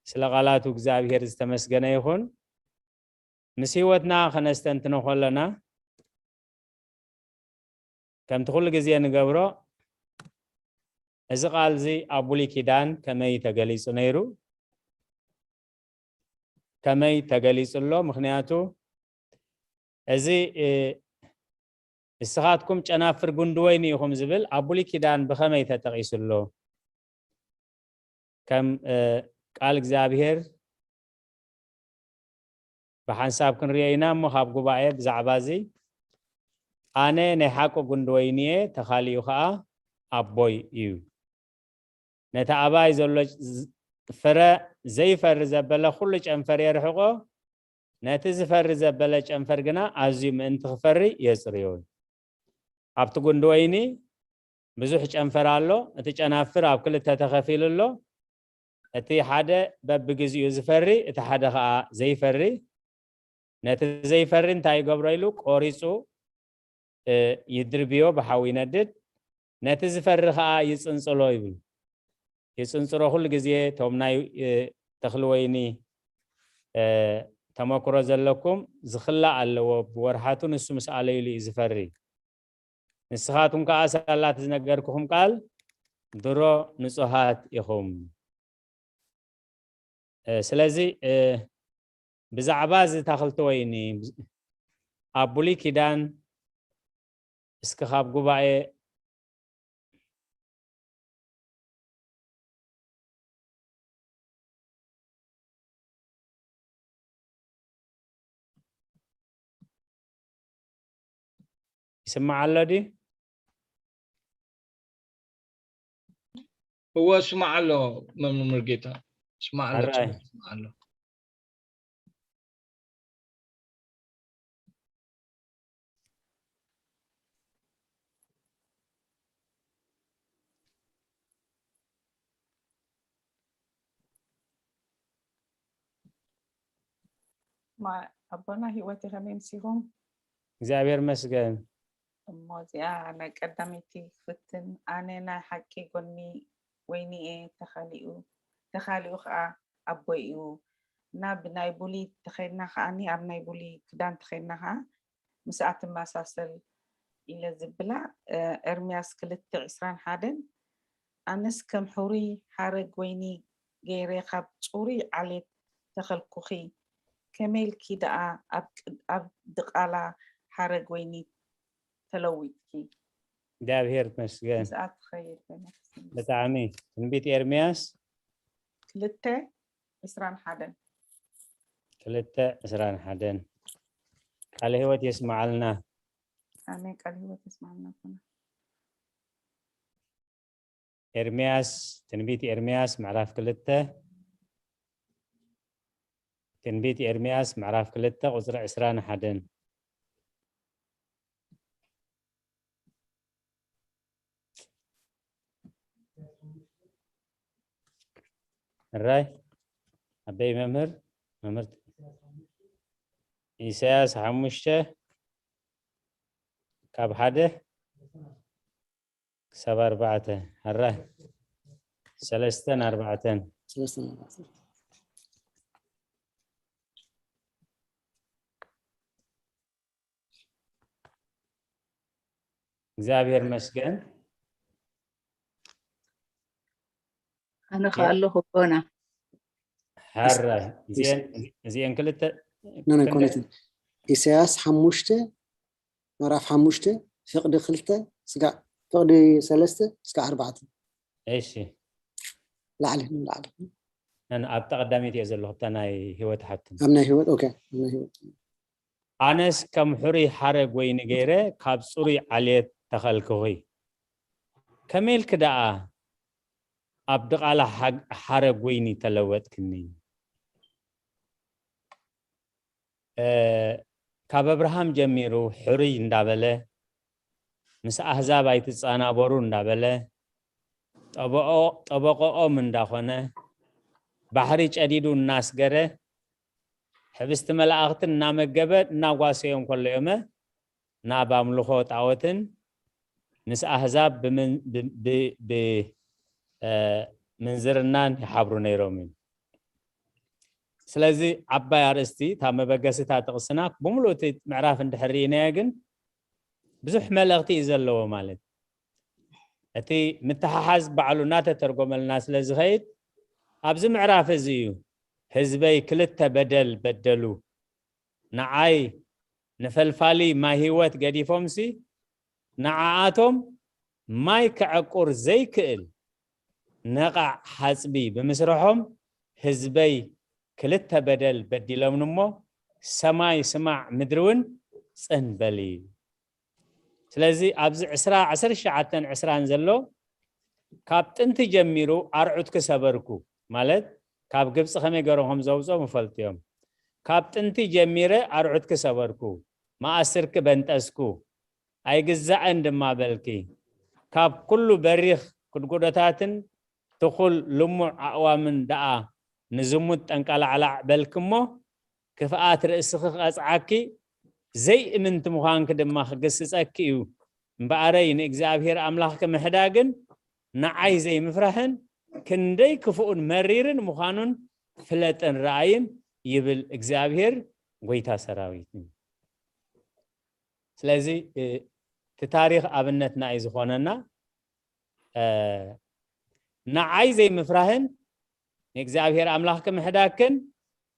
ስለ ቃላቱ እግዚኣብሔር ዝተመስገነ ይኹን። ምስ ህይወትና ከነስተንትኖ ከለና፣ ከምቲ ኩሉ ግዜ ንገብሮ፣ እዚ ቃል እዚ ኣብ ብሉይ ኪዳን ከመይ ተገሊጹ ነይሩ? ከመይ ተገሊጹ ኣሎ? ምኽንያቱ፣ እዚ፣ እ፣ ንስኻትኩም ጨናፍር ጉንዲ ወይኒ ኢኹም ዝብል ኣብ ብሉይ ኪዳን ብኸመይ ተጠቒሱ ኣሎ? ከም፣ እ፣ ቃል እግዚኣብሔር ብሓንሳብ ክንሪኦ ኢና እሞ፣ ካብ ጉባኤ ብዛዕባ እዚ፣ ኣነ ናይ ሓቂ ጉንዲ ወይኒ እየ፣ ተኻሊኡ ኸኣ ኣቦይ እዩ። ነቲ ኣባይ ዘሎ ዝ-፣ ፍረ ዘይፈሪ ዘበለ ኩሉ ጨንፈር የርሕቆ፣ ነቲ ዝፈሪ ዘበለ ጨንፈር ግና ኣዝዩ ምእንቲ ክፈሪ የጽርዮ። ኣብቲ ጉንዲ ወይኒ ብዙሕ ጨንፈር ኣሎ። እቲ ጨናፍር ኣብ ክልተ ተኸፊሉ ኣሎ። እቲ ሓደ በብግዚኡ ዝፈሪ፣ እቲ ሓደ ኸዓ ዘይፈሪ። ነቲ ዘይፈሪ እንታይ ይገብሮ ኢሉ ቆሪፁ፣ እ፣ ይድርብዮ፣ ብሓዊ ይነድድ። ነቲ ዝፈሪ ኸዓ ይፅንፅሎ ይብል። ይፅንፅሮ ኩሉ ግዜ እቶም ናይ፣ እ፣ ተኽሊ ወይኒ፣ እ፣ ተመክሮ ዘለኩም ዝኽላእ ኣለዎ። ብወርሓቱ ንሱ ምስ ኣለይሉ እዩ ዝፈሪ። ንስኻትኩም ከኣ ሳላ እቲ ዝነገርኩኹም ቃል ድሮ ንጹሃት ኢኹም። እ፣ ስለዚ፣ እ፣ ብዛዕባ እዚ ታኽልቲ ወይኒ ኣብ ብሉይ ኪዳን እስኪ ካብ ጉባኤ ይስማዕ ኣሎ ድዩ? እወ፣ እስማዕ ኣሎ መምህር ጌታ፣ እስማዕ ኣሎ፣ ሕራይ። ጽቡቕ እስማዕ ኣሎ። ማ-፣ ኣቦና ህይወት ከመይ ምሲኹም? እግዚኣብሔር መስገን። እሞ እዚኣ ናይ ቀዳመይቲ ክፍትን፣ ኣነ ናይ ሓቂ ጎኒ ወይኒ እየ፣ ተኻሊኡ፣ ተኻሊኡ ኸዓ ኣቦይ እዩ። እና ብናይ ቡሊ ተኸይድና ኸዓኒ፣ ኣብ ናይ ቡሊ ክዳን ተኸይድና ኸዓ ምስኣ ትመሳሰል ኢለ ዝብላ፣ እ፣ ኤርምያስ ክልተ ዕስራን ሓደን፣ ኣነስ ከም ሕሩይ ሓረግ ወይኒ ገይረ ካብ ጽሩይ ዓሌት ተኸልኩኺ፣ ከመይ ኢልኪ ደኣ ኣብ ቅ-፣ ኣብ ድቓላ ሓረግ ወይኒ ተለዊጥኪ? እግዚኣብሔር ይመስገን። ምስኣ ትኸይድ በነፍሲ። ብጣዕሚ ትንቢት ኤርምያስ ክልተ ዕስራን ሓደን። ክልተ ዕስራን ሓደን። ቃለ ህይወት የስምዓልና። ኣሜን። ቃል ህይወት የስምዓልና ኣቦና። ኤርምያስ፣ ትንቢት ኤርምያስ ምዕራፍ ክልተ፣ ትንቢት ኤርምያስ ምዕራፍ ክልተ ቁጽሪ ዕስራን ሓደን። ሕራይ ኣበይ መምህር? መምህር ኢሳያስ ሓሙሽተ ካብ ሓደ ክሳብ ኣርባዕተ። ሕራይ ሰለስተን ኣርባዕተን። ሰለስተን ኣርባዕተን። እግዚኣብሔር መስገን። ኣነ ከኣ ኣለኹ ኣቦና። ሕራይ እዚአን፣ እዚአን ክልተ ኖ፣ ኖ፣ ኣይኮነትን። ኢሳያስ ሓሙሽተ ምዕራፍ ሓሙሽተ ፍቕዲ ክልተ ስጋዕ ፍቕዲ ሰለስተ ስጋዕ ኣርባዕተ። እሺ። ላዕሊ ንላዕሊ። ነን ኣብታ ቀዳመይቲ እየ ዘለኹ፣ ኣብታ ናይ ህይወት ሓብትን። ኣብ ናይ ህይወት፣ ኦኬ፣ ኣብ ናይ ህይወት። ኣነስ ከም ሕሩይ ሓረግ ወይኒ ገይረ ካብ ጽሩይ ዓሌት ተኸልክኹ። ከመይ ኢልኪ ደኣ ኣብ ድቓላ ሓግ-፣ ሓረግ ወይኒ ተለወጥክኒ? እ፣ ካብ ኣብርሃም ጀሚሩ ሕሩይ እንዳበለ፣ ምስ ኣህዛብ ኣይትጻናበሩ እንዳበለ፣ ጠበኦ-፣ ጠበቆኦም እንዳኾነ፣ ባሕሪ ጨዲዱ እናስገረ፣ ሕብስቲ መላእኽቲ እናመገበ እናጓሰዮም ከሎ እዮመ ናብ ኣምልኾ ጣዖትን ምስ ኣህዛብ ብምን-፣ ብ-፣ ብ-፣ ብ-፣ እ፣ ምንዝርናን ይሓብሩ ነይሮም እዩ። ስለዚ ዓባይ ኣርእስቲ፣ እታ መበገሲታ ጥቕስና፣ ብምሉእ እቲ ምዕራፍ እንድሕር ርኢናዮ ግን ብዙሕ መልእኽቲ እዩ ዘለዎ። ማለት እቲ ምትሓሓዝ ባዕሉ እናተተርጎመልና ስለ ዝኸይድ፣ ኣብዚ ምዕራፍ እዚ እዩ ህዝበይ ክልተ በደል በደሉ፣ ንዓይ ንፈልፋሊ ማይ ህይወት ገዲፎምሲ፣ ንዓኣቶም ማይ ከዐቁር ዘይክእል ነቓዕ ሓጽቢ ብምስርሖም ህዝበይ ክልተ በደል በዲሎምኒ እሞ፣ ሰማይ ስማዕ ምድሪ እውን ጽን በሊ። ስለዚ ኣብዚ ዕስራ፣ ዓሰርተ ትሽዓተን ዕስራን ዘሎ ካብ ጥንቲ ጀሚሩ ኣርዑት ክሰበርኩ፣ ማለት ካብ ግብፂ ከመይ ገይሮም ከም ዘውፅኦም ይፈልጡ እዮም። ካብ ጥንቲ ጀሚረ ኣርዑት ክሰበርኩ፣ መኣስርኪ በንጠስኩ፣ ኣይግዛእን ድማ በልኪ። ካብ ኩሉ በሪኽ ኩድጉዶታትን ትኹል ልሙዕ ኣእዋምን ደኣ ንዝሙት ጠንቀላዕላዕ በልኪ እሞ፣ ክፍኣት ርእስኺ ክቐጽዓኪ፣ ዘይእምንቲ ምዃንኪ ድማ ክግስጸኪ እዩ። እምበኣረይ ንእግዚኣብሔር ኣምላኽኪ ምሕዳግን ንዓይ ዘይምፍራህን ክንደይ ክፉእን መሪርን ምዃኑን ፍለጥን ረኣይን ይብል እግዚኣብሔር ጐይታ ሰራዊት። ስለዚ፣ እ፣ እቲ ታሪኽ ኣብነትና እዩ ዝኾነና። እ፣ ንዓይ ዘይምፍራህን ንእግዚኣብሔር ኣምላኽኪ ምሕዳግን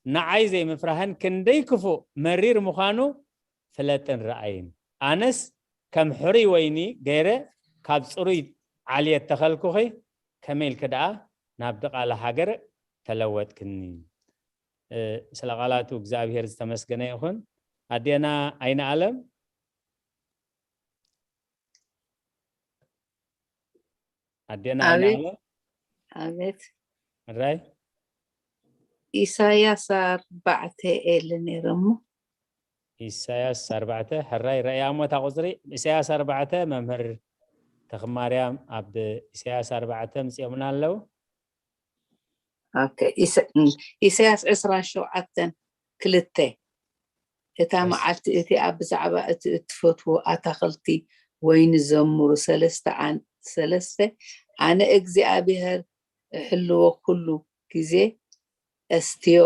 ንዓይ ዘይምፍራህን ክንደይ ክፉእ መሪር ምዃኑ ፍለጥን ረኣይን። ኣነስ ከም ሕሩይ ወይኒ ገይረ ካብ ጽሩይ ዓልየት ተኸልኩኺ፣ ከመይ ኢልኪ ደኣ ናብ ድቓላ ሃገር ተለወጥክኒ? እ፣ ስለ ቃላቱ እግዚኣብሔር ዝተመስገነ ይኹን። ኣዴና ኣይነ ኣለም፣ ኣዴና ኣቤት። ኣይነ ኣለም፣ ኣቤት። ሕራይ? ኢሳያስ ኣርባዕተ ኤለ ነይረ እሞ። ኢሳያስ ኣርባዕተ፣ ሕራይ ረእያ እሞ እታ ቁጽሪ። ኢሳያስ ኣርባዕተ፣ መምህር ተኽማርያም ኣብ ኢሳያስ ኣርባዕተ ምጽኦምና ኣለዉ። ኦኬ፣ ኢሰ-፣ እም፣ ኢሳያስ ዕስራን ሸውዓተን ክልተ። እታ እሺ። መዓልቲ እቲኣ ብዛዕባ እቲ እትፈትዎ ኣታኽልቲ ወይኒ ዘምሩ። ሰለስተ ኣን-፣ ሰለስተ፣ ኣነ እግዚኣብሔር እሕልዎ ኩሉ ግዜ እስትዮ፣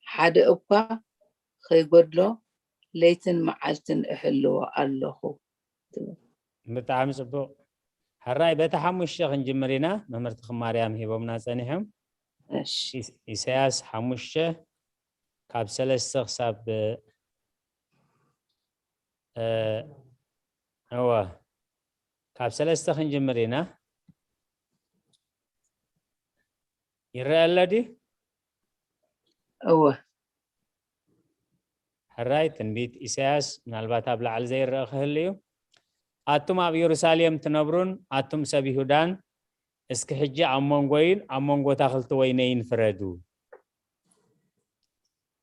ሓደ እኳ ከይጎድሎ ለይትን መዓልትን እሕልዎ ኣለኹ ትብል። ብጣዕሚ ጽቡቕ። ሕራይ በቲ ሓሙሽተ ክንጅምር ኢና። መምህር ተኽማርያም ሂቦምና ጸኒሖም። እሺ። ኢስ-፣ ኢሳያስ ሓሙሽተ ካብ ሰለስተ ክሳብ፣ እ፣ እወ፣ ካብ ሰለስተ ክንጅምር ኢና። ይረአ ኣሎ ድዩ? እወ። ሕራይ ትንቢት ኢሳያስ ምናልባት ኣብ ላዕሊ ዘይረአ ክህሉ እዩ። ኣቱም ኣብ የሩሳሌም ትነብሩን ኣቱም ሰብ ይሁዳን፣ እስኪ ሕጂ ኣብ መንጎይን ኣብ መንጎ ኣታኽልቲ ወይነይን ፍረዱ።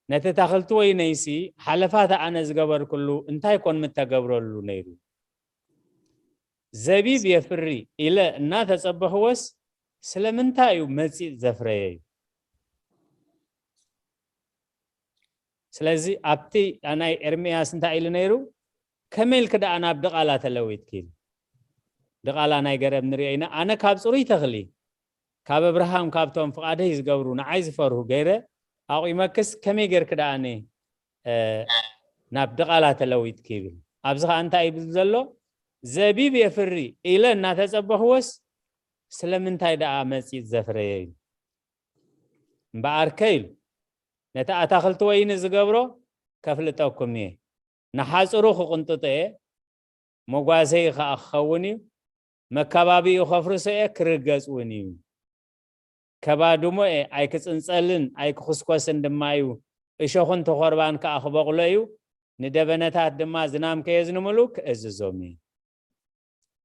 ነቲ ኣታኽልቲ ወይነይሲ ሓለፋ እታ ኣነ ዝገበርኩሉ እንታይ ኮን ምተገብረሉ ነይሩ? ዘቢብ የፍሪ ኢለ እናተጸበኽዎስ ስለምንታይ እዩ መጺእ ዘፍረየ እዩ? ስለዚ ኣብቲ ናይ ኤርምያስ እንታይ ኢሉ ነይሩ? ከመይ ኢልኪ ደኣ ናብ ድቓላ ተለዊጥኪ? ድቓላ ናይ ገረብ ንሪኦ ኢና። ኣነ ካብ ጽሩይ ተኽሊ፣ ካብ ኣብርሃም፣ ካብቶም ፍቓደይ ዝገብሩ፣ ንዓይ ዝፈርሁ ገይረ ኣቑመክስ ከመይ ጌርኪ ደኣ ነ-፣ እ፣ ናብ ድቓላ ተለዊጥኪ ይብል። ኣብዚ ኸኣ እንታይ ይብል ዘሎ? ዘቢብ የፍሪ ኢለ እናተጸበኽዎስ ስለምንታይ ደኣ መጺእ ዘፍረየ እዩ? እምበኣርከ ኢሉ፣ ነቲ ኣታኽልቲ ወይኒ ዝገብሮ ከፍልጠኩም እየ። ንሓጹሩ ክቕንጥጦ እየ፣ መጓሰዪ ኸኣ ክኸውን እዩ። መካባቢኡ ኸፍርሶ እየ፣ ክርገጽ እውን እዩ። ከባድሞ እየ፣ ኣይክጽንጸልን ኣይክኹስኮስን ድማ እዩ። እሾኽን ተኾርባን ከኣ ክበቑሎ እዩ። ንደበነታት ድማ ዝናም ከየዝንምሉ ክእዝዞም እየ።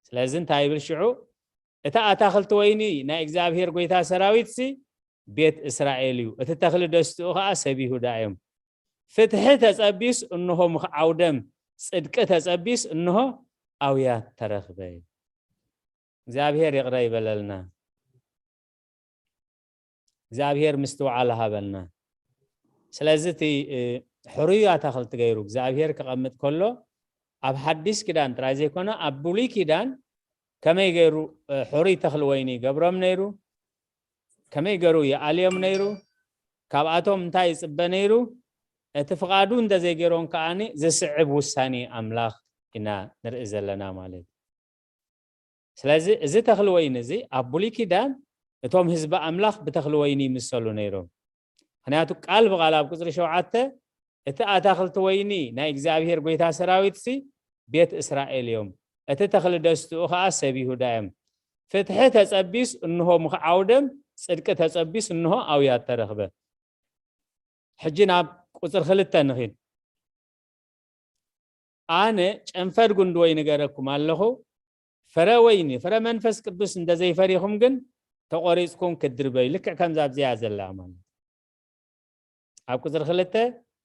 ስለዚ እንታይ ይብል ሽዑ? እታ ኣታኽልቲ ወይኒ ናይ እግዚኣብሔር ጐይታ ሰራዊትሲ ቤት እስራኤል እዩ፣ እቲ ተኽሊ ደስትኡ ኸኣ ሰብ ይሁዳ እዮም። ፍትሒ ተጸቢስ እንሆ ምኽዓው ደም፣ ጽድቂ ተጸቢስ እንሆ ኣውያት ተረኽበ። እግዚኣብሔር ይቕረ ይበለልና። እግዚኣብሔር ምስትውዓል ሃበልና። ስለዚ እቲ፣ እ፣ ሕሩይ ኣታኽልቲ ገይሩ እግዚኣብሔር ክቐምጥ ከሎ ኣብ ሓዲስ ኪዳን ጥራይ ዘይኮነ ኣብ ብሉይ ኪዳን ከመይ ገይሩ፣ እ፣ ሕሩይ ተኽሊ ወይኒ ይገብሮም ነይሩ? ከመይ ገይሩ ይኣልዮም ነይሩ? ካብኣቶም እንታይ ይጽበ ነይሩ? እቲ ፍቓዱ እንተዘይገይሮም ከኣኒ ዝስዕብ ውሳኔ ኣምላኽ ኢና ንርኢ ዘለና ማለት እዩ። ስለዚ እዚ ተኽሊ ወይኒ እዚ ኣብ ብሉይ ኪዳን እቶም ህዝቢ ኣምላኽ ብተኽሊ ወይኒ ይምሰሉ ነይሮም። ምኽንያቱ ቃል ብቓል ኣብ ቁጽሪ ሸውዓተ፣ እቲ ኣታኽልቲ ወይኒ ናይ እግዚኣብሔር ጐይታ ሰራዊትሲ ቤት እስራኤል እዮም፣ እቲ ተኽሊ ደስትኡ ኸኣ ሰብ ይሁዳ እዮም። ፍትሒ ተጸቢስ እንሆ ምኽዓው ደም፣ ጽድቂ ተጸቢስ እንሆ ኣውያት ተረኽበ። ሕጂ ናብ ቁጽሪ ክልተ ንኺድ። ኣነ ጨንፈር ጉንዲ ወይኒ ገረኩም ኣለኹ፣ ፍረ ወይኒ፣ ፍረ መንፈስ ቅዱስ እንተ ዘይፈሪኹም ግን ተቖሪጽኩም ክትድርበዩ። ልክዕ ከምዛ ኣብዚኣ ዘላ ማለት። ኣብ ቁጽሪ ክልተ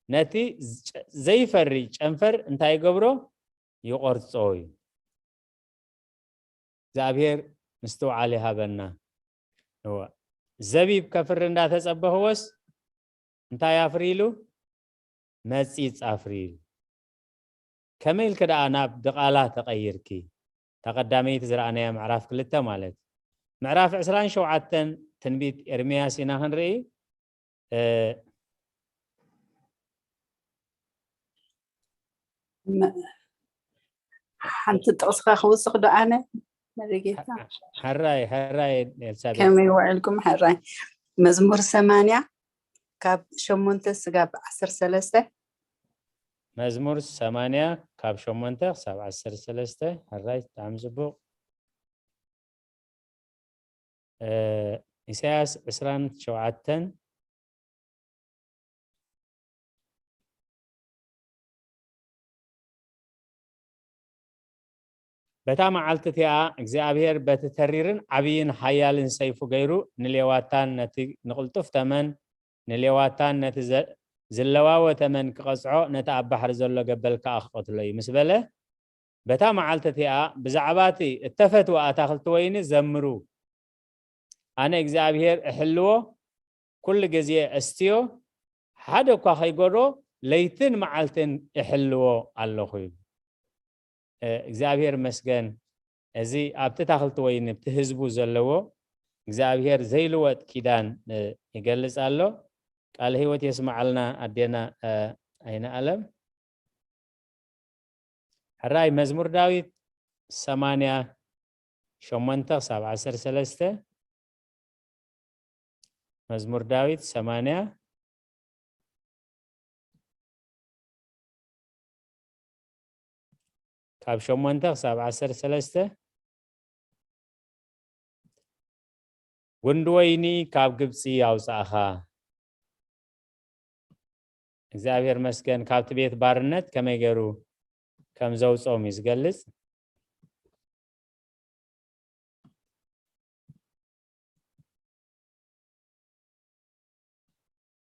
ነቲ ጨ-፣ ዘይፈሪ ጨንፈር እንታይ ይገብሮ? ይቖርጾ እዩ። እግዚኣብሔር ምስትውዓል ይሃበና። እወ፣ ዘቢብ ከፍሪ እንዳተጸበኽዎስ እንታይ ኣፍሪ ኢሉ? መጺጽ ኣፍሪ ኢሉ። ከመይ ኢልኪ ደኣ ናብ ድቓላ ተቐይርኪ? እታ ቀዳመይቲ ዝረኣናያ ምዕራፍ ክልተ ማለት። ምዕራፍ ዕስራን ሸውዓተን ትንቢት ኤርምያስ ኢና ክንርኢ። እ፣ መ- ሓንቲ ጥቕስኻ ክውስኽ ዶ ኣነ መሪጌታ? ሕራይ ሕራይ ኤልሳቤጥ። ከመይ ውዕልኩም? ሕራይ። መዝሙር ሰማንያ ካብ ሸሞንተ ስጋብ ዓሰርተ ሰለስተ። መዝሙር ሰማንያ ካብ ሸሞንተ ክሳብ ዓሰርተ ሰለስተ። ሕራይ፣ ብጣዕሚ ጽቡቕ። እ፣ ኢሳያስ ዕስራን ሸውዓተን። በታ መዓልቲ እቲኣ እግዚኣብሔር በቲ ተሪርን ዓብይን ሓያልን ሰይፉ ገይሩ ንሌዋታን ነቲ ንቕልጡፍ ተመን፣ ንሌዋታን ነቲ ዘ-፣ ዝለዋወ ተመን ክቐጽዖ፣ ነቲ ኣብ ባሕሪ ዘሎ ገበል ከኣ ክቐትሎ እዩ ምስ በለ፣ በታ መዓልቲ እቲኣ ብዛዕባ እቲ እተፈትወ ኣታኽልቲ ወይኒ ዘምሩ። ኣነ እግዚኣብሔር እሕልዎ፣ ኩሉ ግዜ እስትዮ፣ ሓደ እኳ ከይጎድኦ ለይትን መዓልትን እሕልዎ ኣለኹ ይብል። እ፣ እግዚኣብሔር መስገን። እዚ ኣብቲ ታኽልቲ ወይኒ ኣብቲ ህዝቡ ዘለዎ እግዚኣብሔር ዘይልወጥ ኪዳን፣ እ፣ ይገልጽ ኣሎ። ቃለ ህይወት የስምዓልና ኣዴና፣ እ፣ ኣይነ ኣለም። ሕራይ መዝሙር ዳዊት ሰማንያ ሸሞንተ ክሳብ ዓሰርተ ሰለስተ። መዝሙር ዳዊት ሰማንያ ካብ ሸሞንተ ክሳብ ዓሰርተ ሰለስተ። ጉንዲ ወይኒ ካብ ግብፂ ኣውፃእኻ። እግዚኣብሔር መስገን ካብቲ ቤት ባርነት ከመይ ገይሩ ከም ዘውፅኦም እዩ ዝገልፅ።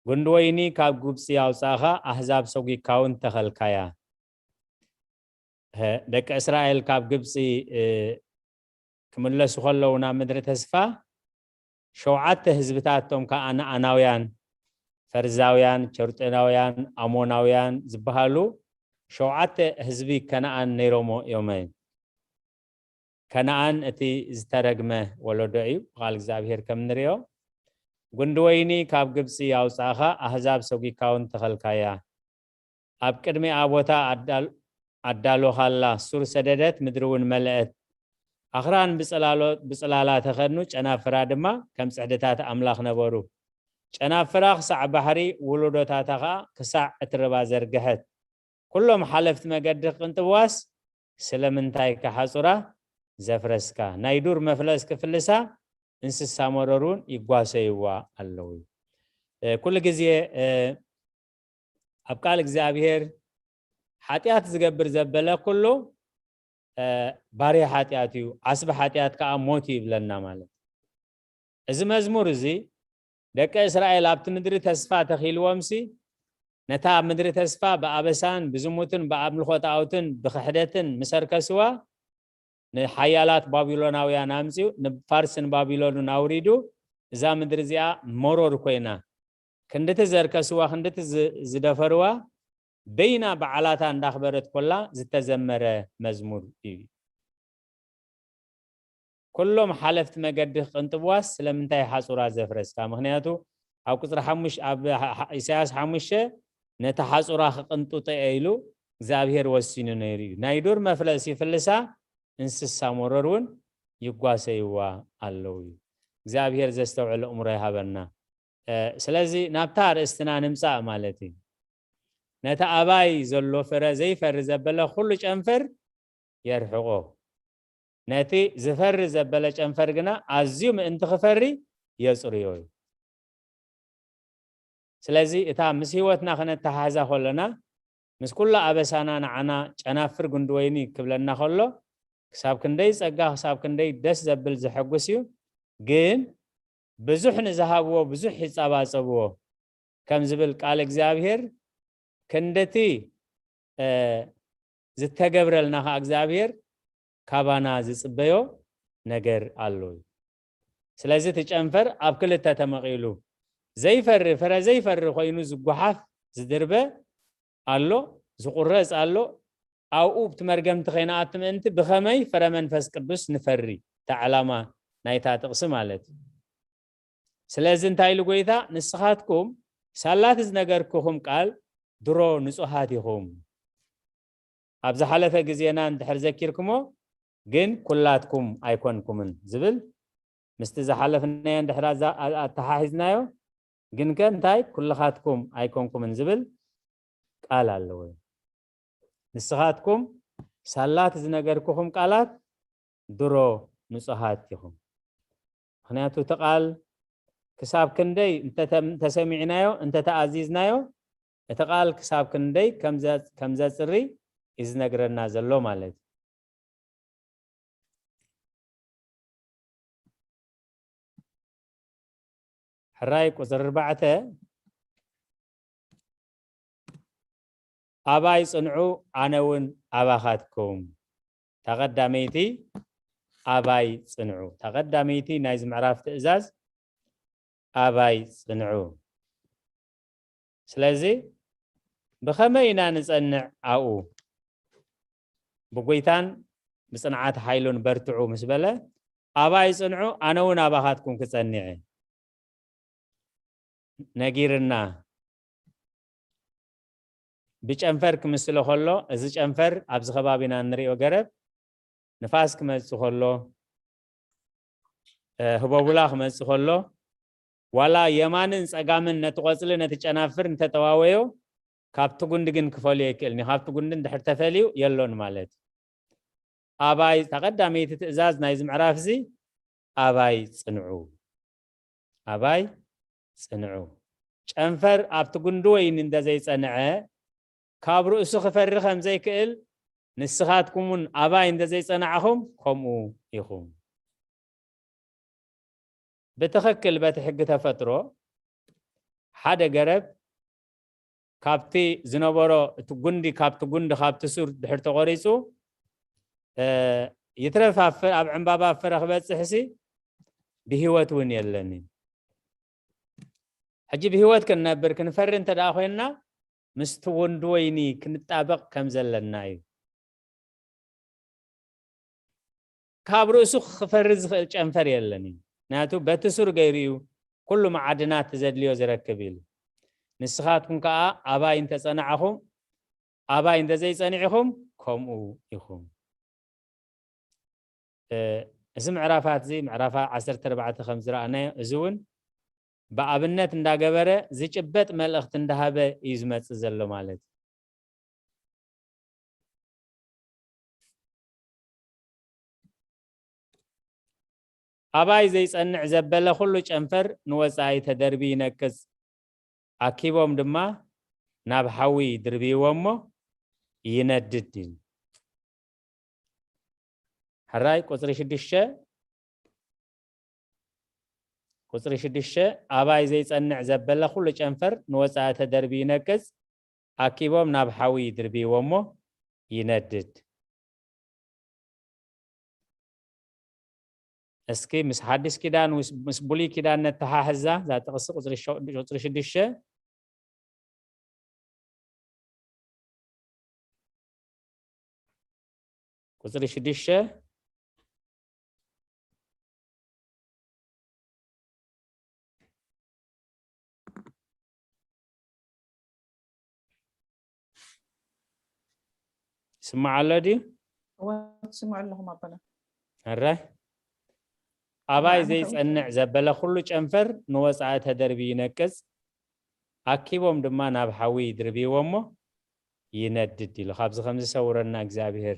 ጉንዲ ወይኒ ካብ ግብፂ ኣውፃእኻ፣ ኣህዛብ ሰጒግካ እውን ተኸልካያ። ሀ፣ ደቂ እስራኤል ካብ ግብፂ፣ እ፣ ክምለሱ ከለዉ ናብ ምድሪ ተስፋ፣ ሸውዓተ ህዝብታት፣ እቶም ከነኣናውያን፣ ፈርዛውያን፣ ቸርጤናውያን፣ ኣሞናውያን ዝበሃሉ ሸውዓተ ህዝቢ ከነኣን ነይሮሞ እዮም። ከነኣን እቲ ዝተረግመ ወለዶ እዩ፣ ብቓል እግዚኣብሔር ከም ንሪኦ። ጉንዲ ወይኒ ካብ ግብፂ ኣውፃእኻ፣ ኣህዛብ ሰጒግካ እውን ተኸልካያ። ኣብ ቅድሚኣ ቦታ ኣዳል-፣ ኣዳሎኻላ፣ ሱር ሰደደት፣ ምድሪ እውን መለአት። ኣኽራን ብጽላሎ-፣ ብጽላላ ተኸድኑ፣ ጨናፍራ ድማ ከም ጽሕድታት ኣምላኽ ነበሩ። ጨናፍራ ክሳዕ ባሕሪ፣ ውሉዶታታ ኸኣ ክሳዕ እቲ ርባ ዘርግሐት። ኩሎም ሓለፍቲ መገዲ ክቕንጥብዋስ፣ ስለምንታይ ከሓጹራ ዘፍረስካ? ናይ ዱር መፍለስ ክፍልሳ፣ እንስሳ መረር እውን ይጓሰይዋ ኣለዉ። እ፣ ኩሉ ግዜ፣ እ፣ ኣብ ቃል እግዚኣብሔር ሓጢኣት ዝገብር ዘበለ ኩሉ፣ እ፣ ባርያ ሓጢኣት እዩ፣ ዓስቢ ሓጢኣት ከኣ ሞት እዩ ይብለና ማለት። እዚ መዝሙር እዚ ደቂ እስራኤል ኣብቲ ምድሪ ተስፋ ተኺልዎምሲ፣ ነታ ምድሪ ተስፋ ብኣበሳን ብዝሙትን ብኣምልኾ ጣኦትን ብኽሕደትን ምስ ኣርከስዋ፣ ንሓያላት ባቢሎናውያን ኣምጺኡ ንፋርስን ባቢሎንን ኣውሪዱ፣ እዛ ምድሪ እዚኣ መሮር ኮይና፣ ክንድቲ ዘርከስዋ፣ ክንድቲ ዝ-፣ ዝደፈርዋ፣ በይና በዓላታ እንዳኽበረት ኮላ ዝተዘመረ መዝሙር እዩ። ኩሎም ሓለፍቲ መገዲ ክቕንጥብዋስ ስለምንታይ ሓጹራ ዘፍረስካ? ምኽንያቱ ኣብ ቁጽሪ ሓሙሽ-፣ ኣብ ሓ-፣ ሓ-፣ ኢሳያስ ሓሙሽተ ነቲ ሓጹራ ክቕንጥጦ እየ ኢሉ እግዚኣብሔር ወሲኑ ነይሩ እዩ። ናይ ዱር መፍለስ ይፍልሳ፣ እንስሳ መሮር እውን ይጓሰይዋ ኣለዉ እዩ። እግዚኣብሔር ዘስተውዕል ኣእምሮ ይሃበና። እ፣ ስለዚ ናብታ ኣርእስትና ንምጻእ ማለት እዩ። ነቲ ኣባይ ዘሎ ፍረ ዘይፈሪ ዘበለ ኩሉ ጨንፈር የርሕቆ። ነቲ ዝፈሪ ዘበለ ጨንፈር ግና ኣዝዩ ምእንቲ ክፈሪ የጽርዮ እዩ። ስለዚ እታ ምስ ህይወትና ከነተሓሕዛ ከለና፣ ምስ ኩሉ ኣበሳና ንዓና ጨናፍር ጉንዲ ወይኒ ክብለና ከሎ፣ ክሳብ ክንደይ ጸጋ፣ ክሳብ ክንደይ ደስ ዘብል ዘሐጉስ እዩ። ግን ብዙሕ ንዝሃብዎ ብዙሕ ይጸባጸብዎ ከም ዝብል ቃል እግዚኣብሔር፣ ክንደቲ፣ እ፣ ዝተገብረልና ከኣ እግዚኣብሔር ካባና ዝጽበዮ ነገር ኣሎ እዩ። ስለዚ እቲ ጨንፈር ኣብ ክልተ ተመቒሉ ዘይፈሪ፣ ፍረ ዘይፈሪ ኮይኑ ዝጓሓፍ፣ ዝድርበ ኣሎ፣ ዝቑረጽ ኣሎ። ኣብኡ እቲ መርገምቲ ከይንኣቱ ምእንቲ ብኸመይ ፍረ መንፈስ ቅዱስ ንፈሪ? እታ ዕላማ ናይታ ጥቕሲ ማለት እዩ። ስለዚ እንታይ ኢሉ ጎይታ? ንስኻትኩም ሳላት ዝነገርኩኹም ቃል ድሮ ንጹሃት ኢኹም። ኣብ ዝሓለፈ ግዜና እንድሕር ዘኪርኩሞ፣ ግን ኩላትኩም ኣይኮንኩምን ዝብል፣ ምስቲ ዝሓለፍናዮ እንድሕር ኣዛ-፣ ኣ-፣ ኣተሓሒዝናዮ፣ ግንከ እንታይ ኩልኻትኩም ኣይኮንኩምን ዝብል ቃል ኣለዎ። ንስኻትኩም ሳላት ዝነገርኩኹም ቃላት ድሮ ንጹሃት ኢኹም። ምኽንያቱ እቲ ቃል ክሳብ ክንደይ እንተተ-፣ እንተሰሚዕናዮ፣ እንተተኣዚዝናዮ፣ እቲ ቃል ክሳብ ክንደይ ከም ዘ-፣ ከም ዘጽሪ እዩ ዝነግረና ዘሎ ማለት እዩ። ሕራይ ቁጽሪ ኣርባዕተ፣ ኣባይ ጽንዑ፣ ኣነ እውን ኣባኻትኩም። እታ ቀዳመይቲ ኣባይ ጽንዑ። እታ ቀዳመይቲ ናይዚ ምዕራፍ ትእዛዝ ኣባይ ጽንዑ። ስለዚ ብኸመይ ኢና ንጸንዕ ኣብኡ? ብጎይታን ብጽንዓት ሓይሉን በርትዑ ምስ በለ፣ ኣባይ ጽንዑ፣ ኣነ እውን ኣባኻትኩም ክጸንዕ እየ። ነጊርና። ብጨንፈር ክምስሎ ከሎ፣ እዚ ጨንፈር ኣብዚ ከባቢና እንሪኦ ገረብ ንፋስ ክመጽእ ከሎ፣ እ፣ ህቦቡላ ክመጽእ ከሎ፣ ዋላ የማንን ጸጋምን ነቲ ቆጽሊ ነቲ ጨናፍር እንተጠዋወዮ፣ ካብቲ ጉንዲ ግን ክፈልዮ ኣይክእልን እዩ። ካብቲ ጉንዲ እንድሕር ተፈልዩ የሎን ማለት እዩ። ኣባይ፣ እታ ቀዳመይቲ ትእዛዝ ናይዚ ምዕራፍ እዚ፣ ኣባይ ጽንዑ። ኣባይ ጽንዑ። ጨንፈር ኣብቲ ጉንዲ ወይኒ እንተ ዘይጸንዐ፣ ካብ ርእሱ ክፈሪ ከም ዘይክእል፣ ንስኻትኩም እውን ኣባይ እንተ ዘይጸናዕኹም ከምኡ ኢኹም። ብትኽክል በቲ ሕጊ ተፈጥሮ፣ ሓደ ገረብ ካብቲ ዝነበሮ፣ እቲ ጉንዲ፣ ካብቲ ጉንዲ፣ ካብቲ ሱር ድሕር ተቖሪጹ፣ እ፣ ይትረፍ ኣብ ፍረ-፣ ኣብ ዕምባባ ፍረ ክበጽሕሲ ብህይወት እውን የለን እዩ። ሕጂ ብህይወት ክንነብር፣ ክንፈሪ እንተ ደኣ ኮይንና፣ ምስቲ ጉንዲ ወይኒ ክንጣበቕ ከም ዘለና እዩ። ካብ ርእሱ ክፈሪ ዝኽእል ጨንፈር የለን እዩ። ምክንያቱ በቲ ሱር ገይሩ እዩ ኩሉ መዓድናት ዘድልዮ ዝረክብ ኢሉ። ንስኻትኩም ከኣ ኣባይ እንተጸናዕኹም፣ ኣባይ እንተዘይጸኒዕኹም ከምኡ ኢኹም። እ፣ እዚ ምዕራፋት እዚ፣ ምዕራፍ ዓሰርተ ኣርባዕተ ከም ዝረኣናዮ፣ እዚ እውን ብኣብነት እንዳገበረ ዝጭበጥ መልእኽቲ እንዳሃበ እዩ ዝመጽእ ዘሎ ማለት እዩ። ኣባይ ዘይጸንዕ ዘበለ ኩሉ ጨንፈር ንወጻኢ ተደርቢ ይነቅጽ፣ ኣኪቦም ድማ ናብ ሓዊ ድርብይዎ እሞ ይነድድ ይብል። ሕራይ ቁጽሪ ሽዱሽተ፣ ቁጽሪ ሽዱሽተ፣ ኣባይ ዘይጸንዕ ዘበለ ኩሉ ጨንፈር ንወጻኢ ተደርቢ ይነቅጽ፣ ኣኪቦም ናብ ሓዊ ድርብይዎ እሞ ይነድድ። እስኪ ምስ ሓድሽ ኪዳን ምስ፣ ምስ ብሉይ ኪዳን ነተሓሕዛ፣ እዛ ጥቕሲ ቁጽሪ ሸ-፣ ቁጽሪ ሽዱሽተ። ቁጽሪ ሽዱሽተ። ይስማዕ ኣሎ ድዩ? እወ፣ ትስምዑ ኣለኹም ኣቦና። ሕራይ። ኣባይ ኣነ ዘይጸንዕ ከይት- ዘበለ ኩሉ ጨንፈር ንወጻኢ ተደርቢ ይነቅጽ፣ ኣኪቦም ድማ ናብ ሓዊ ይድርብይዎ እሞ ይነድድ ኢሉ። ካብዚ ከምዚ ሰውረና እግዚኣብሔር።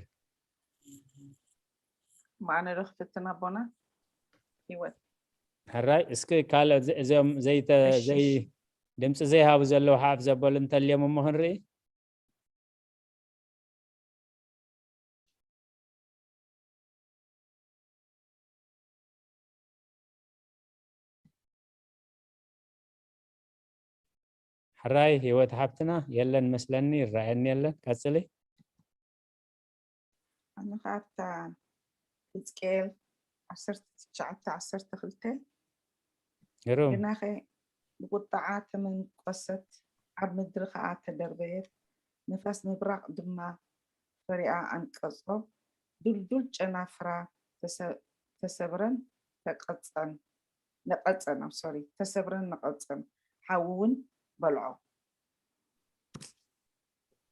ማዕነ ዶ ክፍትን ኣቦና? ህይወት። ሕራይ፣ እስኪ ካልእ እዚ-፣ እዚኦም ዘይተ-፣ እሺ፣ ዘይ-፣ እሺ። ድምፂ ዘይሃቡ ዘለዉ ሓፍ ዘበሉ እንተልዮም እሞ ክንርኢ። ሕራይ ህይወት ሓፍትና የለን መስለኒ፣ ይረኣየኒ የለን። ቀጽሊ። ኣነ ኸዓ ኣብታ ህዝቅኤል ዓሰርተ ትሽዓተ ዓሰርተ ክልተ። ግሩም። ግናኸ ብቁጥዓ ተመንቆሰት፣ ኣብ ምድሪ ኸኣ ተደርበየት፣ ንፋስ ምብራቕ ድማ ፈሪኣ ኣንቀጾ። ዱልዱል ጨናፍራ ተሰ- ተሰብረን ተቐጸን ነቐጸን፣ I'm sorry፣ ተሰብረን ነቐጸን፣ ሓዊ እውን በልዖ።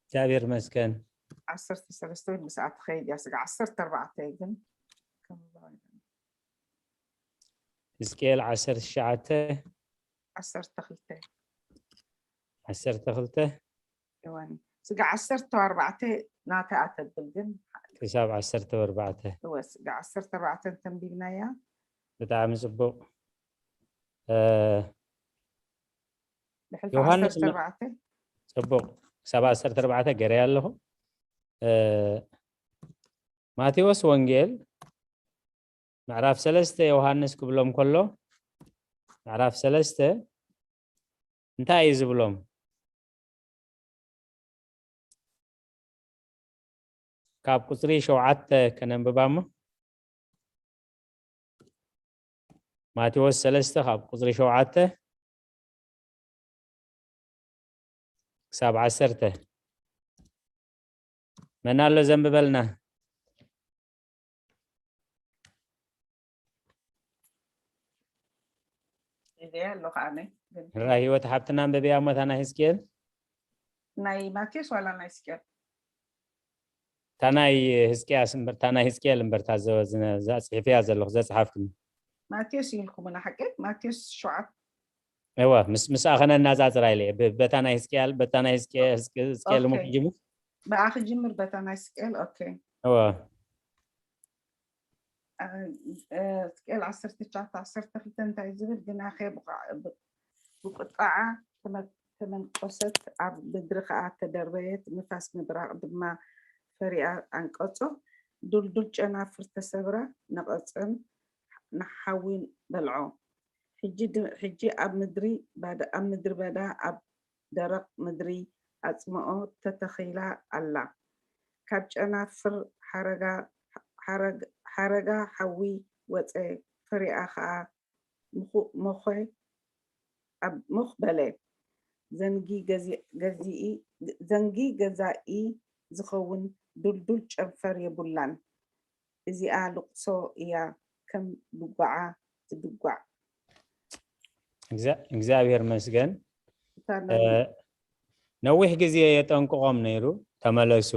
እግዚኣብሔር ይመስገን። ዓሰርተ ሰለስተ እውን ምስኣ ትኸይድ እያ። ስጋ ዓሰርተ ኣርባዕተ ግን ከም ሕዝቅኤል ዓሰርተ ትሽዓተ ዓሰርተ ክልተ ዓሰርተ ክልተ እዋን ስጋ ዓሰርተ ኣርባዕተ ናታ ኣተብል ግን ክሳብ ዓሰርተ ኣርባዕተ እወ ስጋ ዓሰርተ ኣርባዕተ እንተንቢብናያ ብጣዕሚ ጽቡቕ። እ፣ ድሕሪ ዮሃንስ ዓሰርተ ኣርባዕተ ጽቡቕ። ክሳብ ዓሰርተ ኣርባዕተ ገረያ ኣለኹ። እ፣ ማቴዎስ ወንጌል ምዕራፍ ሰለስተ ዮሃንስ ክብሎም ከሎ ምዕራፍ ሰለስተ እንታይ እዩ ዝብሎም? ካብ ቁፅሪ ሸውዓተ ከነንብባ እሞ። ማቴዎስ ሰለስተ ካብ ቁፅሪ ሸውዓተ ክሳብ ዓሰርተ። መን ኣሎ ዘንብበልና? ኢለ ኣለኹ ኣነ። ግን ራ ህይወት ሓብትና ኣንብብያ እሞ እታ ናይ ህዝቅኤል። ናይ ማቴዎስ ዋላ ናይ ህዝቅኤል? እታ ናይ ህዝቅያስ እምበር፣ እታ ናይ ህዝቅኤል እምበር፣ እታ ዘ- ዝነ- እዛ ጽሒፈያ ዘለኹ፣ ዘጽሓፍክኒ። ማቴዎስ ኢልኩምና ሓቂ? ማቴዎስ ሸውዓተ እወ፣ ምስ ምስኣ ከነናጻጽራ ኢለ እየ። ብ- በታ ናይ ህዝቅኤል፣ በታ ናይ ህዝቅኤል፣ ህዝቅ- ህዝቅኤል እሞ ኦኬ። ክጅምር። ብኣ ክጅምር በታ ናይ ህዝቅኤል። ኦኬ። እወ። እ፣ እ፣ ህዝቅኤል ዓሰርተ ትሽዓተ ዓሰርተ ክልተ እንታይ ዝብል? ግናኸ ብቑ- ብ- ብቁጥዓ ተመ- ተመንቆሰት፣ ኣብ ምድሪ ኸኣ ተደርበየት፣ ንፋስ ምብራቕ ድማ ፈሪኣ ኣንቀጾ። ዱልዱል ጨናፍር ተሰብራ፣ ነቐጸን ንሓዊ በልዖ። ሕጂ ድ- ሕጂ ኣብ ምድሪ ባዳ ኣብ ምድሪ በዳ ኣብ ደረቕ ምድሪ ኣጽምኦ ተተኺላ ኣላ። ካብ ጨናፍር ሓረጋ ሓረግ- ሓረጋ ሓዊ ወጸ፣ ፈሪኣ ኸኣ ምኹ- ሞኸ ኣብ ሞኽ በለ። ዘንጊ ገዚ- ገዚኢ ዘንጊ ገዛኢ ዝኸውን ዱልዱል ጨንፈር የቡላን። እዚኣ ልቕሶ እያ፣ ከም ድጓዓ ትድጓዕ። እግዚኣብ- እግዚኣብሔር መስገን። እታ ናይ እ፣ ነዊሕ ግዜ የጠንቅቖም ነይሩ። ተመለሱ፣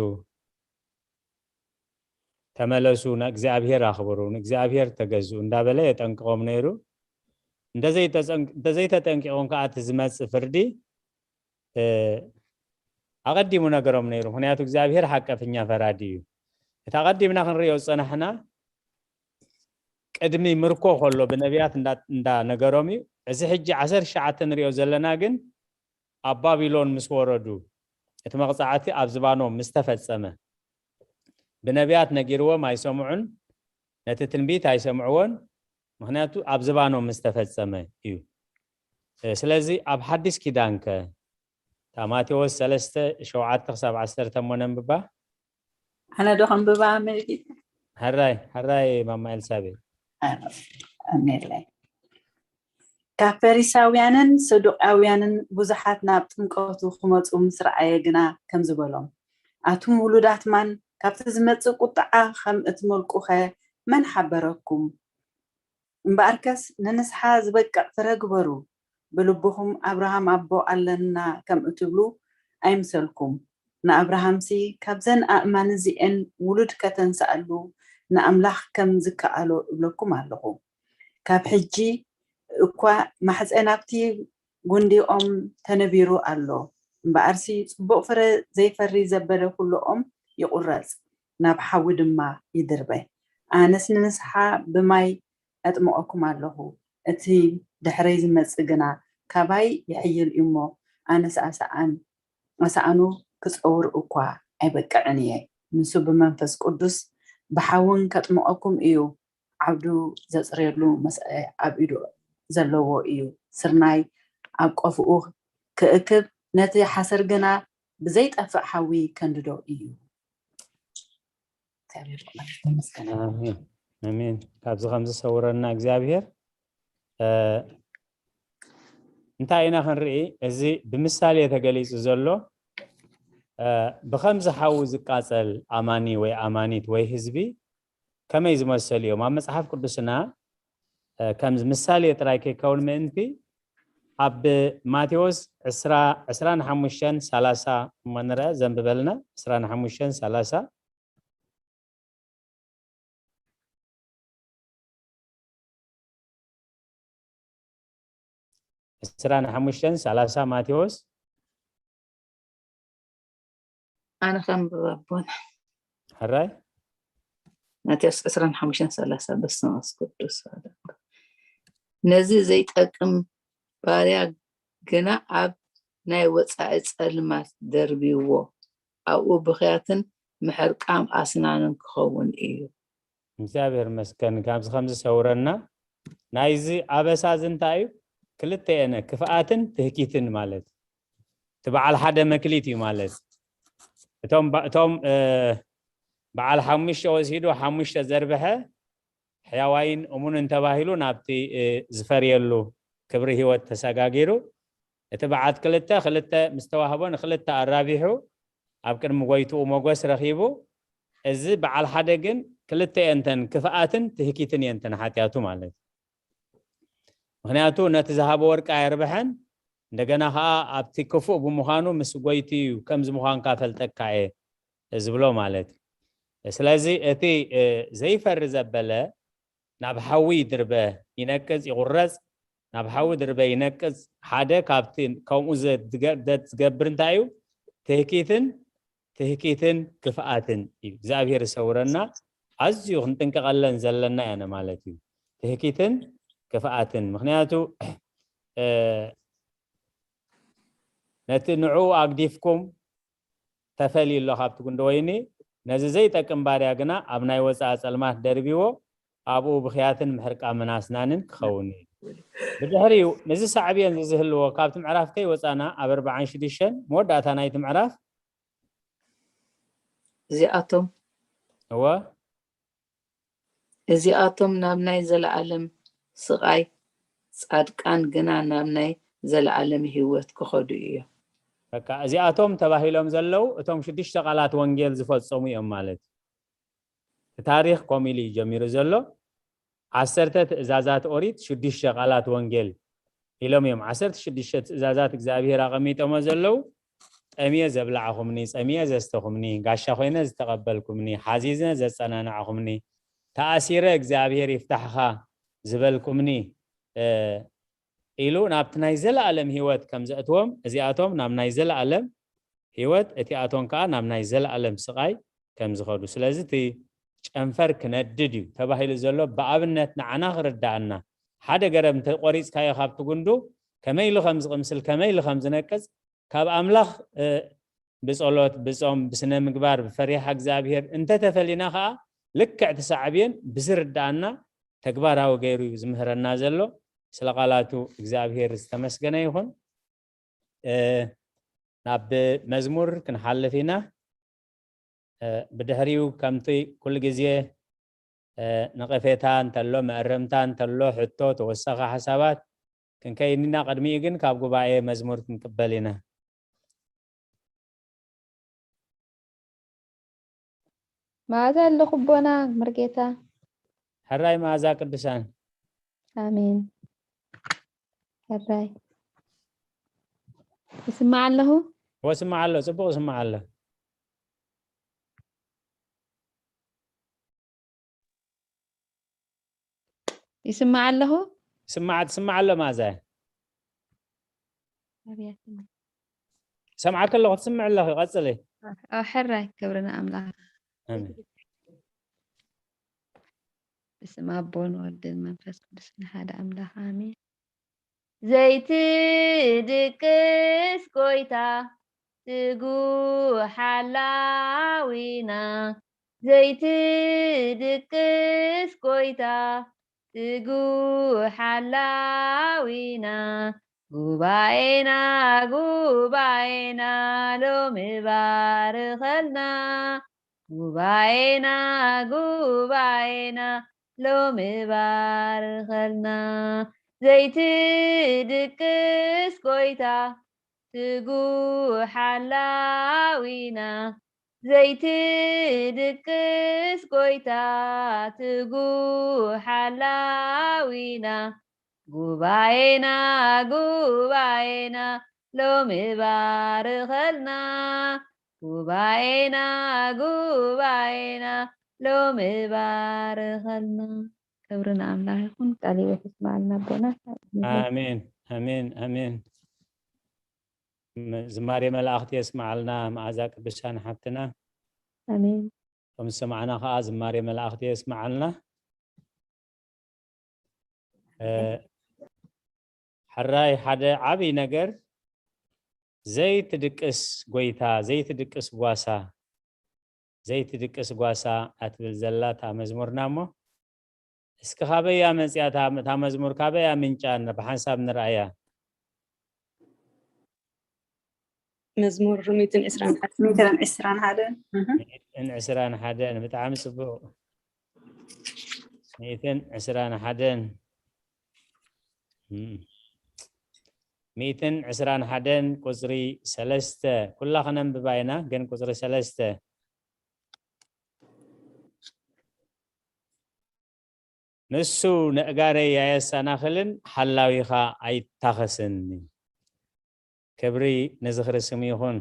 ተመለሱ፣ ንእግዚኣብሔር ኣኽብሩ፣ ንእግዚኣብሔር ተገዝኡ እንዳበለ የጠንቅቖም ነይሩ። እንተዘይተፀንቅ- እንተዘይተጠንቂቖም ከዓ እቲ ዝመፅእ ፍርዲ እ፣ ኣቐዲሙ ነገሮም ነይሩ። ምክንያቱ እግዚኣብሔር ሓቀፍኛ ፈራዲ እዩ። እቲ ኣቐዲምና ክንሪኦ ዝፀናሕና ቅድሚ ምርኮ ከሎ ብነቢያት እንዳ- እንዳነገሮም እዩ። እዚ ሕጂ ዓሰርተ ትሽዓተ ንሪኦ ዘለና ግን ኣብ ባቢሎን ምስ ወረዱ እቲ መቕፃዕቲ ኣብ ዝባኖም ምስ ተፈፀመ ብነቢያት ነጊርዎም ኣይሰምዑን፣ ነቲ ትንቢት ኣይሰምዕዎን፣ ምክንያቱ ኣብ ዝባኖም ምስ ተፈፀመ እዩ። እ፣ ስለዚ ኣብ ሓዲስ ኪዳንከ እታ ማቴዎስ ሰለስተ ሸውዓተ ክሳብ ዓሰርተ እሞ ነንብባ። ኣነ ዶ ከንብባ? መልጊ ሕራይ ሕራይ ማማ ኤልሳቤጥ። ኣሜለይ። ካብ ፈሪሳውያንን ሰዱቃውያንን ብዙሓት ናብ ጥምቀቱ ክመጹ ምስ ረኣየ ግና ከምዚ በሎም፣ ኣቱም ውሉዳት ማን፣ ካብቲ ዝመጽእ ቁጥዓ ከም እትመልቁኸ መን ሓበረኩም? እምበኣርከስ ንንስሓ ዝበቅዕ ፍረ ግበሩ። ብልብኹም ኣብርሃም ኣቦ ኣለና ከም እትብሉ ኣይምሰልኩም። ንኣብርሃምሲ ካብዘን ኣእማን እዚኤን ውሉድ ከተንስኣሉ ንኣምላኽ ከም ዝከኣሎ እብለኩም ኣለኹ። ካብ ሕጂ እኳ ማሕፀን ኣብቲ ጉንዲኦም ተነቢሩ ኣሎ። እምበኣርሲ ፅቡቕ ፍረ ዘይፈሪ ዘበለ ኩሉ ኦም ይቑረፅ፣ ናብ ሓዊ ድማ ይድርበ። ኣነስ ንንስሓ ብማይ ኣጥምቐኩም ኣለኹ፣ እቲ ድሕረይ ዝመጽእ ግና ካባይ ይሕይል እዩ እሞ፣ ኣነስ ኣሰኣን ኣሰኣኑ ክጸውር እኳ ኣይበቅዕን እየ። ንሱ ብመንፈስ ቅዱስ ብሓውን ከጥምቐኩም እዩ። ዓውዱ ዘጽርየሉ መስአ ኣብ ኢዱ ዘለዎ እዩ። ስርናይ ኣብ ቆፍኡ ክእክብ፣ ነቲ ሓሰር ግና ብዘይጠፍእ ሓዊ ከንድዶ እዩ። እግዚኣብሔር ይመስገን። ኣሜን። ኣሜን። ካብዚ ከም ዝሰውረና እግዚኣብሔር። እ፣ እንታይ ኢና ክንርኢ? እዚ ብምሳሌ ተገሊጹ ዘሎ፣ እ፣ ብኸምዚ ሓዊ ዝቃጸል ኣማኒ ወይ ኣማኒት ወይ ህዝቢ ከመይ ዝመሰሉ እዮም? ኣብ መጽሓፍ ቅዱስና፣ እ፣ ከም ምሳሌ ጥራይ ከይከውን ምእንቲ፣ ኣብ ማቴዎስ ዕስራ፣ ዕስራን ሓሙሽተን ሰላሳ እሞ ንርአ፣ ዘንብበልና። ዕስራን ሓሙሽተን ሰላሳ። ዕስራን ሓሙሽተን ሰላሳ ማቴዎስ። ኣነ ከንብብ ኣቦና። ሕራይ። ማቴዎስ ዕስራን ሓሙሽተን ሰላሳ። በስመ አብ ቅዱስ አሐዱ። ነዚ ዘይጠቅም ባርያ ግና ኣብ ናይ ወጻኢ ጸልማት ደርብይዎ፣ ኣብኡ ብኽያትን ምሕርቃም ኣስናንን ክኸውን እዩ። እግዚኣብሔር መስገን ካብዚ ከምዚ ሰውረና። ናይዚ ኣበሳ እዚ እንታይ እዩ? ክልተ የነ ክፍኣትን ትህኪትን ማለት እቲ በዓል ሓደ መክሊት እዩ ማለት። እቶም ባ-፣ እቶም፣ እ፣ በዓል ሓሙሽተ ወሲዱ ሓሙሽተ ዘርብሐ ሕያዋይን እሙንን ተባሂሉ ናብቲ፣ እ፣ ዝፈርየሉ ክብሪ ህይወት ተሰጋጊሩ። እቲ በዓት ክልተ ክልተ ምስ ተዋህቦ ንክልተ ኣራቢሑ ኣብ ቅድሚ ጎይትኡ ሞገስ ረኺቡ። እዚ በዓል ሓደ ግን ክልተ እየንተን ክፍኣትን ትህኪትን እየንተን ሓጢኣቱ ማለት እዩ። ምኽንያቱ ነቲ ዝሃቦ ወርቂ ኣየርብሐን፣ እንደገና ኸዓ ኣብቲ ክፉእ ብምዃኑ ምስ ጎይትኡ እዩ ከምዚ ምዃንካ ፈልጠካ እየ ዝብሎ ማለት እዩ። ስለዚ እቲ፣ እ፣ ዘይፈሪ ዘበለ ናብ ሓዊ ይድርበ፣ ይነቅጽ፣ ይቑረጽ፣ ናብ ሓዊ ድርበ ይነቅጽ። ሓደ ካብቲ ከምኡ ዘድገ-፣ ዘ-፣ ዝገብር እንታይ እዩ? ትህኪትን፣ ትህኪትን ክፍኣትን እዩ። እግዚኣብሔር ይሰውረና። ኣዝዩ ክንጥንቀቐለን ዘለና ያነ ማለት እዩ። ትህኪትን ክፍኣትን። ምኽንያቱ፣ እ፣ ነቲ ንዕኡ ኣግዲፍኩም ተፈልዩ ኣሎ ካብቲ ጉንዲ ወይኒ። ነዚ ዘይጠቅም ባርያ ግና ኣብ ናይ ወጻኢ ጸልማት ደርቢዎ፣ ኣብኡ ብኽያትን ምሕርቃምን ኣስናንን ክኸውን እዩ። ብድሕሪኡ፣ ነዚ ሳዕብየን ዝዝህልዎ ካብቲ ምዕራፍ ከይወጻና ኣብ ኣርባዓን ሽዱሽተን መወዳእታ ናይቲ ምዕራፍ። እዚኣቶም እወ። እዚኣቶም ናብ ናይ ዘለዓለም ስቓይ፣ ጻድቃን ግና ናብ ናይ ዘለዓለም ህይወት ክኸዱ እዮም። በቃ፣ እዚኣቶም ተባሂሎም ዘለዉ እቶም ሽዱሽተ ቃላት ወንጌል ዝፈጸሙ እዮም ማለት እዩ። እቲ ታሪኽ ከምኡ ኢሉ እዩ ጀሚሩ ዘሎ። ዓሰርተ ትእዛዛት ኦሪት፣ ሽዱሽተ ቃላት ወንጌል ኢሎም እዮም። ዓሰርተ ሽዱሽተ ትእዛዛት እግዚኣብሔር ኣቐሚጦሞ ዘለዉ። ጠምየ ዘብላዕኹምኒ፣ ጸሚየ ዘስተኹምኒ፣ ጋሻ ኮይነ ዝተቐበልኩምኒ፣ ሓዚነ ዘጸናናዕኹምኒ፣ ተኣሲረ እግዚኣብሔር ይፍታሕኻ ዝበልኩምኒ፣ እ፣ ኢሉ ናብቲ ናይ ዘለኣለም ህይወት ከም ዘእትዎም፣ እዚኣቶም ናብ ናይ ዘለኣለም ህይወት፣ እቲኣቶም ከኣ ናብ ናይ ዘለኣለም ስቓይ ከም ዝኸዱ። ስለዚ እቲ ጨንፈር ክነድድ እዩ ተባሂሉ ዘሎ ብኣብነት ንዓና ክርዳኣና። ሓደ ገረብ እንተቆሪጽካዮ ካብቲ ጉንዱ ከመይ ኢሉ ከም ዝቕምስል፣ ከመይ ኢሉ ከም ዝነቅጽ፣ ካብ ኣምላኽ፣ እ፣ ብጸሎት፣ ብጾም፣ ብስነ ምግባር፣ ብፈሪሃ እግዚኣብሔር እንተተፈሊና ከኣ ልክዕ እቲ ሳዕብየን ብዝርዳኣና ተግባራዊ ገይሩ እዩ ዝምህረና ዘሎ። ስለ ቃላቱ እግዚኣብሔር ዝተመስገነ ይኹን። እ፣ ናብ መዝሙር ክንሓልፍ ኢና። እ፣ ብድሕሪኡ ከምቲ ኩሉ ግዜ፣ እ፣ ነቐፌታ እንተሎ፣ መእረምታ እንተሎ፣ ሕቶ፣ ተወሳኺ ሓሳባት ክንከይድ ኢና። ቅድሚኡ ግን ካብ ጉባኤ መዝሙር ክንቅበል ኢና። መዓዛ ኣለኹ ኣቦና መርጌታ። ሕራይ መዓዛ ቅዱሳን። ኣሜን። ሕራይ። ይስማዕ ኣለኹ? እወ፣ ስማዕ ኣሎ፣ ጽቡቕ ይስማዕ ኣሎ። ይስማዕ ኣለኹ? ስማዕ፣ ትስማዕ ኣሎ መዓዛ። ኣብያትኒ። ሰምዓኪ ኣለኹ፣ ትስምዒ ኣለኺ፣ ቀጽሊ። ኣብ ሕራይ ክብሪ ንኣምላኽ። ኣሜን። ብስም ኣቦን ወልድን መንፈስ ቅዱስን ሓደ ኣምላኽ ኣሜን። ዘይትድቅስ ጎይታ ትጉሕ ሓላዊና፣ ዘይትድቅስ ጎይታ ትጉሕ ሓላዊና፣ ጉባኤና ጉባኤና ሎሚ ባርኸልና፣ ጉባኤና ጉባኤና ሎሚ ባርከልና። ዘይትድቅስ ጎይታ ትጉህ ሓላዊና፣ ዘይትድቅስ ጎይታ ትጉህ ሓላዊና፣ ጉባኤና ጉባኤና ሎሚ ባርከልና፣ ጉባኤና ጉባኤና ሎሚ ባርከልና። ክብሪ ንኣምላኽ ይኹን። ቃለ ሕይወት ይስማዓልና ኣቦና። ኣሜን ኣሜን ኣሜን። ዝማሬ መላእኽቲ የስማዓልና፣ መዓዛ ቅዱሳን ሓብትና። ኣሜን። ከም ዝሰማዕና ከዓ ዝማሬ መላእኽቲ የስማዓልና። ሕራይ ሓደ ዓብይ ነገር ዘይትድቅስ ጎይታ ዘይትድቅስ ጓሳ ዘይትድቅስ ጓሳ ኣትብል ዘላ እታ መዝሙርና እሞ እስኪ ካበያ መፅያ እታ መዝሙር ካበያ ምንጫ ብሓንሳብ ንርኣያ። መዝሙር ሚእትን ዕስራን ሓደን ሚእትን ዕስራን ሓደን ሚእትን ዕስራን ሓደን ብጣዕሚ ፅቡቅ። ሚእትን ዕስራን ሓደን ሚእትን ዕስራን ሓደን ቁፅሪ ሰለስተ ኩላ ክነንብባ ኢና፣ ግን ቁፅሪ ሰለስተ ንሱ ነእጋረይ ኣየሰናኽልን ሓላዊኻ ኣይታኸስን። ክብሪ ንዝኽሪ ስም ይኹን።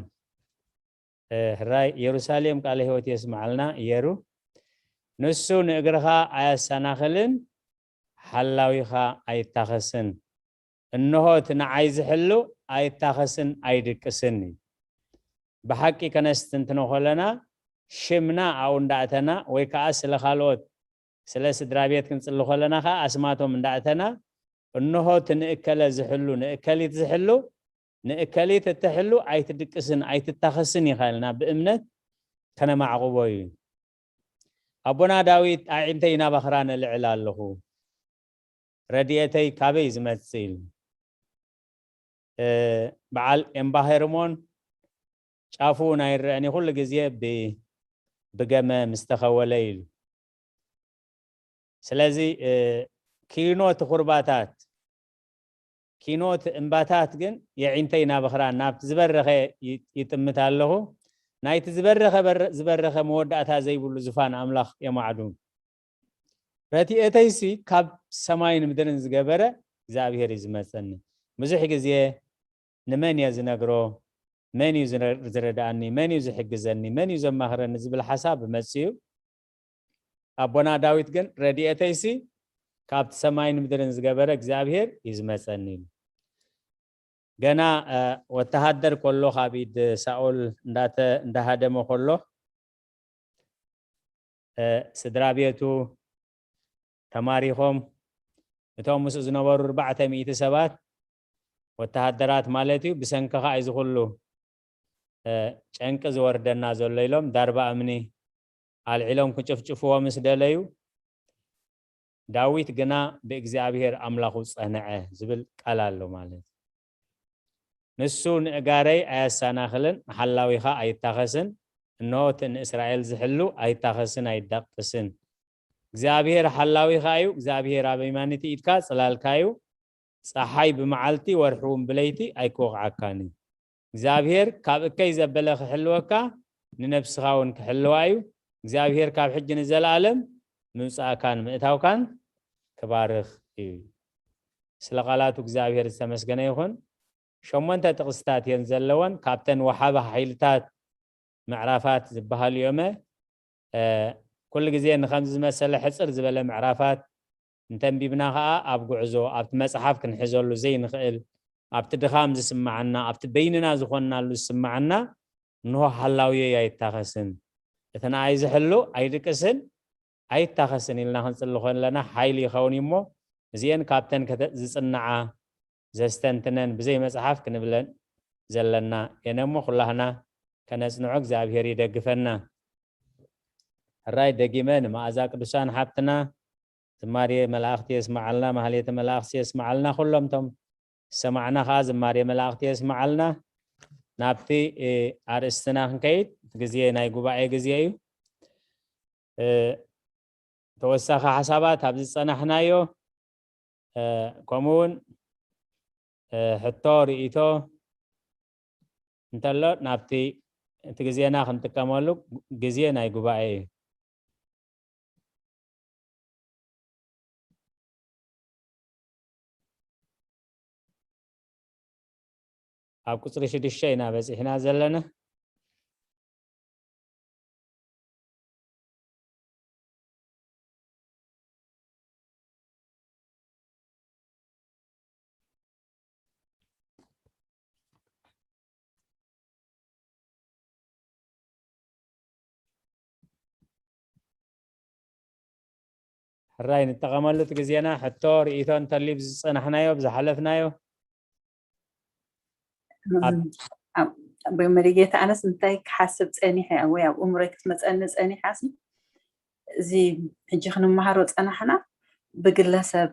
ሕራይ ኢየሩሳሌም ቃለ ሕይወት የስምዓልና። ኢየሩ ንሱ ንእግርኻ ኣያሰናኽልን ሓላዊኻ ኣይታኸስን። እንሆ እቲ ንዓይ ዝሕሉ ኣይታኸስን ኣይድቅስን እዩ። ብሓቂ ከነስትንትኖ ከለና ሽምና ኣብኡ እንዳእተና ወይ ከዓ ስለ ካልኦት ስለ ስድራ ቤት ክንፅሊ ከለና ከዓ ኣስማቶም እንዳእተና እንሆ እቲ ንእከለ ዝሕሉ ንእከሊት ዝሕሉ ንእከሊት እትሕሉ ኣይትድቅስን ኣይትታኸስን ኢኻ ኢልና ብእምነት ከነማዕቕቦ እዩ። ኣቦና ዳዊት ኣዒንተይ ናብ ኣኽራን እልዕል ኣለኹ፣ ረድኤተይ ካበይ ዝመጽእ ኢሉ። በዓል ኤምባሄርሞን ጫፉ እውን ኣይረአን ኩሉ ግዜ ብገመ ምስተኸወለ ኢሉ። ስለዚ ኪኖ እቲ ኩርባታት ኪኖ እቲ እምባታት ግን የዒንተይ ናብ ኣኽራን ናብቲ ዝበረኸ ይጥምት ኣለኹ። ናይቲ ዝበረኸ ዝበረኸ መወዳእታ ዘይብሉ ዝፋን ኣምላኽ የማዕዱ። ረድኤተይሲ ካብ ሰማይን ምድርን ዝገበረ እግዚኣብሔር እዩ ዝመፀኒ። ብዙሕ ግዜ ንመን እየ ዝነግሮ? መን እዩ ዝረድኣኒ? መን እዩ ዝሕግዘኒ? መን እዩ ዘማኽረኒ? ዝብል ሓሳብ መፅኡ። ኣቦና ዳዊት ግን ረድኤተይሲ ካብቲ ሰማይን ምድርን ዝገበረ እግዚኣብሔር እዩ ዝመፀኒ ኢሉ። ገና ወተሃደር ከሎ ካብ ኢድ ሳኦል እንዳሃደመ ከሎ ስድራ ቤቱ ተማሪኾም እቶም ምስኡ ዝነበሩ ኣርባዕተ ሚእቲ ሰባት ወተሃደራት ማለት እዩ ብሰንክኻ እዩ ዝኹሉ ጨንቂ ዝወርደና ዘሎ ኢሎም ዳርባ እምኒ ኣልዒሎም ክጭፍጭፍዎ ምስ ደለዩ ዳዊት ግና ብእግዚኣብሔር ኣምላኹ ጸንዐ ዝብል ቃል ኣሎ ማለት እዩ። ንሱ ንእጋረይ ኣያሰናኽልን ንሓላዊኻ ኣይታኸስን፣ እንሆ እቲ ንእስራኤል ዝሕሉ ኣይታኸስን ኣይዳቅስን። እግዚኣብሔር ሓላዊኻ እዩ፣ እግዚኣብሔር ኣብ የማኒቲ ኢድካ ጽላልካ እዩ። ጸሓይ ብመዓልቲ ወርሒ እውን ብለይቲ ኣይክወቕዓካን እዩ። እግዚኣብሔር ካብ እከይ ዘበለ ክሕልወካ ንነብስኻ እውን ክሕልዋ እዩ። እግዚኣብሔር ካብ ሕጂ ንዘለኣለም ምውጻእካን ምእታውካን ክባርኽ እዩ። ስለ ቃላቱ እግዚኣብሔር ዝተመስገነ ይኹን። ሸሞንተ ጥቕስታት እየን ዘለወን ካብተን ወሓቢ ሓይልታት ምዕራፋት ዝበሃሉ እዮመ። ኩሉ ግዜ ንከምዚ ዝመሰለ ሕፅር ዝበለ ምዕራፋት እንተንቢብና ከዓ ኣብ ጉዕዞ ኣብቲ መፅሓፍ ክንሕዘሉ ዘይንኽእል ኣብቲ ድኻም ዝስማዓና ኣብቲ በይንና ዝኾንናሉ ዝስማዓና እንሆ ሓላውየይ ኣይታኸስን እቲ ንኣይ ዝሕሉ ኣይድቅስን ኣይታኸስን ኢልና ክንፅሊ ከለና ሓይሊ ይኸውን እዩ እሞ እዚአን ካብተን ዝፅናዓ ዘስተንትነን ብዘይ መፅሓፍ ክንብለን ዘለና የነ እሞ ኩላህና ከነፅንዖ እግዚኣብሔር ይደግፈና። ሕራይ ደጊመ ንመኣዛ ቅዱሳን ሓብትና ዝማሬ መላእኽቲ የስመዓልና፣ ማህሌተ መላእኽቲ የስመዓልና። ኩሎም ቶም ዝሰማዕና ከዓ ዝማሬ መላእኽቲ የስመዓልና። ናብቲ ኣርእስትና ክንከይድ እቲ ግዜ ናይ ጉባኤ ግዜ እዩ። ተወሳኺ ሓሳባት ኣብ ዝጸናሕናዮ፣ እ፣ ከምኡ እውን፣ እ፣ ሕቶ፣ ርእይቶ እንተሎ ናብቲ እቲ ግዜና ክንጥቀመሉ፣ ግዜ ናይ ጉባኤ እዩ። ኣብ ቁጽሪ ሽዱሽተ ኢና በጺሕና ዘለና። ሕራይ ንጠቐመሉ እቲ ግዜና። ሕቶ፣ ርእይቶ እንተልዩ ብዝጸናሕናዮ፣ ብዝሓለፍናዮ። ኣብ- ኣብ- መሪጌታ፣ ኣነስ እንታይ ክሓስብ ጸኒሐ ወይ ኣብ እምሮይ ክትመጸኒ ጸኒሓ ሲ፣ እዚ ሕጂ ክንመሃሮ ጸናሕና ብግለሰብ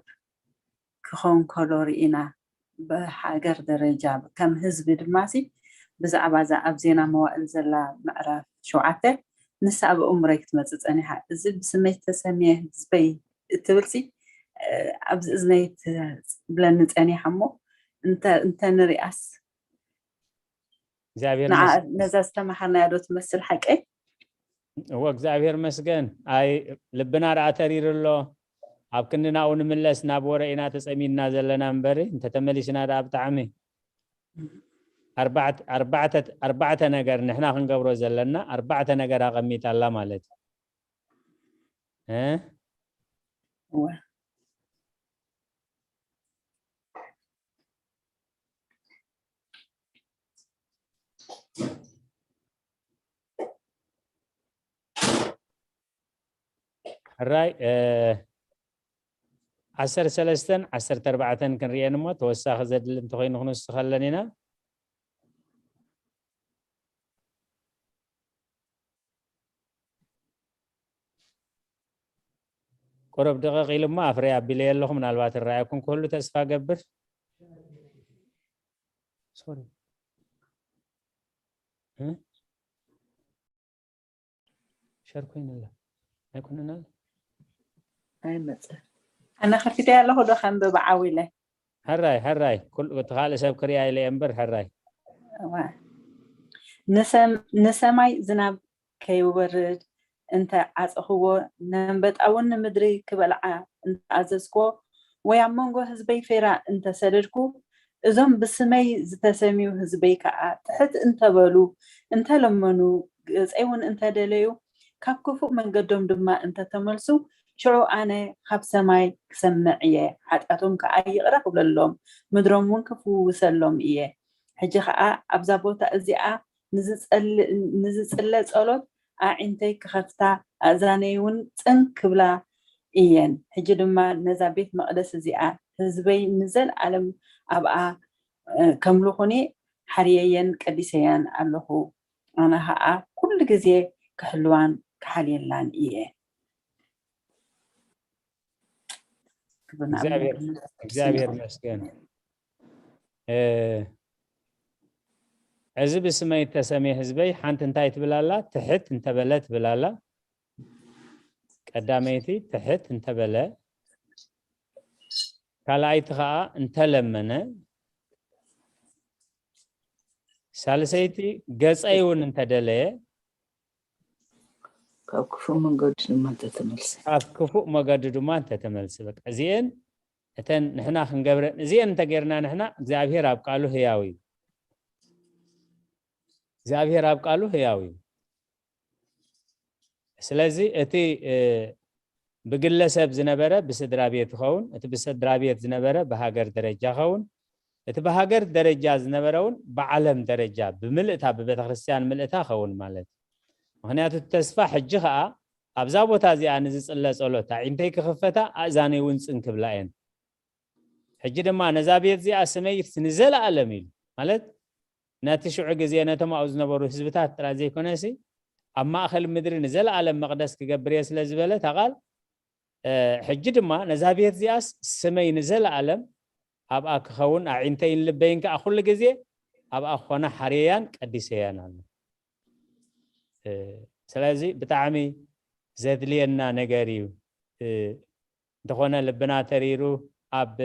ክኸውን ከሎ ርኢና፣ ብሃገር ደረጃ ከም ህዝቢ ድማ ሲ፣ ብዛዕባ እዛ ኣብ ዜና መዋእል ዘላ ምዕራፍ ሸውዓተ፣ ንሳ ኣብ እምሮይ ክትመጽእ ጸኒሓ። እዚ ብስመይ ዝተሰምየ ህዝበይ እትብል ሲ፣ እ፣ ኣብዚ እዝነይ ትብለኒ ጸኒሓ እሞ፣ እንተ እንተ ንሪኣስ እግዚኣብሔር ንዓ ይመስገን። ነዛ ዝተመሃርናያ ዶ ትመስል ሓቀይ? እወ፣ እግዚኣብሔር መስገን። ኣይ፣ ልብና ደኣ ተሪሩ ኣሎ። ኣብ ክንዲ ናብኡ ንምለስ ናብ ወረ ኢና ተጸሚድና ዘለና እምበሪ፣ እንተተመሊስና ደኣ ብጣዕሚ። ኣርባዕተ ኣርባዕተ ኣርባዕተ ነገር ንሕና ክንገብሮ ዘለና፣ ኣርባዕተ ነገር ኣቐሚጣ ኣላ ማለት እዩ። እ? እወ። ሕራይ፣ እ፣ ዓሰርተ ሰለስተን ዓሰርተ ኣርባዕተን ክንርእየን እሞ፣ ተወሳኺ ዘድሊ እንተኾይኑ ክንውስኸለን ኢና። ቁሩብ ድቕቕ ኢሉ እሞ ኣፍረይ ኣቢለየ ኣለኹ። ምናልባት እረኣየኩም ክህሉ ተስፋ ገብር። ሶሪ። እ? ሸር ኮይነ ኣላ። ኣይኮነን ኣላ። ኣይመጽእ። ኣነ ከፊተ ኣለኹ ዶ ከንብብ ዓው ኢለ። ሕራይ፣ ሕራይ። ኩሉ እቲ ካልእ ሰብ ክሪኣ ኢለ እየ እምበር፣ ሕራይ። እዋ። ንሰም-፣ ንሰማይ ዝናብ ከይወርድ እንተ ዓጸኽዎ፣ ነንበጣ እውን ንምድሪ ክበልዓ እንተ ኣዘዝክዎ፣ ወይ ኣብ መንጎ ህዝበይ ፌራ እንተ ሰደድኩ፣ እዞም ብስመይ ዝተሰምዩ ህዝበይ ከኣ ትሕት እንተ በሉ፣ እንተ ለመኑ፣ ገጸይ እውን እንተ ደለዩ፣ ካብ ክፉእ መንገዶም ድማ እንተ ተመልሱ፣ ሽዑ ኣነ ካብ ሰማይ ክሰምዕ እየ፣ ሓጢኣቶም ከኣ ይቕረ ክብለሎም፣ ምድሮም እውን ክፍውሰሎም እየ። ሕጂ ኸኣ ኣብዛ ቦታ እዚኣ ንዝጸል-፣ ንዝጽለ ጸሎት ኣዒንተይ ክኸፍታ፣ ኣእዛነይ እውን ጽን ክብላ እየን። ሕጂ ድማ ነዛ ቤት መቕደስ እዚኣ ህዝበይ ንዘለኣለም ኣብኣ፣ እ፣ ከምልኹኒ ሓርየየን ቀዲሰያን ኣለኹ። ኣነ ኸኣ ኩሉ ግዜ ክሕልዋን ክሓልየላን እየ። ክብርና እግዚኣብሔር፣ ኣምላኽ። እግዚኣብሔር ይመስገን። እ፣ እዚ ብስመይ እተሰምየ ህዝበይ ሓንቲ እንታይ ትብል ኣላ? ትሕት እንተበለ ትብል ኣላ። ቀዳመይቲ ትሕት እንተበለ፣ ካልኣይቲ ኸዓ እንተለመነ፣ ሳልሰይቲ ገጸይ እውን እንተደለየ፣ ካብ ክፉእ መንገዱ ድማ እንተተመልሰ። ካብ ክፉእ መገዱ ድማ እንተተመልሰ። በቃ እዚኤን እተን ንሕና ክንገብረን፣ እዚኤን እንተጌርና ንሕና፣ እግዚኣብሔር ኣብ ቃሉ ህያው እዩ። እግዚኣብሔር ኣብ ቃሉ ህያው እዩ። ስለዚ እቲ፣ እ፣ ብግለሰብ ዝነበረ ብስድራ ቤት ይኸውን፣ እቲ ብስድራ ቤት ዝነበረ ብሃገር ደረጃ ይኸውን፣ እቲ ብሃገር ደረጃ ዝነበረ እውን ብዓለም ደረጃ ብምልእታ፣ ብቤተ ክርስቲያን ምልእታ ይኸውን ማለት እዩ። ምኽንያቱ እቲ ተስፋ ሕጂ ኸዓ ኣብዛ ቦታ እዚኣ ንዝጽለ ጸሎት ኣዒንተይ ክኽፈታ ኣእዛነይ እውን ጽን ክብላ እየን። ሕጂ ድማ ነዛ ቤት እዚኣ ስመይ ንዘለኣለም ኢሉ ማለት ነቲ ሽዑ ግዜ ነቶም ኣብኡ ዝነበሩ ህዝብታት ጥራይ ዘይኮነሲ ኣብ ማእከል ምድሪ ንዘለኣለም መቕደስ ክገብር እየ ስለ ዝበለ እታ ቃል፣ እ፣ ሕጂ ድማ ነዛ ቤት እዚኣስ ስመይ ንዘለኣለም ኣብኣ ክኸውን ኣዒንተይን ልበይን ከኣ ኩሉ ግዜ ኣብኣ ክኾና ሓርየያን ቀዲሰያን ኣሎ። እ፣ ስለዚ ብጣዕሚ ዘድልየና ነገር እዩ። እንተኾነ ልብና ተሪሩ ኣብ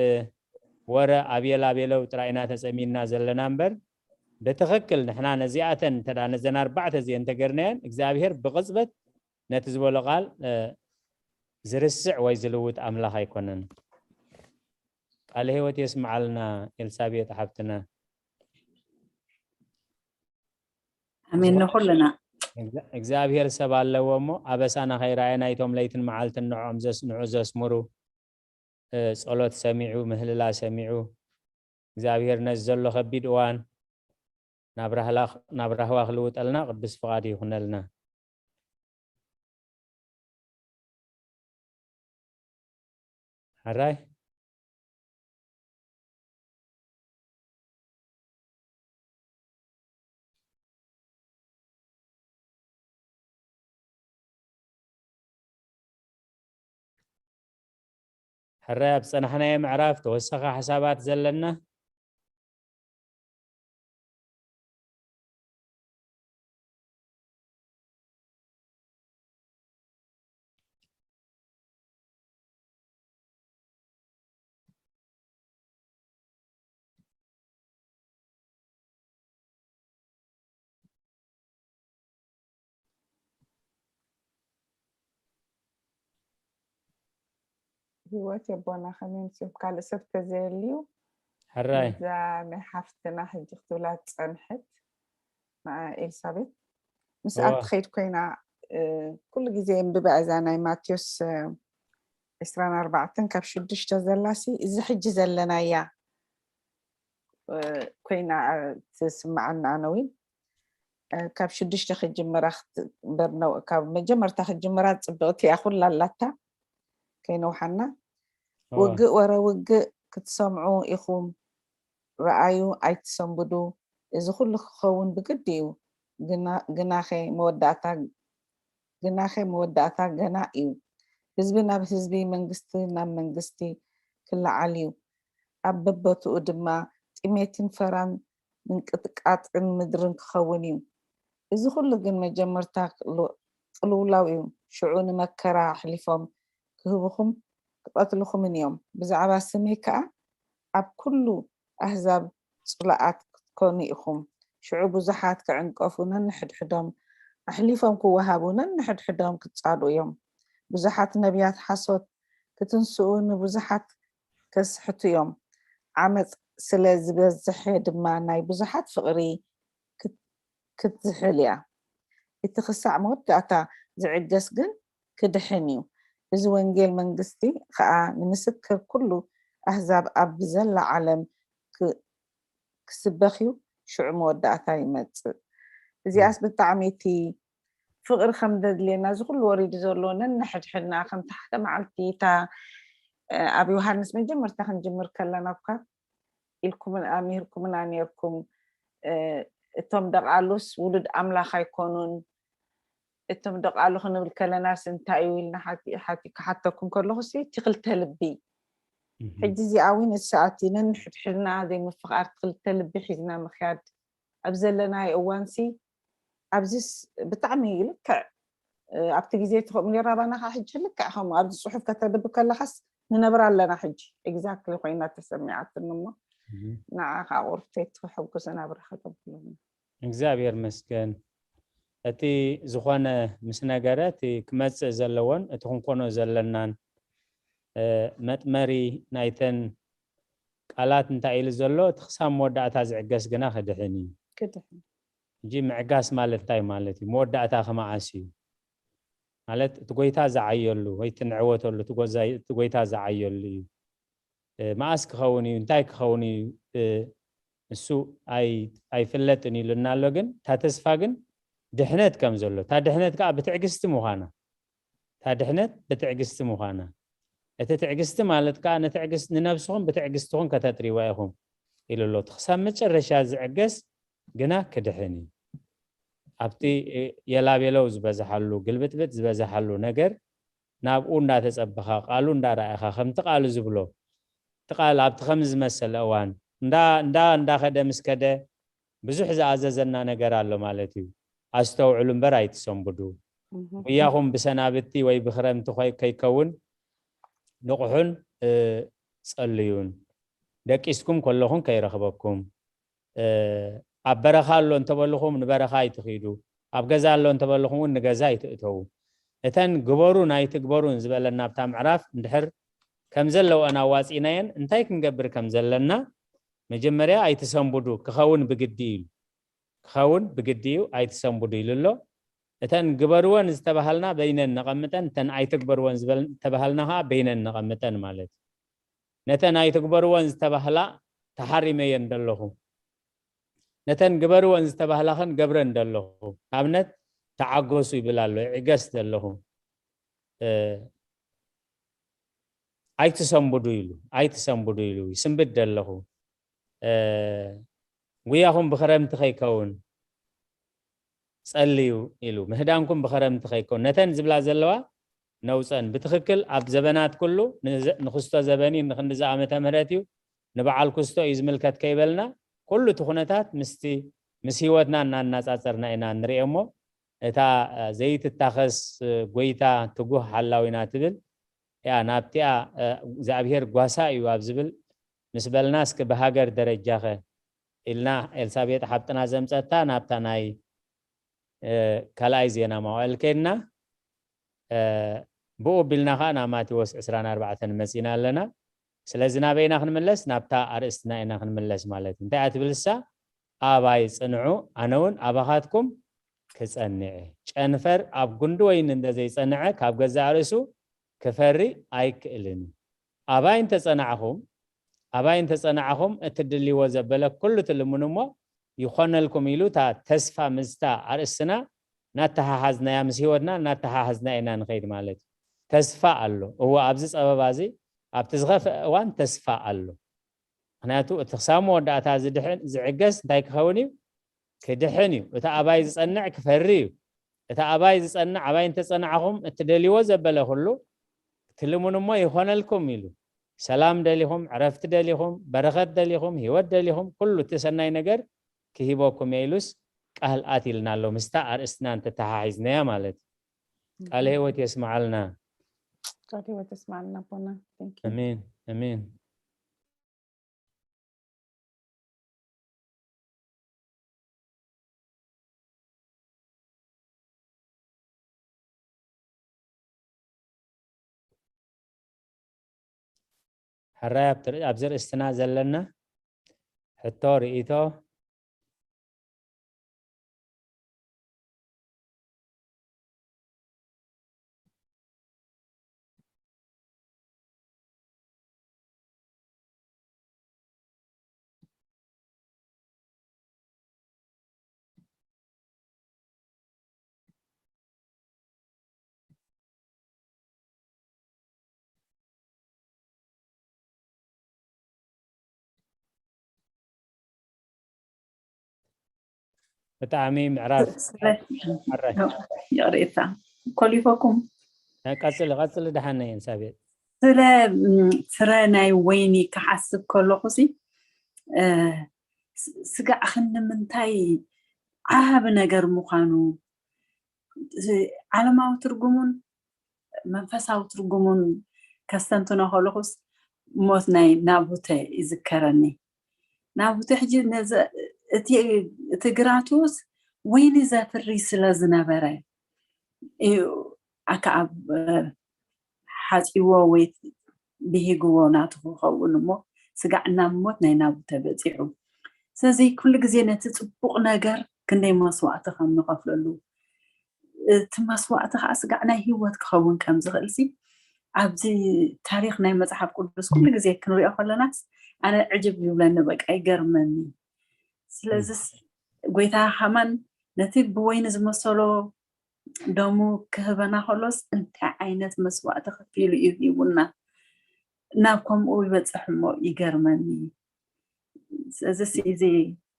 ወረ ኣብ የላቤለው ጥራይ ኢና ተጸሚድና ዘለና እምበር፣ ብትኽክል ንሕና ነዚኣተን እንተ ደኣ ነዘን ኣርባዕተ እዚአን እንተገርናየን እግዚኣብሔር ብቕጽበት ነቲ ዝበሎ ቃል ዝርስዕ ወይ ዝልውጥ ኣምላኽ ኣይኮነን። ቃለ ህይወት የስምዓልና ኤልሳቤጥ ሓብትና። ኣሜን ንኹልና። እግዚኣብሔር ሰብ ኣለዎ እሞ ኣበሳና ከይረኣየ ናይቶም ለይትን መዓልትን ንዕኦም ዘስ- ንዑ ዘስምሩ ጸሎት ሰሚዑ ምህልላ ሰሚዑ እግዚኣብሔር ነዚ ዘሎ ከቢድ እዋን ናብ ራህዋ ክልውጠልና ቅዱስ ፍቓድ ይኹነልና። ሕራይ ሕራይ ኣብ ዝጸናሕናዮ ምዕራፍ ተወሳኺ ሓሳባት ዘለና? ህይወት የቦና ከመይ ምስ ካልእ ሰብ ተዘየልዩ ሕራይ እዛ ናይ ሓፍትና ሕጂ ክትብላ ዝፀንሐት ኤልሳቤት ምስኣ ትኸይድ ኮይና ኩሉ ግዜ የንብባ እዛ ናይ ማቴዎስ ዕስራን ኣርባዕተን ካብ ሽዱሽተ ዘላሲ እዚ ሕጂ ዘለናያ ኮይና ትስምዓና ኣነ እውን ካብ ሽዱሽተ ክጅምራ እምበር ካብ መጀመርታ ክጅምራ ፅብቕቲ እያ ኩላ ኣላታ ከይነውሓና ውግእ ወረ ውግእ ክትሰምዑ ኢኹም ረኣዩ ኣይትሰንብዱ እዚ ኩሉ ክኸውን ብግዲ እዩ ግናኸ መወዳእታ ግናኸ መወዳእታ ገና እዩ ህዝቢ ናብ ህዝቢ መንግስቲ ናብ መንግስቲ ክለዓል እዩ ኣብ በቦትኡ ድማ ጥሜትን ፈራን ምንቅጥቃጥን ምድርን ክኸውን እዩ። እዚ ኩሉ ግን መጀመርታ ቅልውላው እዩ። ሽዑ ንመከራ ኣሕሊፎም ክህብኹም ክቐትልኹምን እዮም። ብዛዕባ ስመይ ከኣ ኣብ ኩሉ ኣህዛብ ጽሉኣት ክትኮኑ ኢኹም። ሽዑ ብዙሓት ክዕንቀፉ ነንሕድሕዶም ኣሕሊፎም ክወሃቡ ነንሕድሕዶም ክጻልኡ እዮም። ብዙሓት ነብያት ሓሶት ክትንስኡ ንብዙሓት ከስሕቱ እዮም። ዓመጽ ስለ ዝበዝሐ ድማ ናይ ብዙሓት ፍቕሪ ክትዝሕል እያ። እቲ ክሳዕ መወዳእታ ዝዕገስ ግን ክድሕን እዩ። እዚ ወንጌል መንግስቲ ኸኣ ንምስክር ኩሉ ኣህዛብ ኣብ ዘላ ዓለም ክስበኽ እዩ። ሽዑ መወዳእታ ይመጽእ። እዚኣስ ብጣዕሚ እቲ ፍቕሪ ከም ዘድልየና እዚ ኩሉ ወሪዱ ዘሎ ነንሕድሕድና ከምቲ ሓደ መዓልቲ እታ ኣብ ዮሃንስ መጀመርታ ክንጅምር ከለና እኳ ኢልኩምን ኣምሂርኩምና ነርኩም እቶም ደቓሉስ ውሉድ ኣምላኽ ኣይኮኑን እቶም ደቓሉ ክንብል ከለናስ እንታይ እዩ ኢልና ክሓተኩም ከለኹ እቲ ክልተ ልቢ ሕጂ እዚኣ እውን እሳኣቲ ነንሕድሕድና ዘይምፍቓር ክልተ ልቢ ሒዝና ምክያድ ኣብ ዘለናዮ እዋንሲ ኣብዚስ ብጣዕሚ ልክዕ ኣብቲ ግዜ ትኽእሉ ነራ ባና ከዓ ሕጂ ልክዕ ከምኡ ኣብዚ ፅሑፍ ከተንብብ ከለካስ ንነብር ኣለና ሕጂ exactly ኮይና ተሰሚዓትኒ እሞ ንዓ ከዓ ቁርብተይ ትሕጉስ ናብራ ከተብሉና እግዚኣብሔር መስገን እቲ ዝኾነ ምስ ነገረ እቲ ክመፅእ ዘለዎን እቲ ክንኮኖ ዘለናን መጥመሪ ናይተን ቃላት እንታይ ኢሉ ዘሎ እቲ ክሳብ መወዳእታ ዝዕገስ ግና ክድሕን እዩ ክድሕን ሕጂ ምዕጋስ ማለት እንታይ ማለት እዩ መወዳእታ ከመዓስ እዩ ማለት እቲ ጎይታ ዝዓየሉ ወይ እቲ ንዕወተሉ እቲ ጎይታ ዝዓየሉ እዩ መዓስ ክኸውን እዩ እንታይ ክኸውን እዩ እሱ ኣይፍለጥን ኢሉና ኣሎ ግን እታ ተስፋ ግን ድሕነት ከም ዘሎ እታ ድሕነት ከዓ ብትዕግስቲ ምዃና እታ ድሕነት ብትዕግስቲ ምዃና እቲ ትዕግስቲ ማለት ከዓ ንትዕግስቲ ንነብስኹም ብትዕግስትኹም ከተጥሪዋ ኢኹም ኢሉ ኣሎ ክሳብ መጨረሻ ዝዕገስ ግና ክድሕን እዩ ኣብቲ የላቤለው ዝበዝሓሉ ግልብጥብጥ ዝበዝሓሉ ነገር ናብኡ እንዳተፀበኻ ቃሉ እንዳረኣኻ ከምቲ ቃሉ ዝብሎ እቲ ቃል ኣብቲ ከም ዝመሰለ እዋን እንዳ እንዳ እንዳኸደ ምስ ከደ ብዙሕ ዝኣዘዘና ነገር ኣሎ ማለት እዩ ኣስተውዕሉ እምበር ኣይትሰንብዱ ጉያኹም ብሰናብቲ ወይ ብክረምቲ ኮይ- ከይከውን ንቕሑን እ፣ ጸልዩን። ደቂስኩም ከለኹም ከይረኽበኩም። እ፣ ኣብ በረኻ ኣሎ እንተበልኹም ንበረኻ ኣይትኺዱ። ኣብ ገዛ ኣሎ እንተበልኹም እውን ንገዛ ኣይትእተዉ። እተን ግበሩን ኣይትግበሩን ዝበለና ኣብታ ምዕራፍ እንድሕር ከም ዘለወን ኣዋጺእናየን እንታይ ክንገብር ከም ዘለና መጀመርያ ኣይትሰንብዱ፣ ክኸውን ብግዲ እዩ። ክኸውን ብግዲ እዩ፣ ኣይትሰንብዱ ኢሉ ኣሎ። እተን ግበርወን ዝተባሃልና በይነን ነቐምጠን፣ እተን ኣይትግበርወን ዝበል-፣ ዝተባሃልና ኸዓ በይነን ነቐምጠን ማለት እዩ። ነተን ኣይትግበርወን ዝተባህላ ተሓሪመየን ደለኹ። ነተን ግበርወን ዝተባህላኸን ገብረን ደለኹ። ኣብነት ተዓገሱ ይብል ኣሎ፣ ይዕገስ ደለኹ። እ፣ ኣይትሰንብዱ ኢሉ፣ ኣይትሰንብዱ ኢሉ ይስንብድ ደለኹ። እ፣ ጉያኹም ብኽረምቲ ከይከውን ጸልዩ ኢሉ፣ ምህዳንኩም ብኽረምቲ ከይከውን። ነተን ዝብላ ዘለዋ ነውጸን። ብትኽክል ኣብ ዘበናት ኩሉ ንዘ-፣ ንክስቶ ዘበን እዩ፣ ንክንድዚ ዓመተ ምህረት እዩ፣ ንበዓል ክስቶ እዩ ዝምልከት ከይበልና፣ ኩሉ እቲ ኩነታት ምስቲ፣ ምስ ህይወትና እናናጻጸርና ኢና ንርእዮ እሞ፣ እታ፣ እ፣ ዘይትታኸስ፣ እ፣ ጎይታ ትጉህ ሓላዊና ትብል እያ። ናብቲኣ፣ እ፣ እግዚኣብሔር ጓሳ እዩ ኣብ ዝብል ምስ በልና፣ እስኪ ብሃገር ደረጃኸ ኢልና ኤልሳቤጥ ሓብትና ዘምጸታ ናብታ ናይ፣ እ፣ ካልኣይ ዜና መዋእል ከድና፣ እ፣ ብኡ ኣቢልና ኸዓ ናብ ማቴዎስ ዕስራን ኣርባዕተን መጺና ኣለና። ስለዚ ናበይ ኢና ክንምለስ? ናብታ ኣርእስትና ኢና ክንምለስ ማለት እዩ። እንታይ እያ ትብል እሳ? ኣባይ ጽንዑ፣ ኣነ እውን ኣባኻትኩም ክጸንዕ እየ። ጨንፈር ኣብ ጉንዲ ወይኒ እንተ ዘይጸንዐ፣ ካብ ገዛእ ርእሱ ክፈሪ ኣይክእልን እዩ። ኣባይ እንተ ጸናዕኹም፣ ኣባይ እንተ ጸናዕኹም፣ እትድልይዎ ዘበለ ኩሉ ትልምኑ እሞ ይኾነልኩም ኢሉ፣ እታ ተስፋ ምስታ ኣርእስትና እናተሓሓዝናያ፣ ምስ ህይወትና እናተሓሓዝና ኢና ንኸይድ ማለት እዩ። ተስፋ ኣሎ። እወ፣ ኣብዚ ጸበባ እዚ፣ ኣብቲ ዝኸፍአ እዋን ተስፋ ኣሎ። ምኽንያቱ፣ እቲ ክሳብ መወዳእታ ዝድሕን፣ ዝዕገስ እንታይ ክኸውን እዩ? ክድሕን እዩ። እቲ ኣባይ ዝጸንዕ ክፈሪ እዩ። እቲ ኣባይ ዝጸንዕ፣ ኣባይ እንተጸናዕኹም፣ እትደልይዎ ዘበለ ኩሉ ትልምኑ እሞ ይኾነልኩም ኢሉ። ሰላም ደሊኹም፣ ዕረፍቲ ደሊኹም፣ በረኸት ደሊኹም፣ ህይወት ደሊኹም፣ ኩሉ እቲ ሰናይ ነገር ክሂበኩም እየ ኢሉስ ቃል ኣትይልና ኣሎ። ምስታ ኣርእስትና እንተተሓሒዝናያ ማለት እዩ። ቃለ ህይወት የስምዓልና። ቃለ ህይወት የስምዓልና ኣቦና። Thank you። ኣሜን፣ ኣሜን። ሕራይ ኣብቲ ር-፣ ኣብዚ ርእስትና ዘለና ሕቶ፣ ርእይቶ፣ ብጣዕሚ ምዕራፍ ስለ-፣ ሓራይ። ይቕሬታ፣ ኮሊፎኩም። እ፣ ቀጽሊ፣ ቀጽሊ፣ ደሓን ነይ ኤልሳቤጥ። ስለ፣ ም፣ ፍረ ናይ ወይኒ ክሓስብ ከለኹ ሲ፣ እ፣ ስ-፣ ስጋዕ ክንዲ ምንታይ ዓቢ ነገር ምዃኑ፣ እ፣ ዓለማዊ ትርጉሙን መንፈሳዊ ትርጉሙን ከስተንትኖ ከለኹስ፣ ሞት ናይ ናቡተ ይዝከረኒ። ናቡተ ሕጂ ነዚ፣ እቲ፣ እቲ ግራቱስ ወይኒ ዘፍሪ ስለ ዝነበረ እዩ፣ ኣከኣብ ሓጺዎ ወይ ብሂግዎ ናቱ ክኸውን እሞ፣ ስጋዕ ናብ ሞት ናይ ናቡተ በጺሑ። ስለዚ ኩሉ ግዜ ነቲ ጽቡቕ ነገር ክንደይ መስዋእቲ ከም ንኸፍለሉ፣ እቲ መስዋእቲ ከዓ ስጋዕ ናይ ህይወት ክኸውን ከም ዝኽእል ሲ፣ ኣብዚ ታሪኽ ናይ መጽሓፍ ቅዱስ ኩሉ ግዜ ክንሪኦ ከለናስ፣ ኣነ ዕጅብ ይብለኒ፣ በቃ ይገርመኒ። ስለዚስ ጎይታ ከማን ነቲ ብወይኒ ዝመሰሎ ደሙ ክህበና ከሎስ እንታይ ዓይነት መስዋእቲ ከፊሉ እዩ ሂቡና? ናብ ከምኡ ይበጽሕ እሞ ይገርመኒ። ስለዚ ሲ፣ እዚ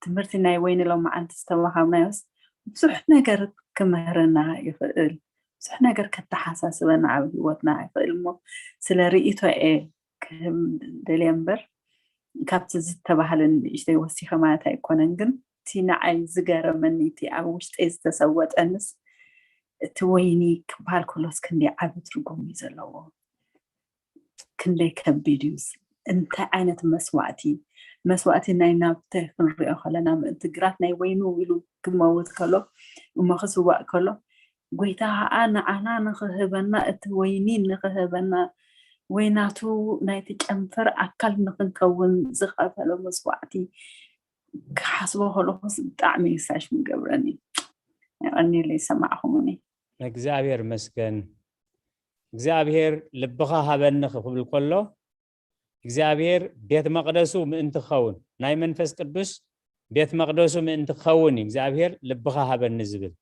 ትምህርቲ ናይ ወይኒ ሎማዓንቲ ዝተዋሃብናዮስ ብዙሕ ነገር ክምህረና ይኽእል፣ ብዙሕ ነገር ከተሓሳስበና ኣብ ህይወትና ይኽእል እሞ፣ ስለ ርእይቶ እየ ክህብ ደልየ እምበር፣ ካብቲ ዝተባህለ ንእሽተይ ወሲኸ ማለት ኣይኮነን፣ ግን እቲ ንዓይ ዝገረመኒ፣ እቲ ኣብ ውሽጠይ ዝተሰወጠንስ፣ እቲ ወይኒ ክበሃል ከሎስ ክንደይ ዓቢ ትርጉም እዩ ዘለዎ። ክንደይ ከቢድ እዩ። እንታይ ዓይነት መስዋእቲ፣ መስዋእቲ ናይ ናቡቴ ክንሪኦ ከለና፣ ምእንቲ ግራት ናይ ወይኑ ኢሉ ክመውት ከሎ፣ እሞ ክስዋእ ከሎ፣ ጎይታ ኸዓ ንዓና ንኽህበና፣ እቲ ወይኒ ንኽህበና፣ ወይ ናቱ ናይቲ ጨንፈር ኣካል ንኽንከውን ዝኸፈሎ መስዋእቲ ክሓስቦ ከለኹስ ብጣዕሚ እዩ ሳሽ ምገብረኒ። የቐንየለይ ሰማዕኹምኒ። እግዚኣብሔር መስገን። እግዚኣብሔር ልብኻ ሃበኒ ክብል ከሎ፣ እግዚኣብሔር ቤት መቕደሱ ምእንቲ ክኸውን፣ ናይ መንፈስ ቅዱስ ቤት መቕደሱ ምእንቲ ክኸውን እዩ እግዚኣብሔር ልብኻ ሃበኒ ዝብል።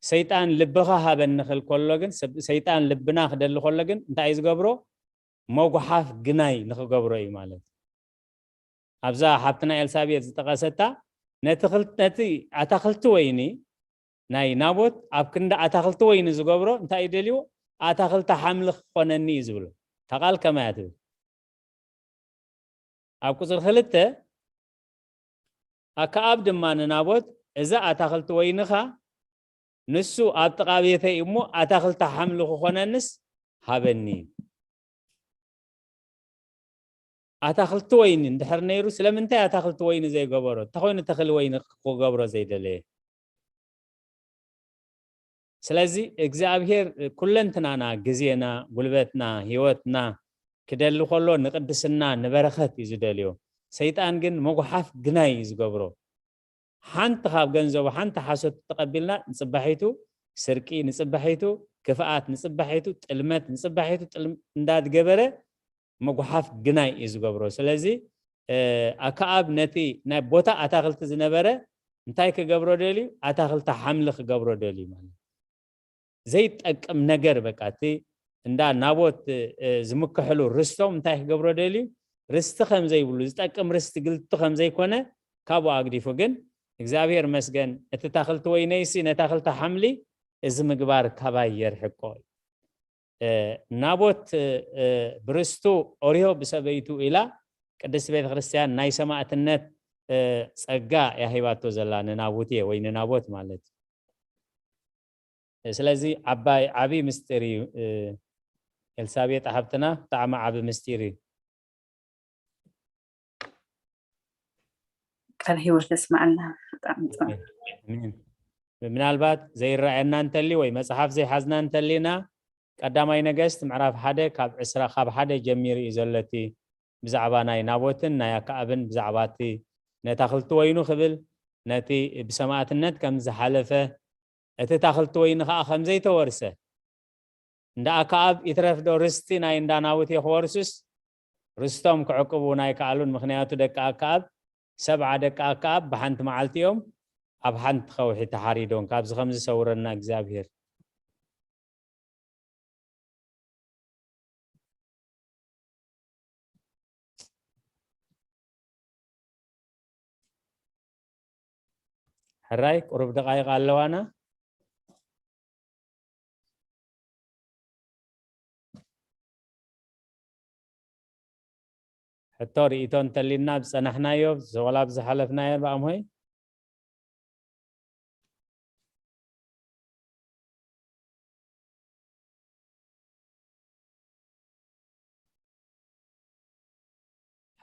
ሰይጣን ልብኻ ሃበኒ ክብል ከሎ ግን፣ ሰብ-፣ ሰይጣን ልብና ክደሊ ከሎ ግን እንታይ እዩ ዝገብሮ? መጉሓፍ ግናይ ንኽገብሮ እዩ ማለት። ኣብዛ ሓብትና ኤልሳቤጥ ዝጠቐሰታ፣ ነቲ ክል-፣ ነቲ ኣታኽልቲ ወይኒ ናይ ናቦት ኣብ ክንዲ ኣታኽልቲ ወይኒ ዝገብሮ እንታይ እዩ ደልዩ? ኣታኽልቲ ሓምሊ ክኾነኒ እዩ ዝብሎ። እታ ቃል ከማይ እያ ትብል። ኣብ ቁጽሪ ክልተ፣ ኣከኣብ ድማ ንናቦት፣ "እዚ ኣታኽልቲ ወይንኻ ንሱ ኣብ ጥቓ ቤተይ እሞ፣ ኣታኽልቲ ሓምሊ ክኾነንስ ሃበኒ" እዩ። ኣታኽልቲ ወይኒ እንድሕር ነይሩ፣ ስለምንታይ ኣታኽልቲ ወይኒ ዘይገበሮ? እንተኾይኑ ተኽሊ ወይኒ ክገብሮ ዘይደለየ? ስለዚ እግዚኣብሔር ኩለንትናና፣ ግዜና፣ ጉልበትና፣ ህይወትና ክደሊ ከሎ ንቅድስና፣ ንበረኸት እዩ ዝደልዮ። ሰይጣን ግን መጉሓፍ ግናይ እዩ ዝገብሮ። ሓንቲ ካብ ገንዘቡ ሓንቲ ሓሶት ተቐቢልና ንጽባሒቱ ስርቂ፣ ንጽባሒቱ ክፍኣት፣ ንጽባሒቱ ጥልመት፣ ንጽባሒቱ ጥልም-፣ እንዳትገበረ መጉሓፍ ግናይ እዩ ዝገብሮ። ስለዚ፣ እ፣ ኣከኣብ ነቲ ናይ ቦታ ኣታኽልቲ ዝነበረ እንታይ ክገብሮ ደልዩ? ኣታኽልቲ ሓምሊ ክገብሮ ደልዩ ማለት። ዘይጠቅም ነገር፣ በቃ፣ እቲ እንዳ ናቦት፣ እ፣ ዝምክሕሉ ርስቶም እንታይ ክገብሮ ደልዩ? ርስቲ ከም ዘይብሉ፣ ዝጠቅም ርስቲ ግልቱ ከም ዘይኮነ ካብኡ ኣግዲፉ። ግን እግዚኣብሔር መስገን፣ እቲ ታኽልቲ ወይነይሲ ነታ ክልተ ሓምሊ እዚ ምግባር ካባይ የርሕቆ እዩ። እ፣ ናቦት፣ እ፣ ብርስቱ ኦርዮ ብሰበይቱ ኢላ ቅድስት ቤተ ክርስቲያን ናይ ሰማዕትነት፣ እ፣ ጸጋ እያ ሂባቶ ዘላ ንናቡቴ ወይ ንናቦት ማለት እዩ። ስለዚ ዓባይ፣ ዓቢ ምስጢር እዩ። እ፣ ኤልሳቤጥ ሓብትና ብጣዕሚ ዓቢ ምስጢር እዩ። ቃል ህይወት የስማዓልና። ብጣዕሚ ጽቡቅ። ኣሜን። ምናልባት ዘይረኣየና እንተልዩ ወይ መጽሓፍ ዘይሓዝና እንተሊና፣ ቀዳማይ ነገስት ምዕራፍ ሓደ ካብ ዕስራ፣ ካብ ሓደ ጀሚሩ እዩ ዘሎ እቲ ብዛዕባ ናይ ናቦትን ናይ ኣክዓብን፣ ብዛዕባ እቲ ነታ ክልቲ ወይኑ ክብል፣ ነቲ ብሰማእትነት ከም ዝሓለፈ፣ እቲ ታኽልቲ ወይኒ ኸዓ ከም ዘይተወርሰ፣ እንዳ ኣክዓብ ይትረፍ ዶ ርስቲ ናይ እንዳ ናቡቴ ክወርሱስ፣ ርስቶም ክዕቅቡ ኣይከኣሉን። ምኽንያቱ ደቂ ኣክዓብ፣ ሰብዓ ደቂ ኣክዓብ ብሓንቲ መዓልቲ እዮም ኣብ ሓንቲ ከውሒ ተሓሪዶም። ካብዚ ከም ዝሰውረና እግዚኣብሔር። ሕራይ ቁሩብ ደቃይቕ ኣለዋና። ሕቶ ርእይቶ እንተሊና ብጸናሕናዮ፣ ወላ ብዝሓለፍናዮ ብኣምሆይ።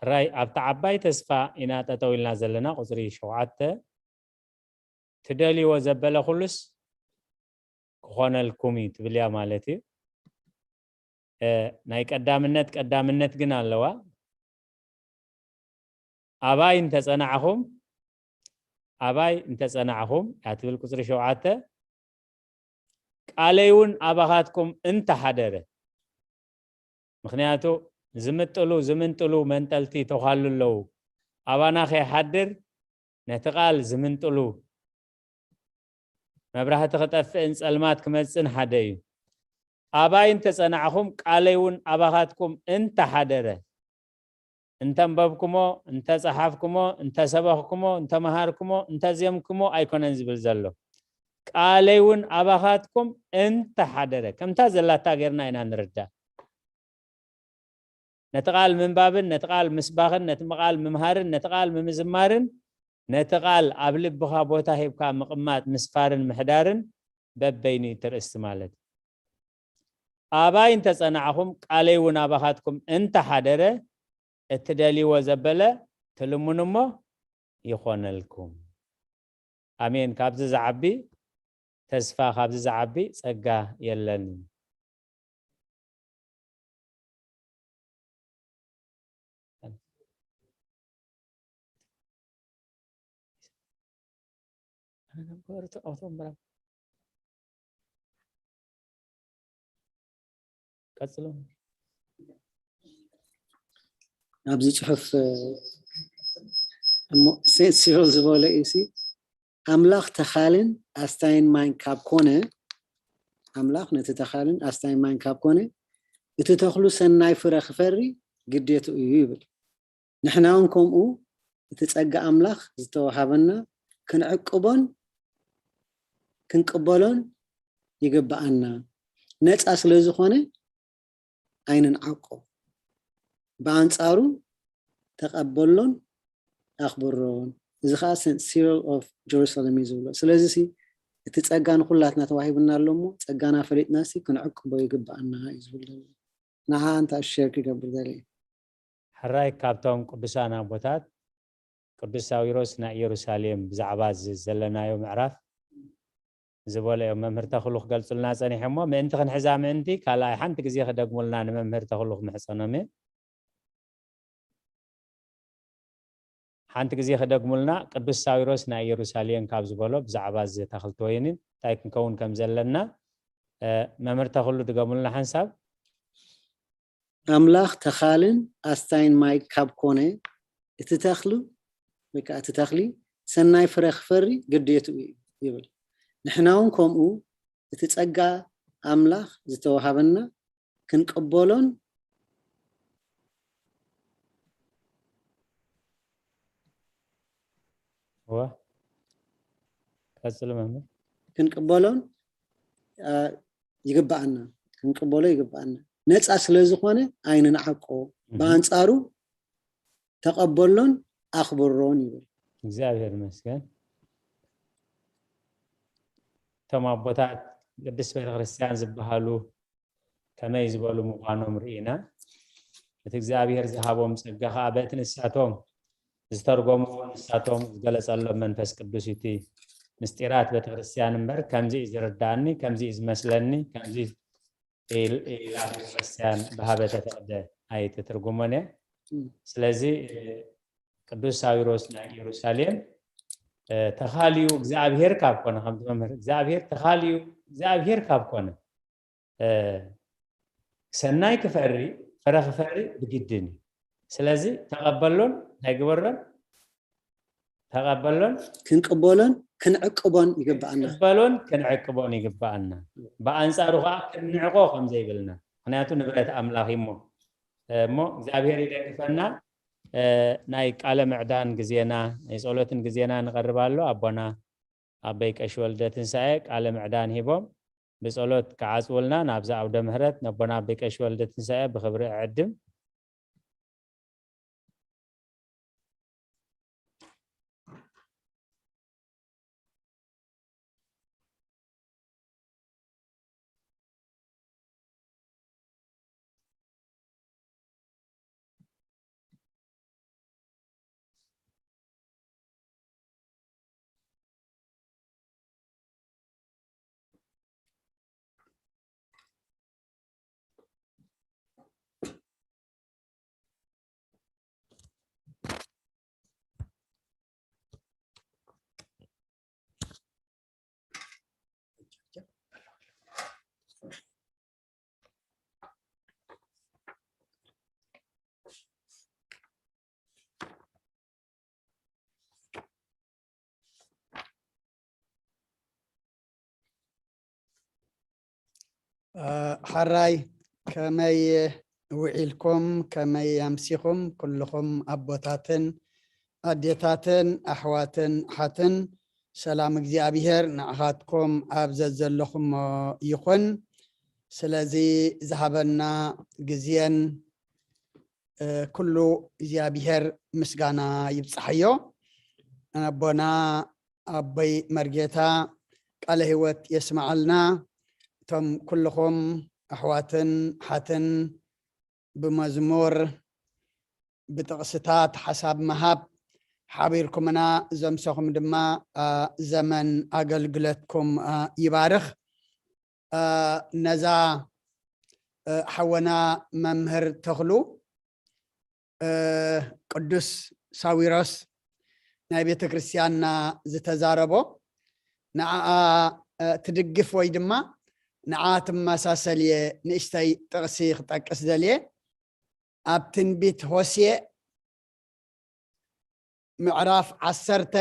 ሕራይ ኣብታ ዓባይ ተስፋ ኢና ጠጠው ኢልና ዘለና፣ ቁጽሪ ሸውዓተ። ትደልይዎ ዘበለ ኩሉስ ክኾነልኩም እዩ ትብል እያ ማለት እዩ። እ፣ ናይ ቀዳምነት ቀዳምነት ግን ኣለዋ። ኣባይ እንተጸናዕኹም፣ ኣባይ እንተጸናዕኹም እያ ትብል ቁጽሪ ሸውዓተ። ቃለይ እውን ኣባኻትኩም እንተሓደረ። ምኽንያቱ ዝምጥሉ ዝምንጥሉ መንጠልቲ ተዃሉ ኣለዉ። ኣባና ከይሓድር ነቲ ቃል ዝምንጥሉ፣ መብራህቲ ክጠፍእን ጸልማት ክመጽእን ሓደ እዩ። ኣባይ እንተጸናዕኹም፣ ቃለይ እውን ኣባኻትኩም እንተሓደረ፣ እንተንበብኩሞ፣ እንተጸሓፍኩሞ፣ እንተሰበኽኩሞ፣ እንተመሃርኩሞ፣ እንተዜምኩሞ ኣይኮነን ዝብል ዘሎ። ቃለይ እውን ኣባኻትኩም እንተሓደረ። ከምታ ዘላታ ጌርና ኢና ንርዳእ። ነቲ ቃል ምንባብን፣ ነቲ ቃል ምስባኽን፣ ነቲ ቃል ምምሃርን፣ ነቲ ቃል ምምዝማርን፣ ነቲ ቃል ኣብ ልብኻ ቦታ ሂብካ ምቕማጥ፣ ምስፋርን ምሕዳርን በበይኑ እዩ እቲ ርእስቲ ማለት። ኣባይ እንተጸናዕኹም፣ ቃለይ እውን ኣባኻትኩም እንተሓደረ፣ እትደልይዎ ዘበለ ትልምኑ እሞ ይኾነልኩም። ኣሜን። ካብዚ ዝዓቢ ተስፋ፣ ካብዚ ዝዓቢ ጸጋ የለን። ቀጽሎ። ኣብዚ ጽሑፍ እሞ ሴንት ሲሮል ዝበሎ እዩ ሲ፣ ኣምላኽ ተኻልን ኣስታይን ማይን ካብ ኮነ፣ ኣምላኽ ነቲ ተኻልን ኣስታይን ማይን ካብ ኮነ፣ እቲ ተኽሉ ሰናይ ፍረ ክፈሪ ግዴቱ እዩ ይብል። ንሕና እውን ከምኡ እቲ ጸጋ ኣምላኽ ዝተወሃበና ክንዕቅቦን ክንቅበሎን ይግብኣና። ነጻ ስለ ዝኾነ ኣይንንዓቆ። ብኣንጻሩ ተቐበሎን ኣኽብሮን። እዚ ኸዓ ሴንት ሲሪል ኦፍ ጀሩሳሌም እዩ ዝብሎ። ስለዚ ሲ እቲ ጸጋ ንኹላትና ተዋሂቡና ኣሎ እሞ ጸጋና ፈሊጥና ሲ ክንዕቅቦ ይግብኣና እዩ ዝብል ዘሎ። ንዓ እንታ ሸር ክገብር ደለ። ሕራይ ካብቶም ቅዱሳን ኣቦታት ቅዱስ ሳዊሮስ ናይ ኢየሩሳሌም ብዛዕባ እዚ ዘለናዮ ምዕራፍ ዝበሎ እዮም መምህር ተኽሉ ክገልጹልና ጸኒሖሞ። ምእንቲ ክንሕዛ ምእንቲ ካልኣይ ሓንቲ ግዜ ክደግሙልና ንመምህር ተኽሉ ክምሕጸኖም እየ። ሓንቲ ግዜ ክደግሙልና ቅዱስ ሳዊሮስ ናይ ኢየሩሳሌም ካብ ዝበሎ ብዛዕባ እዚ ተኽልቲ ወይንን እንታይ ክንከውን ከም ዘለና መምህር ተኽሉ ድገሙልና ሓንሳብ። ኣምላኽ ተኻልን ኣስታይን ማይ ካብ ኮነ እቲ ተኽሉ ወይ ከዓ እቲ ተኽሊ ሰናይ ፍረ ክፈሪ ግዴቱ እዩ ይብል። ንሕና እውን ከምኡ እቲ ጸጋ ኣምላኽ ዝተወሃበና ክንቅበሎን እወ ቀጽሉ መምህር። ክንቅበሎን ይግብኣና፣ ክንቅበሎ ይግብኣና። ነፃ ስለ ዝኾነ ኣይንንዓቆ፣ ብኣንፃሩ ተቐበሎን ኣኽብሮን ይብል። እግዚኣብሔር ይመስገን። እቶም ኣቦታት ቅድስት ቤተክርስትያን ዝበሃሉ ከመይ ዝበሉ ምዃኖም ርኢና፣ እቲ እግዚኣብሔር ዝሃቦም ጸጋ ኸዓ በቲ ንሳቶም ዝተርጎምዎ ንሳቶም ዝገለጸሎም መንፈስ ቅዱስ እቲ ምስጢራት ቤተክርስትያን እምበር ከምዚ እዩ ዝርዳእኒ፣ ከምዚ እዩ ዝመስለኒ፣ ከምዚ ኢላ ቤተክርስትያን ብሃበ ተፈቅደ ኣይትትርጉሞን እየ። ስለዚ ቅዱስ ሳዊሮስ ናይ ኢየሩሳሌም ተኻልዩ እግዚኣብሔር ካብ ኮነ፣ ከምቲ መምህር እግዚኣብሔር ተኻልዩ እግዚኣብሔር ካብ ኮነ ሰናይ ክፈሪ ፍረ ክፈሪ ብግድን እዩ። ስለዚ ተቐበሎን እንታይ ግበሮን ተቐበሎን ክንቅበሎን ክንዕቅቦን ይግብኣና። ክንቅበሎን ክንዕቅቦን ይግብኣና። ብኣንጻሩ ከዓ ክንንዕቆ ከም ዘይብልና፣ ምክንያቱ ንብረት ኣምላኽ እዩ እሞ እሞ እግዚኣብሔር ይደግፈና። ናይ ቃለ ምዕዳን ግዜና ናይ ጸሎትን ግዜና ንቐርብ ኣሎ። ኣቦና ኣበይ ቀሺ ወልደ ትንሳኤ ቃለ ምዕዳን ሂቦም ብጸሎት ክዓጽውልና ናብዚ ኣውደ ምህረት ነቦና ኣበይ ቀሺ ወልደ ትንሳኤ ብኽብሪ እዕድም። ሓራይ ከመይ ውዒልኩም? ከመይ ኣምሲኹም? ኩልኹም ኣቦታትን ኣዴታትን ኣሕዋትን ሓትን ሰላም እግዚኣብሔር ንዓኻትኩም ኣብ ዘዘለኹሞ ይኹን። ስለዚ ዝሃበና ግዜን ኩሉ እግዚኣብሔር ምስጋና ይብጻሕዮ። ኣቦና ኣቦይ መርጌታ ቃለ ህይወት የስምዓልና። እቶም ኩልኹም ኣሕዋትን ሓትን ብመዝሙር ብጥቕስታት ሓሳብ ምሃብ ሓቢርኩምና ዘምሰኹም ድማ ዘመን ኣገልግለትኩም ይባርኽ። ነዛ ሓወና መምህር ተኽሉ ቅዱስ ሳዊሮስ ናይ ቤተ ክርስቲያንና ዝተዛረቦ ንዓኣ ትድግፍ ወይ ድማ ንዓ ትመሳሰል እየ። ንእሽተይ ጥቕሲ ክጠቅስ ደልየ። ኣብ ትንቢት ሆሴዕ ምዕራፍ ዓሰርተ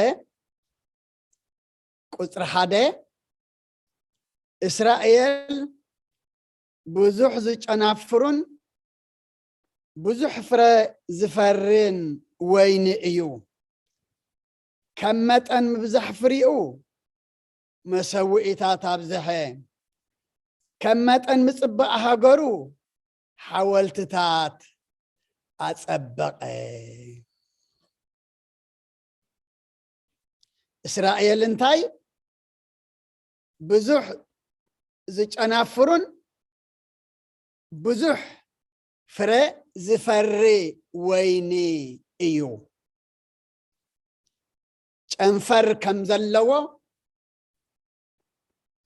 ቁፅሪ ሓደ፣ እስራኤል ብዙሕ ዝጨናፍሩን ብዙሕ ፍረ ዝፈርን ወይኒ እዩ። ከም መጠን ምብዛሕ ፍሪኡ መሰውኢታት ኣብዝሐ፣ ከም መጠን ምጽባእ ሃገሩ ሓወልትታት ኣጸበቐ። እስራኤል እንታይ ብዙሕ ዝጨናፍሩን ብዙሕ ፍረ ዝፈሪ ወይኒ እዩ። ጨንፈር ከም ዘለዎ፣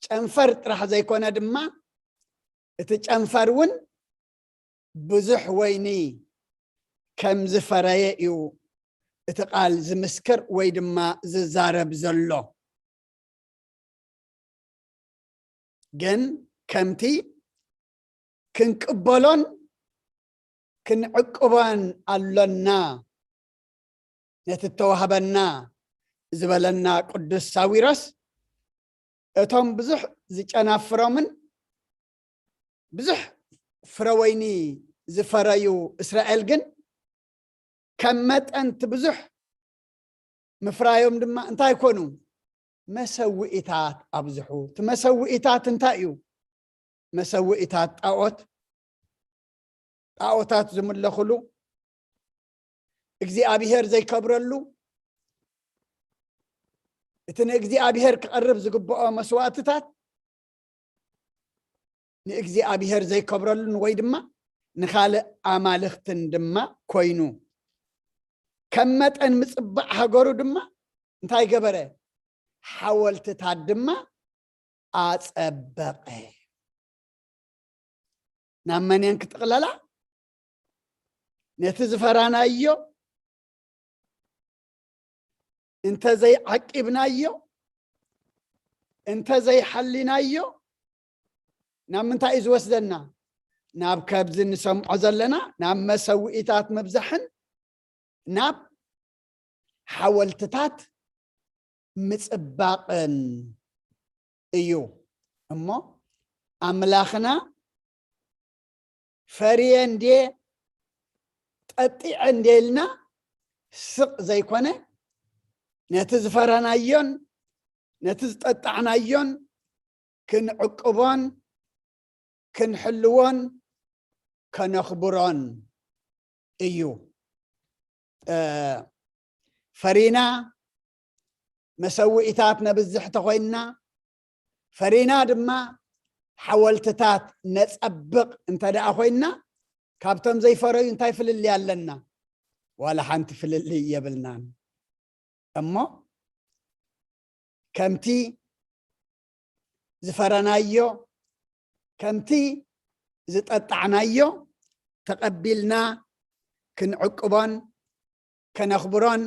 ጨንፈር ጥራሕ ዘይኮነ ድማ እቲ ጨንፈር እውን ብዙሕ ወይኒ ከም ዝፈረየ እዩ እቲ ቃል ዝምስክር ወይ ድማ ዝዛረብ ዘሎ። ግን ከምቲ ክንቅበሎን ክንዕቅቦን ኣሎና ነቲ እተዋህበና ዝበለና ቅዱስ ሳዊሮስ፣ እቶም ብዙሕ ዝጨናፍሮምን ብዙሕ ፍረ ወይኒ ዝፈረዩ እስራኤል ግን ከም መጠን እቲ ብዙሕ ምፍራዮም ድማ እንታይ ኮኑ? መሰውኢታት ኣብዝሑ። እቲ መሰውኢታት እንታይ እዩ? መሰውኢታት ጣዖት፣ ጣዖታት ዝምለኹሉ፣ እግዚኣብሔር ዘይከብረሉ፣ እቲ ንእግዚኣብሔር ክቐርብ ዝግብኦ መስዋእትታት ንእግዚኣብሔር ዘይከብረሉን ወይ ድማ ንኻልእ ኣማልኽትን ድማ ኮይኑ፣ ከም መጠን ምጽባዕ ሃገሩ ድማ እንታይ ገበረ? ሓወልትታት ድማ ኣጸበቐ። ናብ መን እየን ክጥቕለላ? ነቲ ዝፈራናዮ እንተ ዘይዓቂብናዮ፣ እንተ ዘይሓሊናዮ፣ ናብ ምንታይ እዩ ዝወስደና? ናብ ከብዚ ንሰምዖ ዘለና፣ ናብ መሰውኢታት ምብዛሕን ናብ ሓወልትታት ምጽባቕን እዩ። እሞ ኣምላኽና ፈርየ እንድየ፣ ጠጢዐ እንድየ ኢልና ስቕ ዘይኮነ፣ ነቲ ዝፈረናዮን ነቲ ዝጠጣዕናዮን ክንዕቅቦን ክንሕልዎን ከነኽብሮን እዩ። እ፣ ፈሪና መሰውኢታት ነብዝሕ ተኾይንና፣ ፈሪና ድማ ሓወልትታት ነጸብቕ እንተ ደኣ ኮይንና፣ ካብቶም ዘይፈረዩ እንታይ ፍልልይ ኣለና? ዋላ ሓንቲ ፍልልይ የብልናን። እሞ ከምቲ ዝፈረናዮ፣ ከምቲ ዝጠጣዕናዮ ተቐቢልና ክንዕቅቦን ከነኽብሮን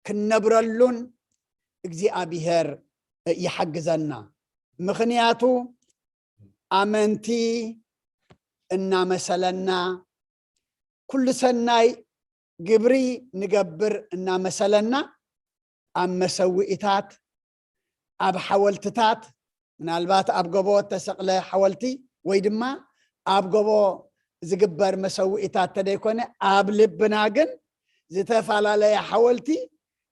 ክንነብረሉን እግዚኣብሔር ይሓግዘና። ምኽንያቱ ኣመንቲ እናመሰለና፣ ኩሉ ሰናይ ግብሪ ንገብር እናመሰለና፣ ኣብ መሰውኢታት፣ ኣብ ሓወልትታት፣ ምናልባት ኣብ ጎቦ እተሰቕለ ሓወልቲ ወይ ድማ ኣብ ጎቦ ዝግበር መሰውኢታት ተደይኮነ፣ ኣብ ልብና ግን ዝተፈላለየ ሓወልቲ፣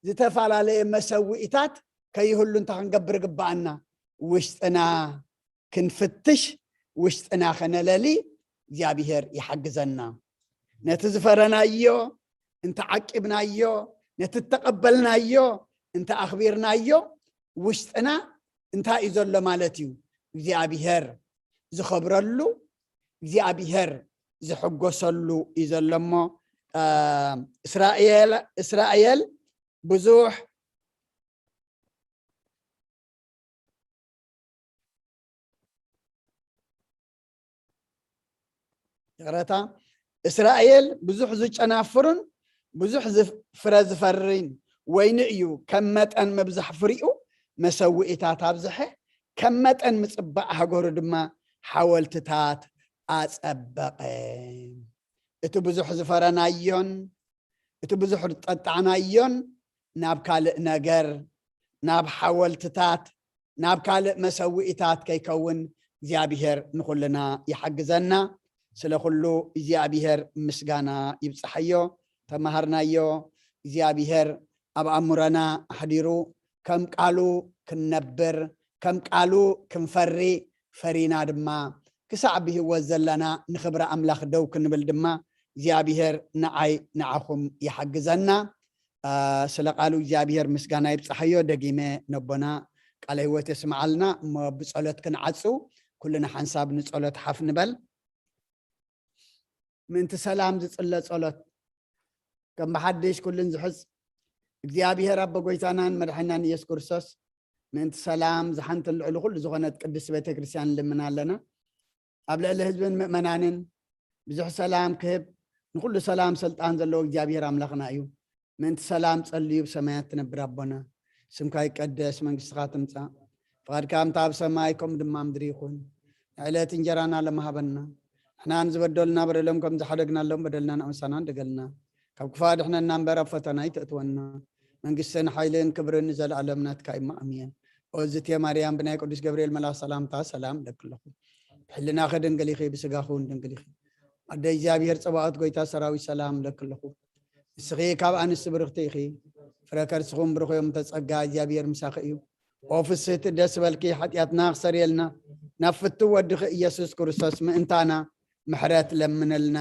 ዝተፈላለየ መሰውኢታት ከይህሉ እንታይ ክንገብር ይግብኣና? ውሽጥና ክንፍትሽ፣ ውሽጥና ከነለሊ እግዚኣብሔር ይሓግዘና። ነቲ ዝፈረናዮ እንተ ዓቂብናዮ፣ ነቲ እተቐበልናዮ እንተ ኣኽቢርናዮ፣ ውሽጥና እንታይ እዩ ዘሎ ማለት እዩ? እግዚኣብሔር ዝኸብረሉ፣ እግዚኣብሔር ዝሕጎሰሉ እዩ ዘሎ እሞ፣ እ፣ እስራኤል፣ እስራኤል ብዙሕ፣ ይቕረታ፣ እስራኤል ብዙሕ ዝጨናፍሩን ብዙሕ ዝፍ-፣ ፍረ ዝፈሪን ወይኒ እዩ። ከም መጠን ምብዛሕ ፍሪኡ መሰውኢታት ኣብዝሐ፣ ከም መጠን ምጽባእ ሃገሩ ድማ ሓወልትታት ኣጸበቐ። እቲ ብዙሕ ዝፈረናዮን እቲ ብዙሕ ዝጠጣዕናዮን ናብ ካልእ ነገር፣ ናብ ሓወልትታት፣ ናብ ካልእ መሰውኢታት ከይከውን እግዚኣብሔር ንኹልና ይሓግዘና። ስለ ኩሉ እግዚኣብሔር ምስጋና ይብጽሓዮ። ተማሃርናዮ። እግዚኣብሔር ኣብ ኣእምሮና ኣሕዲሩ ከም ቃሉ ክንነብር፣ ከም ቃሉ ክንፈሪ፣ ፈሪና ድማ ክሳዕ ብህይወት ዘለና ንኽብሪ ኣምላኽ ደው ክንብል ድማ እግዚኣብሔር ንዓይ ንዓኹም ይሓግዘና። አ፣ ስለ ቃሉ እግዚኣብሔር ምስጋና ይብጽሓዮ። ደጊመ ነቦና ቃለ ህይወት የስምዓልና እሞ ብጸሎት ክንዓጹ ኩልና ሓንሳብ ንጸሎት ሓፍ ንበል። ምእንቲ ሰላም ዝጽለ ጸሎት። ከም ብሓድሽ ኩልን ዝሕዝ እግዚኣብሔር ኣቦ ጎይታናን መድሓኒናን ኢየሱስ ክርስቶስ ምእንቲ ሰላም ዝሓንትን ልዕሊ ኩሉ ዝኾነት ቅድስቲ ቤተ ክርስቲያን ንልምን ኣለና። ኣብ ልዕሊ ህዝብን ምእመናንን ብዙሕ ሰላም ክህብ ንኩሉ ሰላም ስልጣን ዘለዎ እግዚኣብሔር ኣምላኽና እዩ። ምእንቲ ሰላም ጸልዩ ብሰማያት ትነብር ኣቦና፣ ስምካ ይቀደስ፣ መንግስትኻ ትምጻእ፣ ፍቓድካ ከምታ ኣብ ሰማይ ከምኡ ድማ ምድሪ ይኹን። ንዕለት እንጀራና ሎሚ ሃበና፣ ንሕና ንዝበደሉና በደሎም ከም ዝሓደግናሎም በደልና ንኣምሳና ንደገልና፣ ካብ ክፋ ድሕነና እምበር ኣብ ፈተና ይተእትወና። መንግስትን ሓይልን ክብርን ንዘለኣለም ናትካ እዩ። ኣሜን። ኦ ዝቴ ማርያም፣ ብናይ ቅዱስ ገብርኤል መልኣኽ ሰላምታ ሰላም እለኪ ኣለኹ። ብሕልናኺ ድንግል ኢኺ፣ ብስጋኺ እውን ድንግል ኢኺ። ኣደ እግዚኣብሔር ጸባኦት፣ ጎይታ ሰራዊት፣ ሰላም እለኪ ኣለኹ። ንስኺ ካብ ኣንስቲ ብርኽቲ ኢኺ፣ ፍረ ከርስኹም ብሩኽ እዮም፣ ተጸጋ እግዚኣብሔር ምሳኺ እዩ። ኦ ፍስህቲ ደስ በልኪ፣ ሓጢኣትና ክሰርየልና ናብ ፍትው ወድኺ ኢየሱስ ክርስቶስ ምእንታና ምሕረት ለምነልና።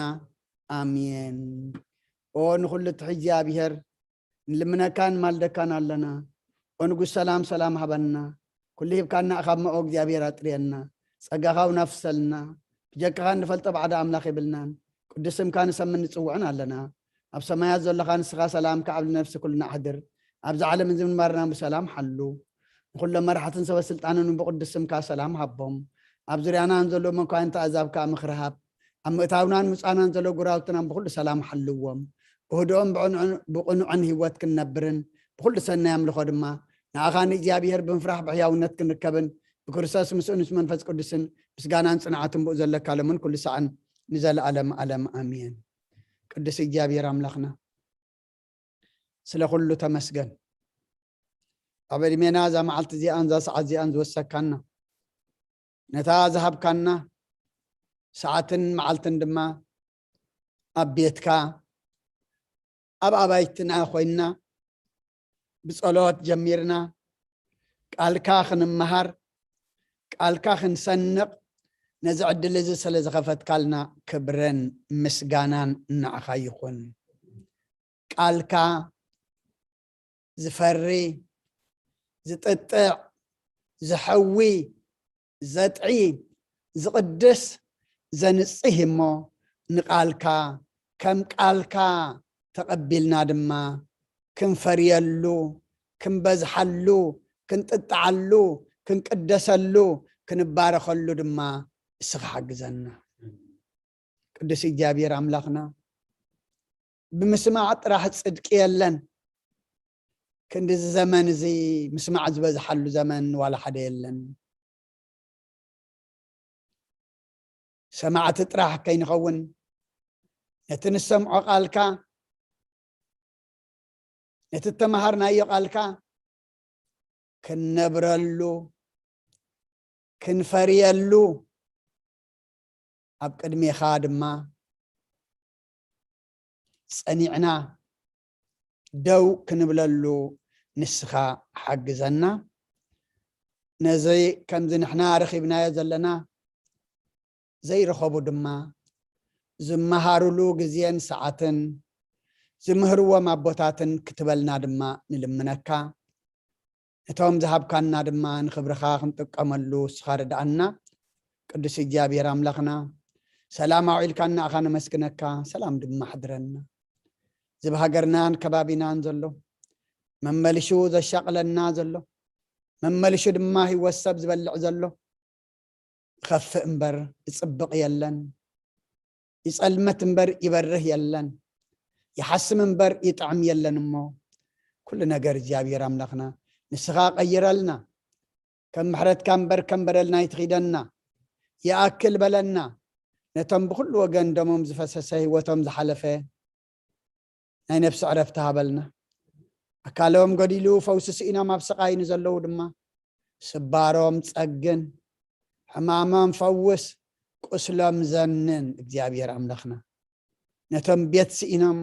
ኣሜን። ኦ ንኹሉ ትሕይ እግዚኣብሔር፣ ንልምነካን ማልደካን ኣለና። ኦ ንጉስ ሰላም፣ ሰላም ሃበና። ኩሉ ሂብካና ኢኻ እሞ ኦ እግዚኣብሔር ኣጥርየና። ጸጋኻ እውን ኣፍሰልና። ብጀካኻ እንፈልጦ ባዕዳ ኣምላኽ የብልናን። ቅዱስ ስምካ ንሰምን ንጽውዕን ኣለና። ኣብ ሰማያት ዘለኻ ንስኻ ሰላምካ ኣብ ነፍሲ ኩልና ኣሕድር። ኣብዚ ዓለም እዚ ምንባርና ብሰላም ሓሉ። ንኹሎም መራሕትን ሰበ ስልጣንን ብቅዱስ ስምካ ሰላም ሃቦም። ኣብ ዙርያና ንዘለዉ መኳንንቲ ኣዛብካ ምኽሪ ሃብ። ኣብ ምእታውናን ምጻናን ዘለዉ ጉራውትና ብኹሉ ሰላም ሓልዎም። ብህድኦም ብቕንዑን፣ ብቕኑዕን ህይወት ክንነብርን ብኹሉ ሰናይ ኣምልኾ ድማ ንኣኻ ንእግዚኣብሔር ብምፍራሕ ብሕያውነት ክንርከብን ብክርስቶስ ምስኡ ምስ መንፈስ ቅዱስን ምስጋናን ጽንዓትን ብኡ ዘለካ ሎምን ኩሉ ሰዓን ንዘለኣለም ኣለም ኣሜን። ቅዱስ እግዚኣብሔር ኣምላኽና ስለ ኩሉ ተመስገን። ኣብ ዕድሜና እዛ መዓልቲ እዚኣን እዛ ሰዓት እዚኣን ዝወሰካና፣ ነታ ዝሃብካና ሰዓትን መዓልትን ድማ ኣብ ቤትካ፣ ኣብ ኣባይትና ኮይንና ብጸሎት ጀሚርና ቃልካ ክንመሃር፣ ቃልካ ክንሰንቕ ነዚ ዕድል እዚ ስለ ዝኸፈትካልና ክብርን ምስጋናን ንዓኻ ይኹን። ቃልካ ዝፈሪ፣ ዝጥጥዕ፣ ዝሐዊ፣ ዘጥዒ፣ ዝቕድስ፣ ዘንጽህ እሞ ንቃልካ ከም ቃልካ ተቐቢልና ድማ ክንፈርየሉ፣ ክንበዝሓሉ፣ ክንጥጥዓሉ፣ ክንቅደሰሉ፣ ክንባረኸሉ ድማ እስኻ ሓግዘና። ቅዱስ እግዚኣብሔር ኣምላኽና፣ ብምስማዕ ጥራሕ ጽድቂ የለን። ክንድዚ ዘመን እዚ ምስማዕ ዝበዝሓሉ ዘመን ዋላ ሓደ የለን። ሰማዕቲ ጥራሕ ከይንኸውን፣ ነቲ ንሰምዖ ቃልካ፣ ነቲ እተምሃርናዮ ቃልካ ክንነብረሉ፣ ክንፈርየሉ፣ ኣብ ቅድሜኻ ድማ ጸኒዕና ደው ክንብለሉ ንስኻ ሓግዘና። ነዚ ከምዚ ንሕና ረኺብናዮ ዘለና ዘይረኸቡ ድማ ዝመሃሩሉ ግዜን ሰዓትን ዝምህርዎም ኣቦታትን ክትበልና ድማ ንልምነካ። ነቶም ዝሃብካና ድማ ንኽብርኻ ክንጥቀመሉ እስኻ ርድኣና። ቅዱስ እግዚኣብሔር ኣምላኽና፣ ሰላም ኣውዒልካና ኣኻ ነመስግነካ፣ ሰላም ድማ ኣሕድረና። እዚ ብሃገርናን ከባቢናን ዘሎ፣ መመልሹ ዘሻቕለና ዘሎ፣ መመልሹ ድማ ህይወት ሰብ ዝበልዕ ዘሎ፣ ይኸፍእ እምበር ይጽብቕ የለን፣ ይጸልመት እምበር ይበርህ የለን፣ ይሓስም እምበር ይጥዕም የለን እሞ፣ ኩሉ ነገር እግዚኣብሔር ኣምላኽና ንስኻ ቀይረልና። ከም ምሕረትካ እምበር ከም በደልና ኣይትኺደና። ይኣክል በለና። ነቶም ብኹሉ ወገን ደሞም ዝፈሰሰ ህይወቶም ዝሓለፈ ናይ ነፍሲ ዕረፍቲ ሃበልና። ኣካሎም ጎዲሉ ፈውሲ ስኢኖም ኣብ ስቓይ ንዘለዉ ድማ ስባሮም ጸግን፣ ሕማሞም ፈውስ፣ ቁስሎም ዘንን እግዚኣብሔር ኣምላኽና። ነቶም ቤት ስኢኖም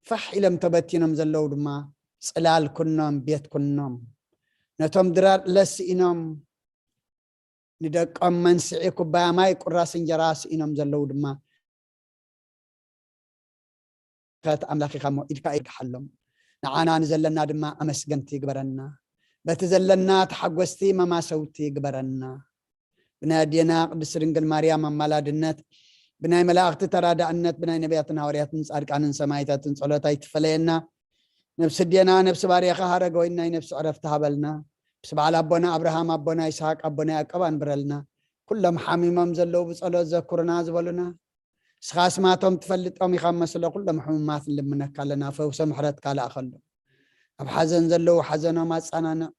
ፋሕ ኢሎም ተበቲኖም ዘለዉ ድማ ጽላል ኩኖም፣ ቤት ኩኖም። ነቶም ድራር ለስ ስኢኖም ንደቆም መንስዒ ኩባያ ማይ ቁራስ እንጀራ ስኢኖም ዘለዉ ድማ ከት ኣምላኽ ኢኻ እሞ ኢድካ ይርግሓሎም። ንዓና ንዘለና ድማ ኣመስገንቲ ይግበረና። በቲ ዘለና ተሓጎስቲ መማሰውቲ ይግበረና። ብናይ ኣዴና ቅድስቲ ድንግል ማርያም ኣማላድነት፣ ብናይ መላእኽቲ ተራዳእነት፣ ብናይ ነቢያትን ሃዋርያትን ጻድቃንን ሰማዕታትን ጸሎት ኣይትፈለየና። ነብሲ ኣዴና፣ ነብሲ ባርያኻ ሃረገ ወይን ናይ ነብሲ ዕረፍቲ ሃበልና። ምስ በዓል ኣቦና ኣብርሃም፣ ኣቦና ይስሐቅ፣ ኣቦና ያዕቆብ ኣንብረልና። ኩሎም ሓሚሞም ዘለዉ ብጸሎት ዘኩርና ዝበሉና። ንስኻ ኣስማቶም ትፈልጦም ኢኻ መስሎ ኩሎም ሕሙማት ንልምነካ ኣለና። ፈውሰ ምሕረትካ ለኣኸሎም። ኣብ ሓዘን ዘለዉ ሓዘኖም ኣጸናንዕ።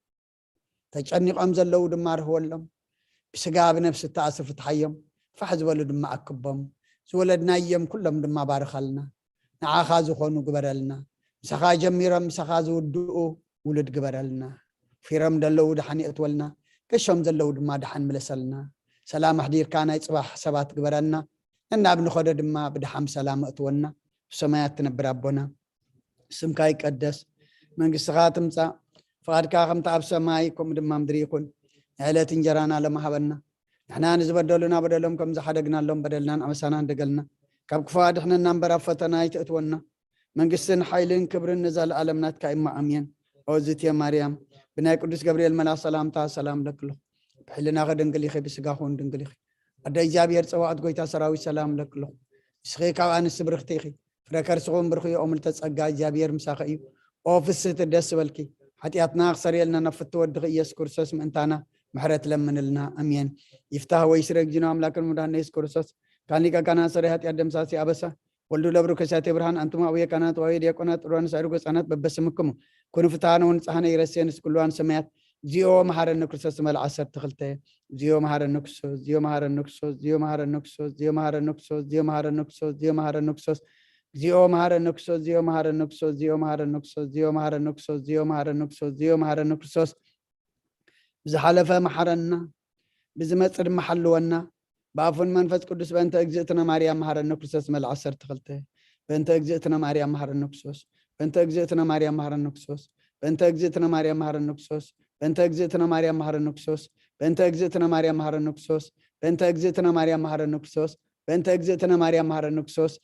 ተጨኒቖም ዘለዉ ድማ ርህወሎም። ብስጋ ብነብሲ እተኣስሩ ፍትሓዮም። ፋሕ ዝበሉ ድማ ኣክቦም። ዝወለድናዮም ኩሎም ድማ ባርኸልና። ንዓኻ ዝኾኑ ግበረልና። ምሳኻ ጀሚሮም ምሳኻ ዝውድኡ ውሉድ ግበረልና። ፊሮም ዘለዉ ደሓን የእትወልና። ገሾም ዘለዉ ድማ ደሓን ምለሰልና። ሰላም ኣሕዲርካ ናይ ጽባሕ ሰባት ግበረልና። ነናብ ንኸዶ ድማ ብደሓን ሰላም እእትወና። ብሰማያት ትነብር ኣቦና፣ ስምካ ይቀደስ፣ መንግስትኻ ትምጻእ፣ ፍቓድካ ከምቲ ኣብ ሰማይ ከምኡ ድማ ምድሪ ይኹን። ንዕለት እንጀራና ሎሚ ሃበና። ንሕና ንዝበደሉና በደሎም ከም ዝሓደግናሎም በደልናን ኣበሳናን ደገልና። ካብ ክፉ ኣድሕነና እምበር ኣብ ፈተና ኣይተእትወና። መንግስትን ሓይልን ክብርን ንዘለኣለም ናትካ እሞ ኣሜን። ኦ ዝትየ ማርያም፣ ብናይ ቅዱስ ገብርኤል መልኣኽ ሰላምታ ሰላም ለክልኹ። ብሕልናኺ ድንግል ኢኺ፣ ብስጋኹ እውን ድንግል ኢኺ። ኣደ እግዚኣብሔር ጸባኦት ጎይታ ሰራዊት ሰላም ለክልኹ። ንስኺ ካብ ኣንስቲ ብርኽቲ ኢኺ። ፍረ ከርስኹም ብርኽ እዩ፣ ኦምልተ ጸጋ እግዚኣብሔር ምሳኺ እዩ። ኦ ፍስህቲ ደስ በልኪ። ሓጢኣትና ክሰርየልና ናብ ፍቲ ወድኺ ኢየሱስ ክርስቶስ ምእንታና ምሕረት ለምንልና። ኣሜን። ይፍታህ ወይ ስረ እግዚእነ ኣምላክን ሙዳን ኢየሱስ ክርስቶስ ካን ሊቀ ካህናት ሰሪ ሓጢኣት ደምሳሲ ኣበሳ ወልዱ ለብሩ ከሳቴ ብርሃን ኣንቱም ኣቡየ ካህናት ዋየ ዲያቆናት ጥሩዋን ሳይሩ ገጻናት በበስምክሙ ኩኑ ፍትሃነ ወንጽሃነ ይረሴ ንስኩልዋን ሰማያት እግዚኦ መሐረነ ክርስቶስ መልዓ ዓሰርተ ክልተ። እግዚኦ መሐረነ ክርስቶስ፣ እግዚኦ መሐረነ ክርስቶስ፣ እግዚኦ መሐረነ ክርስቶስ፣ እግዚኦ መሐረነ ክርስቶስ፣ እግዚኦ መሐረነ ክርስቶስ፣ እግዚኦ መሐረነ ክርስቶስ፣ እግዚኦ መሐረነ ክርስቶስ፣ እግዚኦ መሐረነ ክርስቶስ፣ እግዚኦ መሐረነ ክርስቶስ፣ እግዚኦ መሐረነ ክርስቶስ፣ እግዚኦ መሐረነ ክርስቶስ፣ እግዚኦ መሐረነ ክርስቶስ። ብዝሓለፈ መሓረና፣ ብዝመጽእ ድማ ሓልወና። ብኣፉን መንፈስ ቅዱስ በእንተ እግዝእትነ ማርያም መሓረነ ክርስቶስ መልዓ ዓሰርተ ክልተ። በእንተ እግዝእትነ ማርያም መሓረነ ክርስቶስ። በእንተ እግዝእትነ ማርያም መሓረነ ክርስቶስ። በእንተ እግዝእትነ ማርያም መሓረነ ክርስቶስ። በእንተ እግዝእትነ ማርያም መሓረነ ክርስቶስ። በእንተ እግዝእትነ ማርያም መሓረነ ክርስቶስ። በእንተ እግዝእትነ ማርያም መሓረነ ክርስቶስ። በእንተ እግዝእትነ ማርያም መሓረነ ክርስቶስ።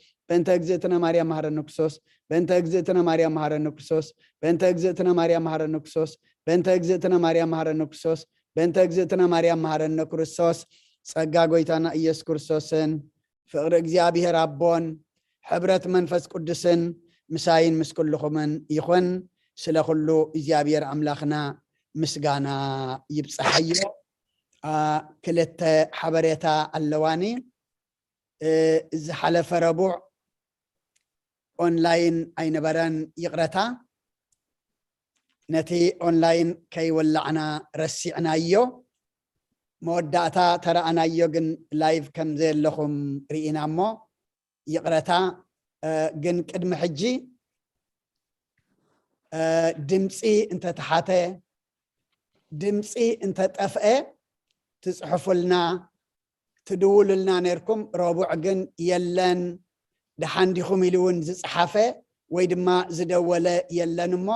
በእንተ እግዝእትነ ማርያም መሓረነ ክርስቶስ። በእንተ እግዝእትነ ማርያም መሓረነ ክርስቶስ። በእንተ እግዝእትነ ማርያም መሓረነ ክርስቶስ። በእንተ እግዝእትነ ማርያም መሓረነ ክርስቶስ። በእንተ እግዝእትነ ማርያም መሓረነ ክርስቶስ። ጸጋ ጎይታና ኢየሱስ ክርስቶስን ፍቕሪ እግዚኣብሔር ኣቦን ሕብረት መንፈስ ቅዱስን ምሳይን ምስ ኩልኹምን ይኹን። ስለ ኩሉ እግዚኣብሔር ኣምላኽና ምስጋና ይብጽሓዮ። ኣ፣ ክልተ ሓበሬታ ኣለዋኒ። እ፣ ዝሓለፈ ረቡዕ ኦንላይን ኣይነበረን፣ ይቕረታ። ነቲ ኦንላይን ከይወላዕና ረሲዕናዮ። መወዳእታ ተረኣናዮ፣ ግን ላይቭ ከም ዘየለኹም ርኢና እሞ ይቕረታ። እ፣ ግን ቅድሚ ሕጂ፣ እ፣ ድምፂ እንተተሓተ፣ ድምፂ እንተጠፍአ ትፅሕፉልና፣ ትድውሉልና ነይርኩም። ረቡዕ ግን የለን፣ ደሓን ዲኹም ኢሉ እውን ዝፀሓፈ ወይ ድማ ዝደወለ የለን እሞ፣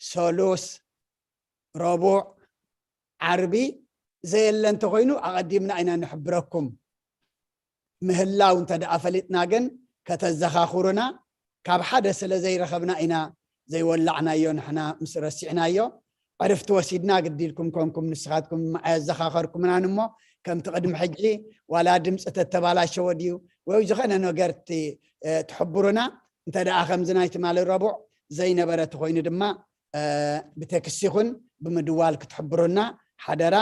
ሰሉስ፣ ረቡዕ፣ ዓርቢ ዘየለ እንተኾይኑ ኣቐዲምና ኢና ንሕብረኩም። ምህላው እንተ ደኣ ፈሊጥና ግን ከተዘኻኽሩና፣ ካብ ሓደ ስለ ዘይረኸብና ኢና ዘይወላዕናዮ፣ ንሕና ምስ ረሲዕናዮ። ዕርፍቲ ወሲድና ግዲ ኢልኩም ኮንኩም ንስኻትኩም ኣየዘኻኸርኩምናን እሞ፣ ከምቲ ቅድሚ ሕጂ ዋላ ድምፂ ተተባላሸወ ድዩ ወይ ዝኾነ ነገር ቲ- እ፣ ትሕብሩና። እንተ ደኣ ከምዚ ናይ ትማሊ ረቡዕ ዘይነበረ ተኾይኑ ድማ እ፣ ብቴክስት ይኹን ብምድዋል ክትሕብሩና ሓደራ።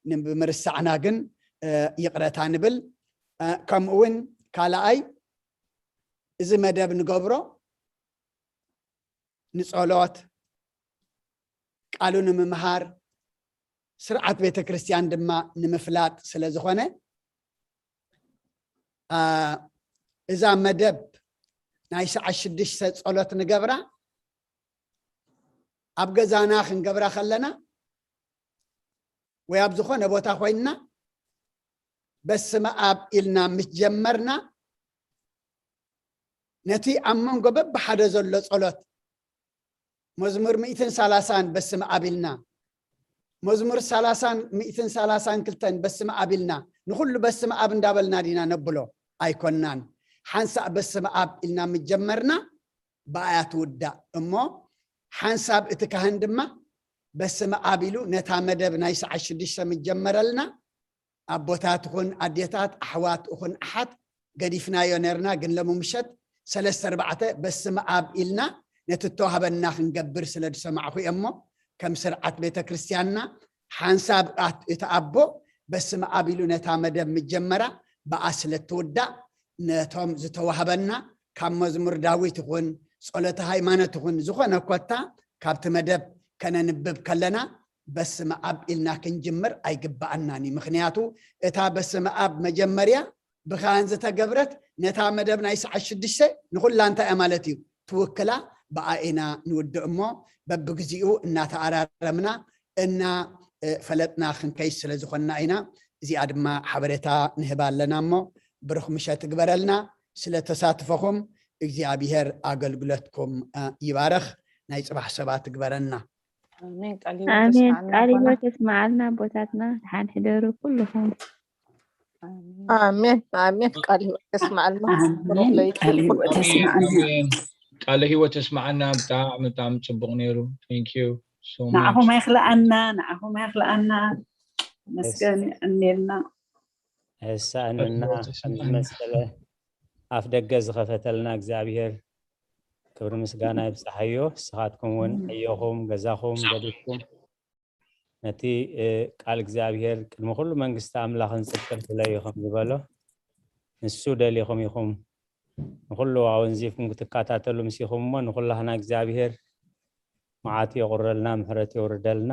ን- ብምርሳዕና ግን እ፣ ይቕረታ ንብል። እ፣ ከምኡ እውን ካልኣይ፣ እዚ መደብ ንገብሮ ንጸሎት፣ ቃሉ ንምምሃር፣ ስርዓት ቤተ ክርስቲያን ድማ ንምፍላጥ ስለ ዝኾነ፣ እ፣ እዛ መደብ ናይ ሰዓት ሽዱሽተ ጸሎት ንገብራ ኣብ ገዛና ክንገብራ ከለና ወይ ኣብ ዝኾነ ቦታ ኮይንና በስመ ኣብ ኢልና ምስ ጀመርና፣ ነቲ ኣብ መንጎ በብሓደ ዘሎ ጸሎት፣ መዝሙር ሚእትን ሰላሳን በስመ ኣብ ኢልና፣ መዝሙር ሰላሳን ሚእትን ሰላሳን ክልተን በስመ ኣብ ኢልና፣ ንኹሉ በስመ ኣብ እንዳበልና ዲና ነብሎ? ኣይኮናን። ሓንሳእ በስመ ኣብ ኢልና ምስ ጀመርና ብኣያ ትውዳእ እሞ፣ ሓንሳብ እቲ ካህን ድማ በስመ ኣብ ኢሉ ነታ መደብ ናይ ሰዓት ሽዱሽተ ምስ ጀመረልና፣ ኣቦታት ይኹን ኣዴታት፣ ኣሕዋት ይኹን ኣሓት ገዲፍናዮ ነርና፣ ግን ሎሚ ምሸት ሰለስተ ኣርባዕተ በስመ ኣብ ኢልና ነቲ እተዋህበና ክንገብር ስለ ዝሰማዕኹ እየ እሞ፣ ከም ስርዓት ቤተ ክርስቲያንና ሓንሳብ ኣት- እቲ ኣቦ በስመ ኣብ ኢሉ ነታ መደብ ምጀመራ ብኣ ስለ እትውዳእ፣ ነቶም ዝተዋህበና ካብ መዝሙር ዳዊት ይኹን ጸሎተ ሃይማኖት ይኹን ዝኾነ ኮታ ካብቲ መደብ ከነንብብ ከለና በስመ ኣብ ኢልና ክንጅምር ኣይግብኣናን እዩ። ምኽንያቱ እታ በስመ ኣብ መጀመርያ ብኻህን ዝተገብረት ነታ መደብ ናይ ሰዓት ሽዱሽተ ንኹላ እንታይ እያ ማለት እዩ ትውክላ። ብኣ ኢና ንውድእ እሞ በብግዚኡ እናተኣራረምና እና እ፣ ፈለጥና ክንከይድ ስለ ዝኾንና ኢና። እዚኣ ድማ ሓበሬታ ንህባ ኣለና እሞ ብሩኽ ምሸት ትግበረልና። ስለ ተሳትፎኹም እግዚኣብሔር ኣገልግሎትኩም እ፣ ይባረኽ። ናይ ጽባሕ ሰባት ትግበረና። ኣሜን። ቃል ኣሜን። ህይወት ቃል ኣቦና። ህይወት የስምዓልና ኣቦታትና። ደሓን ሕደሩ ኩልኹም። ኣሜን። ኣሜን ኣሜን። ቃል ህይወት የስምዓልና። ብሩኽ ኣሜን። ለይቲ ቃል ህይወት ይኹን። የስምዓልና። ኣሜን። ቃለ ህይወት የስምዓና። ብጣዕሚ ብጣዕሚ ጽቡቕ ነይሩ። Thank you so much። ንዓኹም ኣይኽልኣና፣ ንዓኹም ኣይኽልኣና። መስገን እኔልና። የሳእነና ህይወት ከምዚ የስምዓና። መሰለ ኣፍ ደገ ዝኸፈተልና እግዚኣብሔር ክብሪ ምስጋና ይብጻሓዮ። ንስኻትኩም እውን ዕዮኹም ገዛኹም ገዲፍኩም ነቲ እ፣ ቃል እግዚኣብሔር ቅድሚ ኩሉ መንግስቲ ኣምላኽን ጽድቅን ፍለዩ ከም ዝበሎ ንሱ ደሊኹም ኢኹም ንኹሉ ኣወንዚፍኩም ክትከታተሉ ምስ ኢኹም እሞ ንኹላህና እግዚኣብሔር መዓቱ የቑረልና ምሕረት የውርደልና።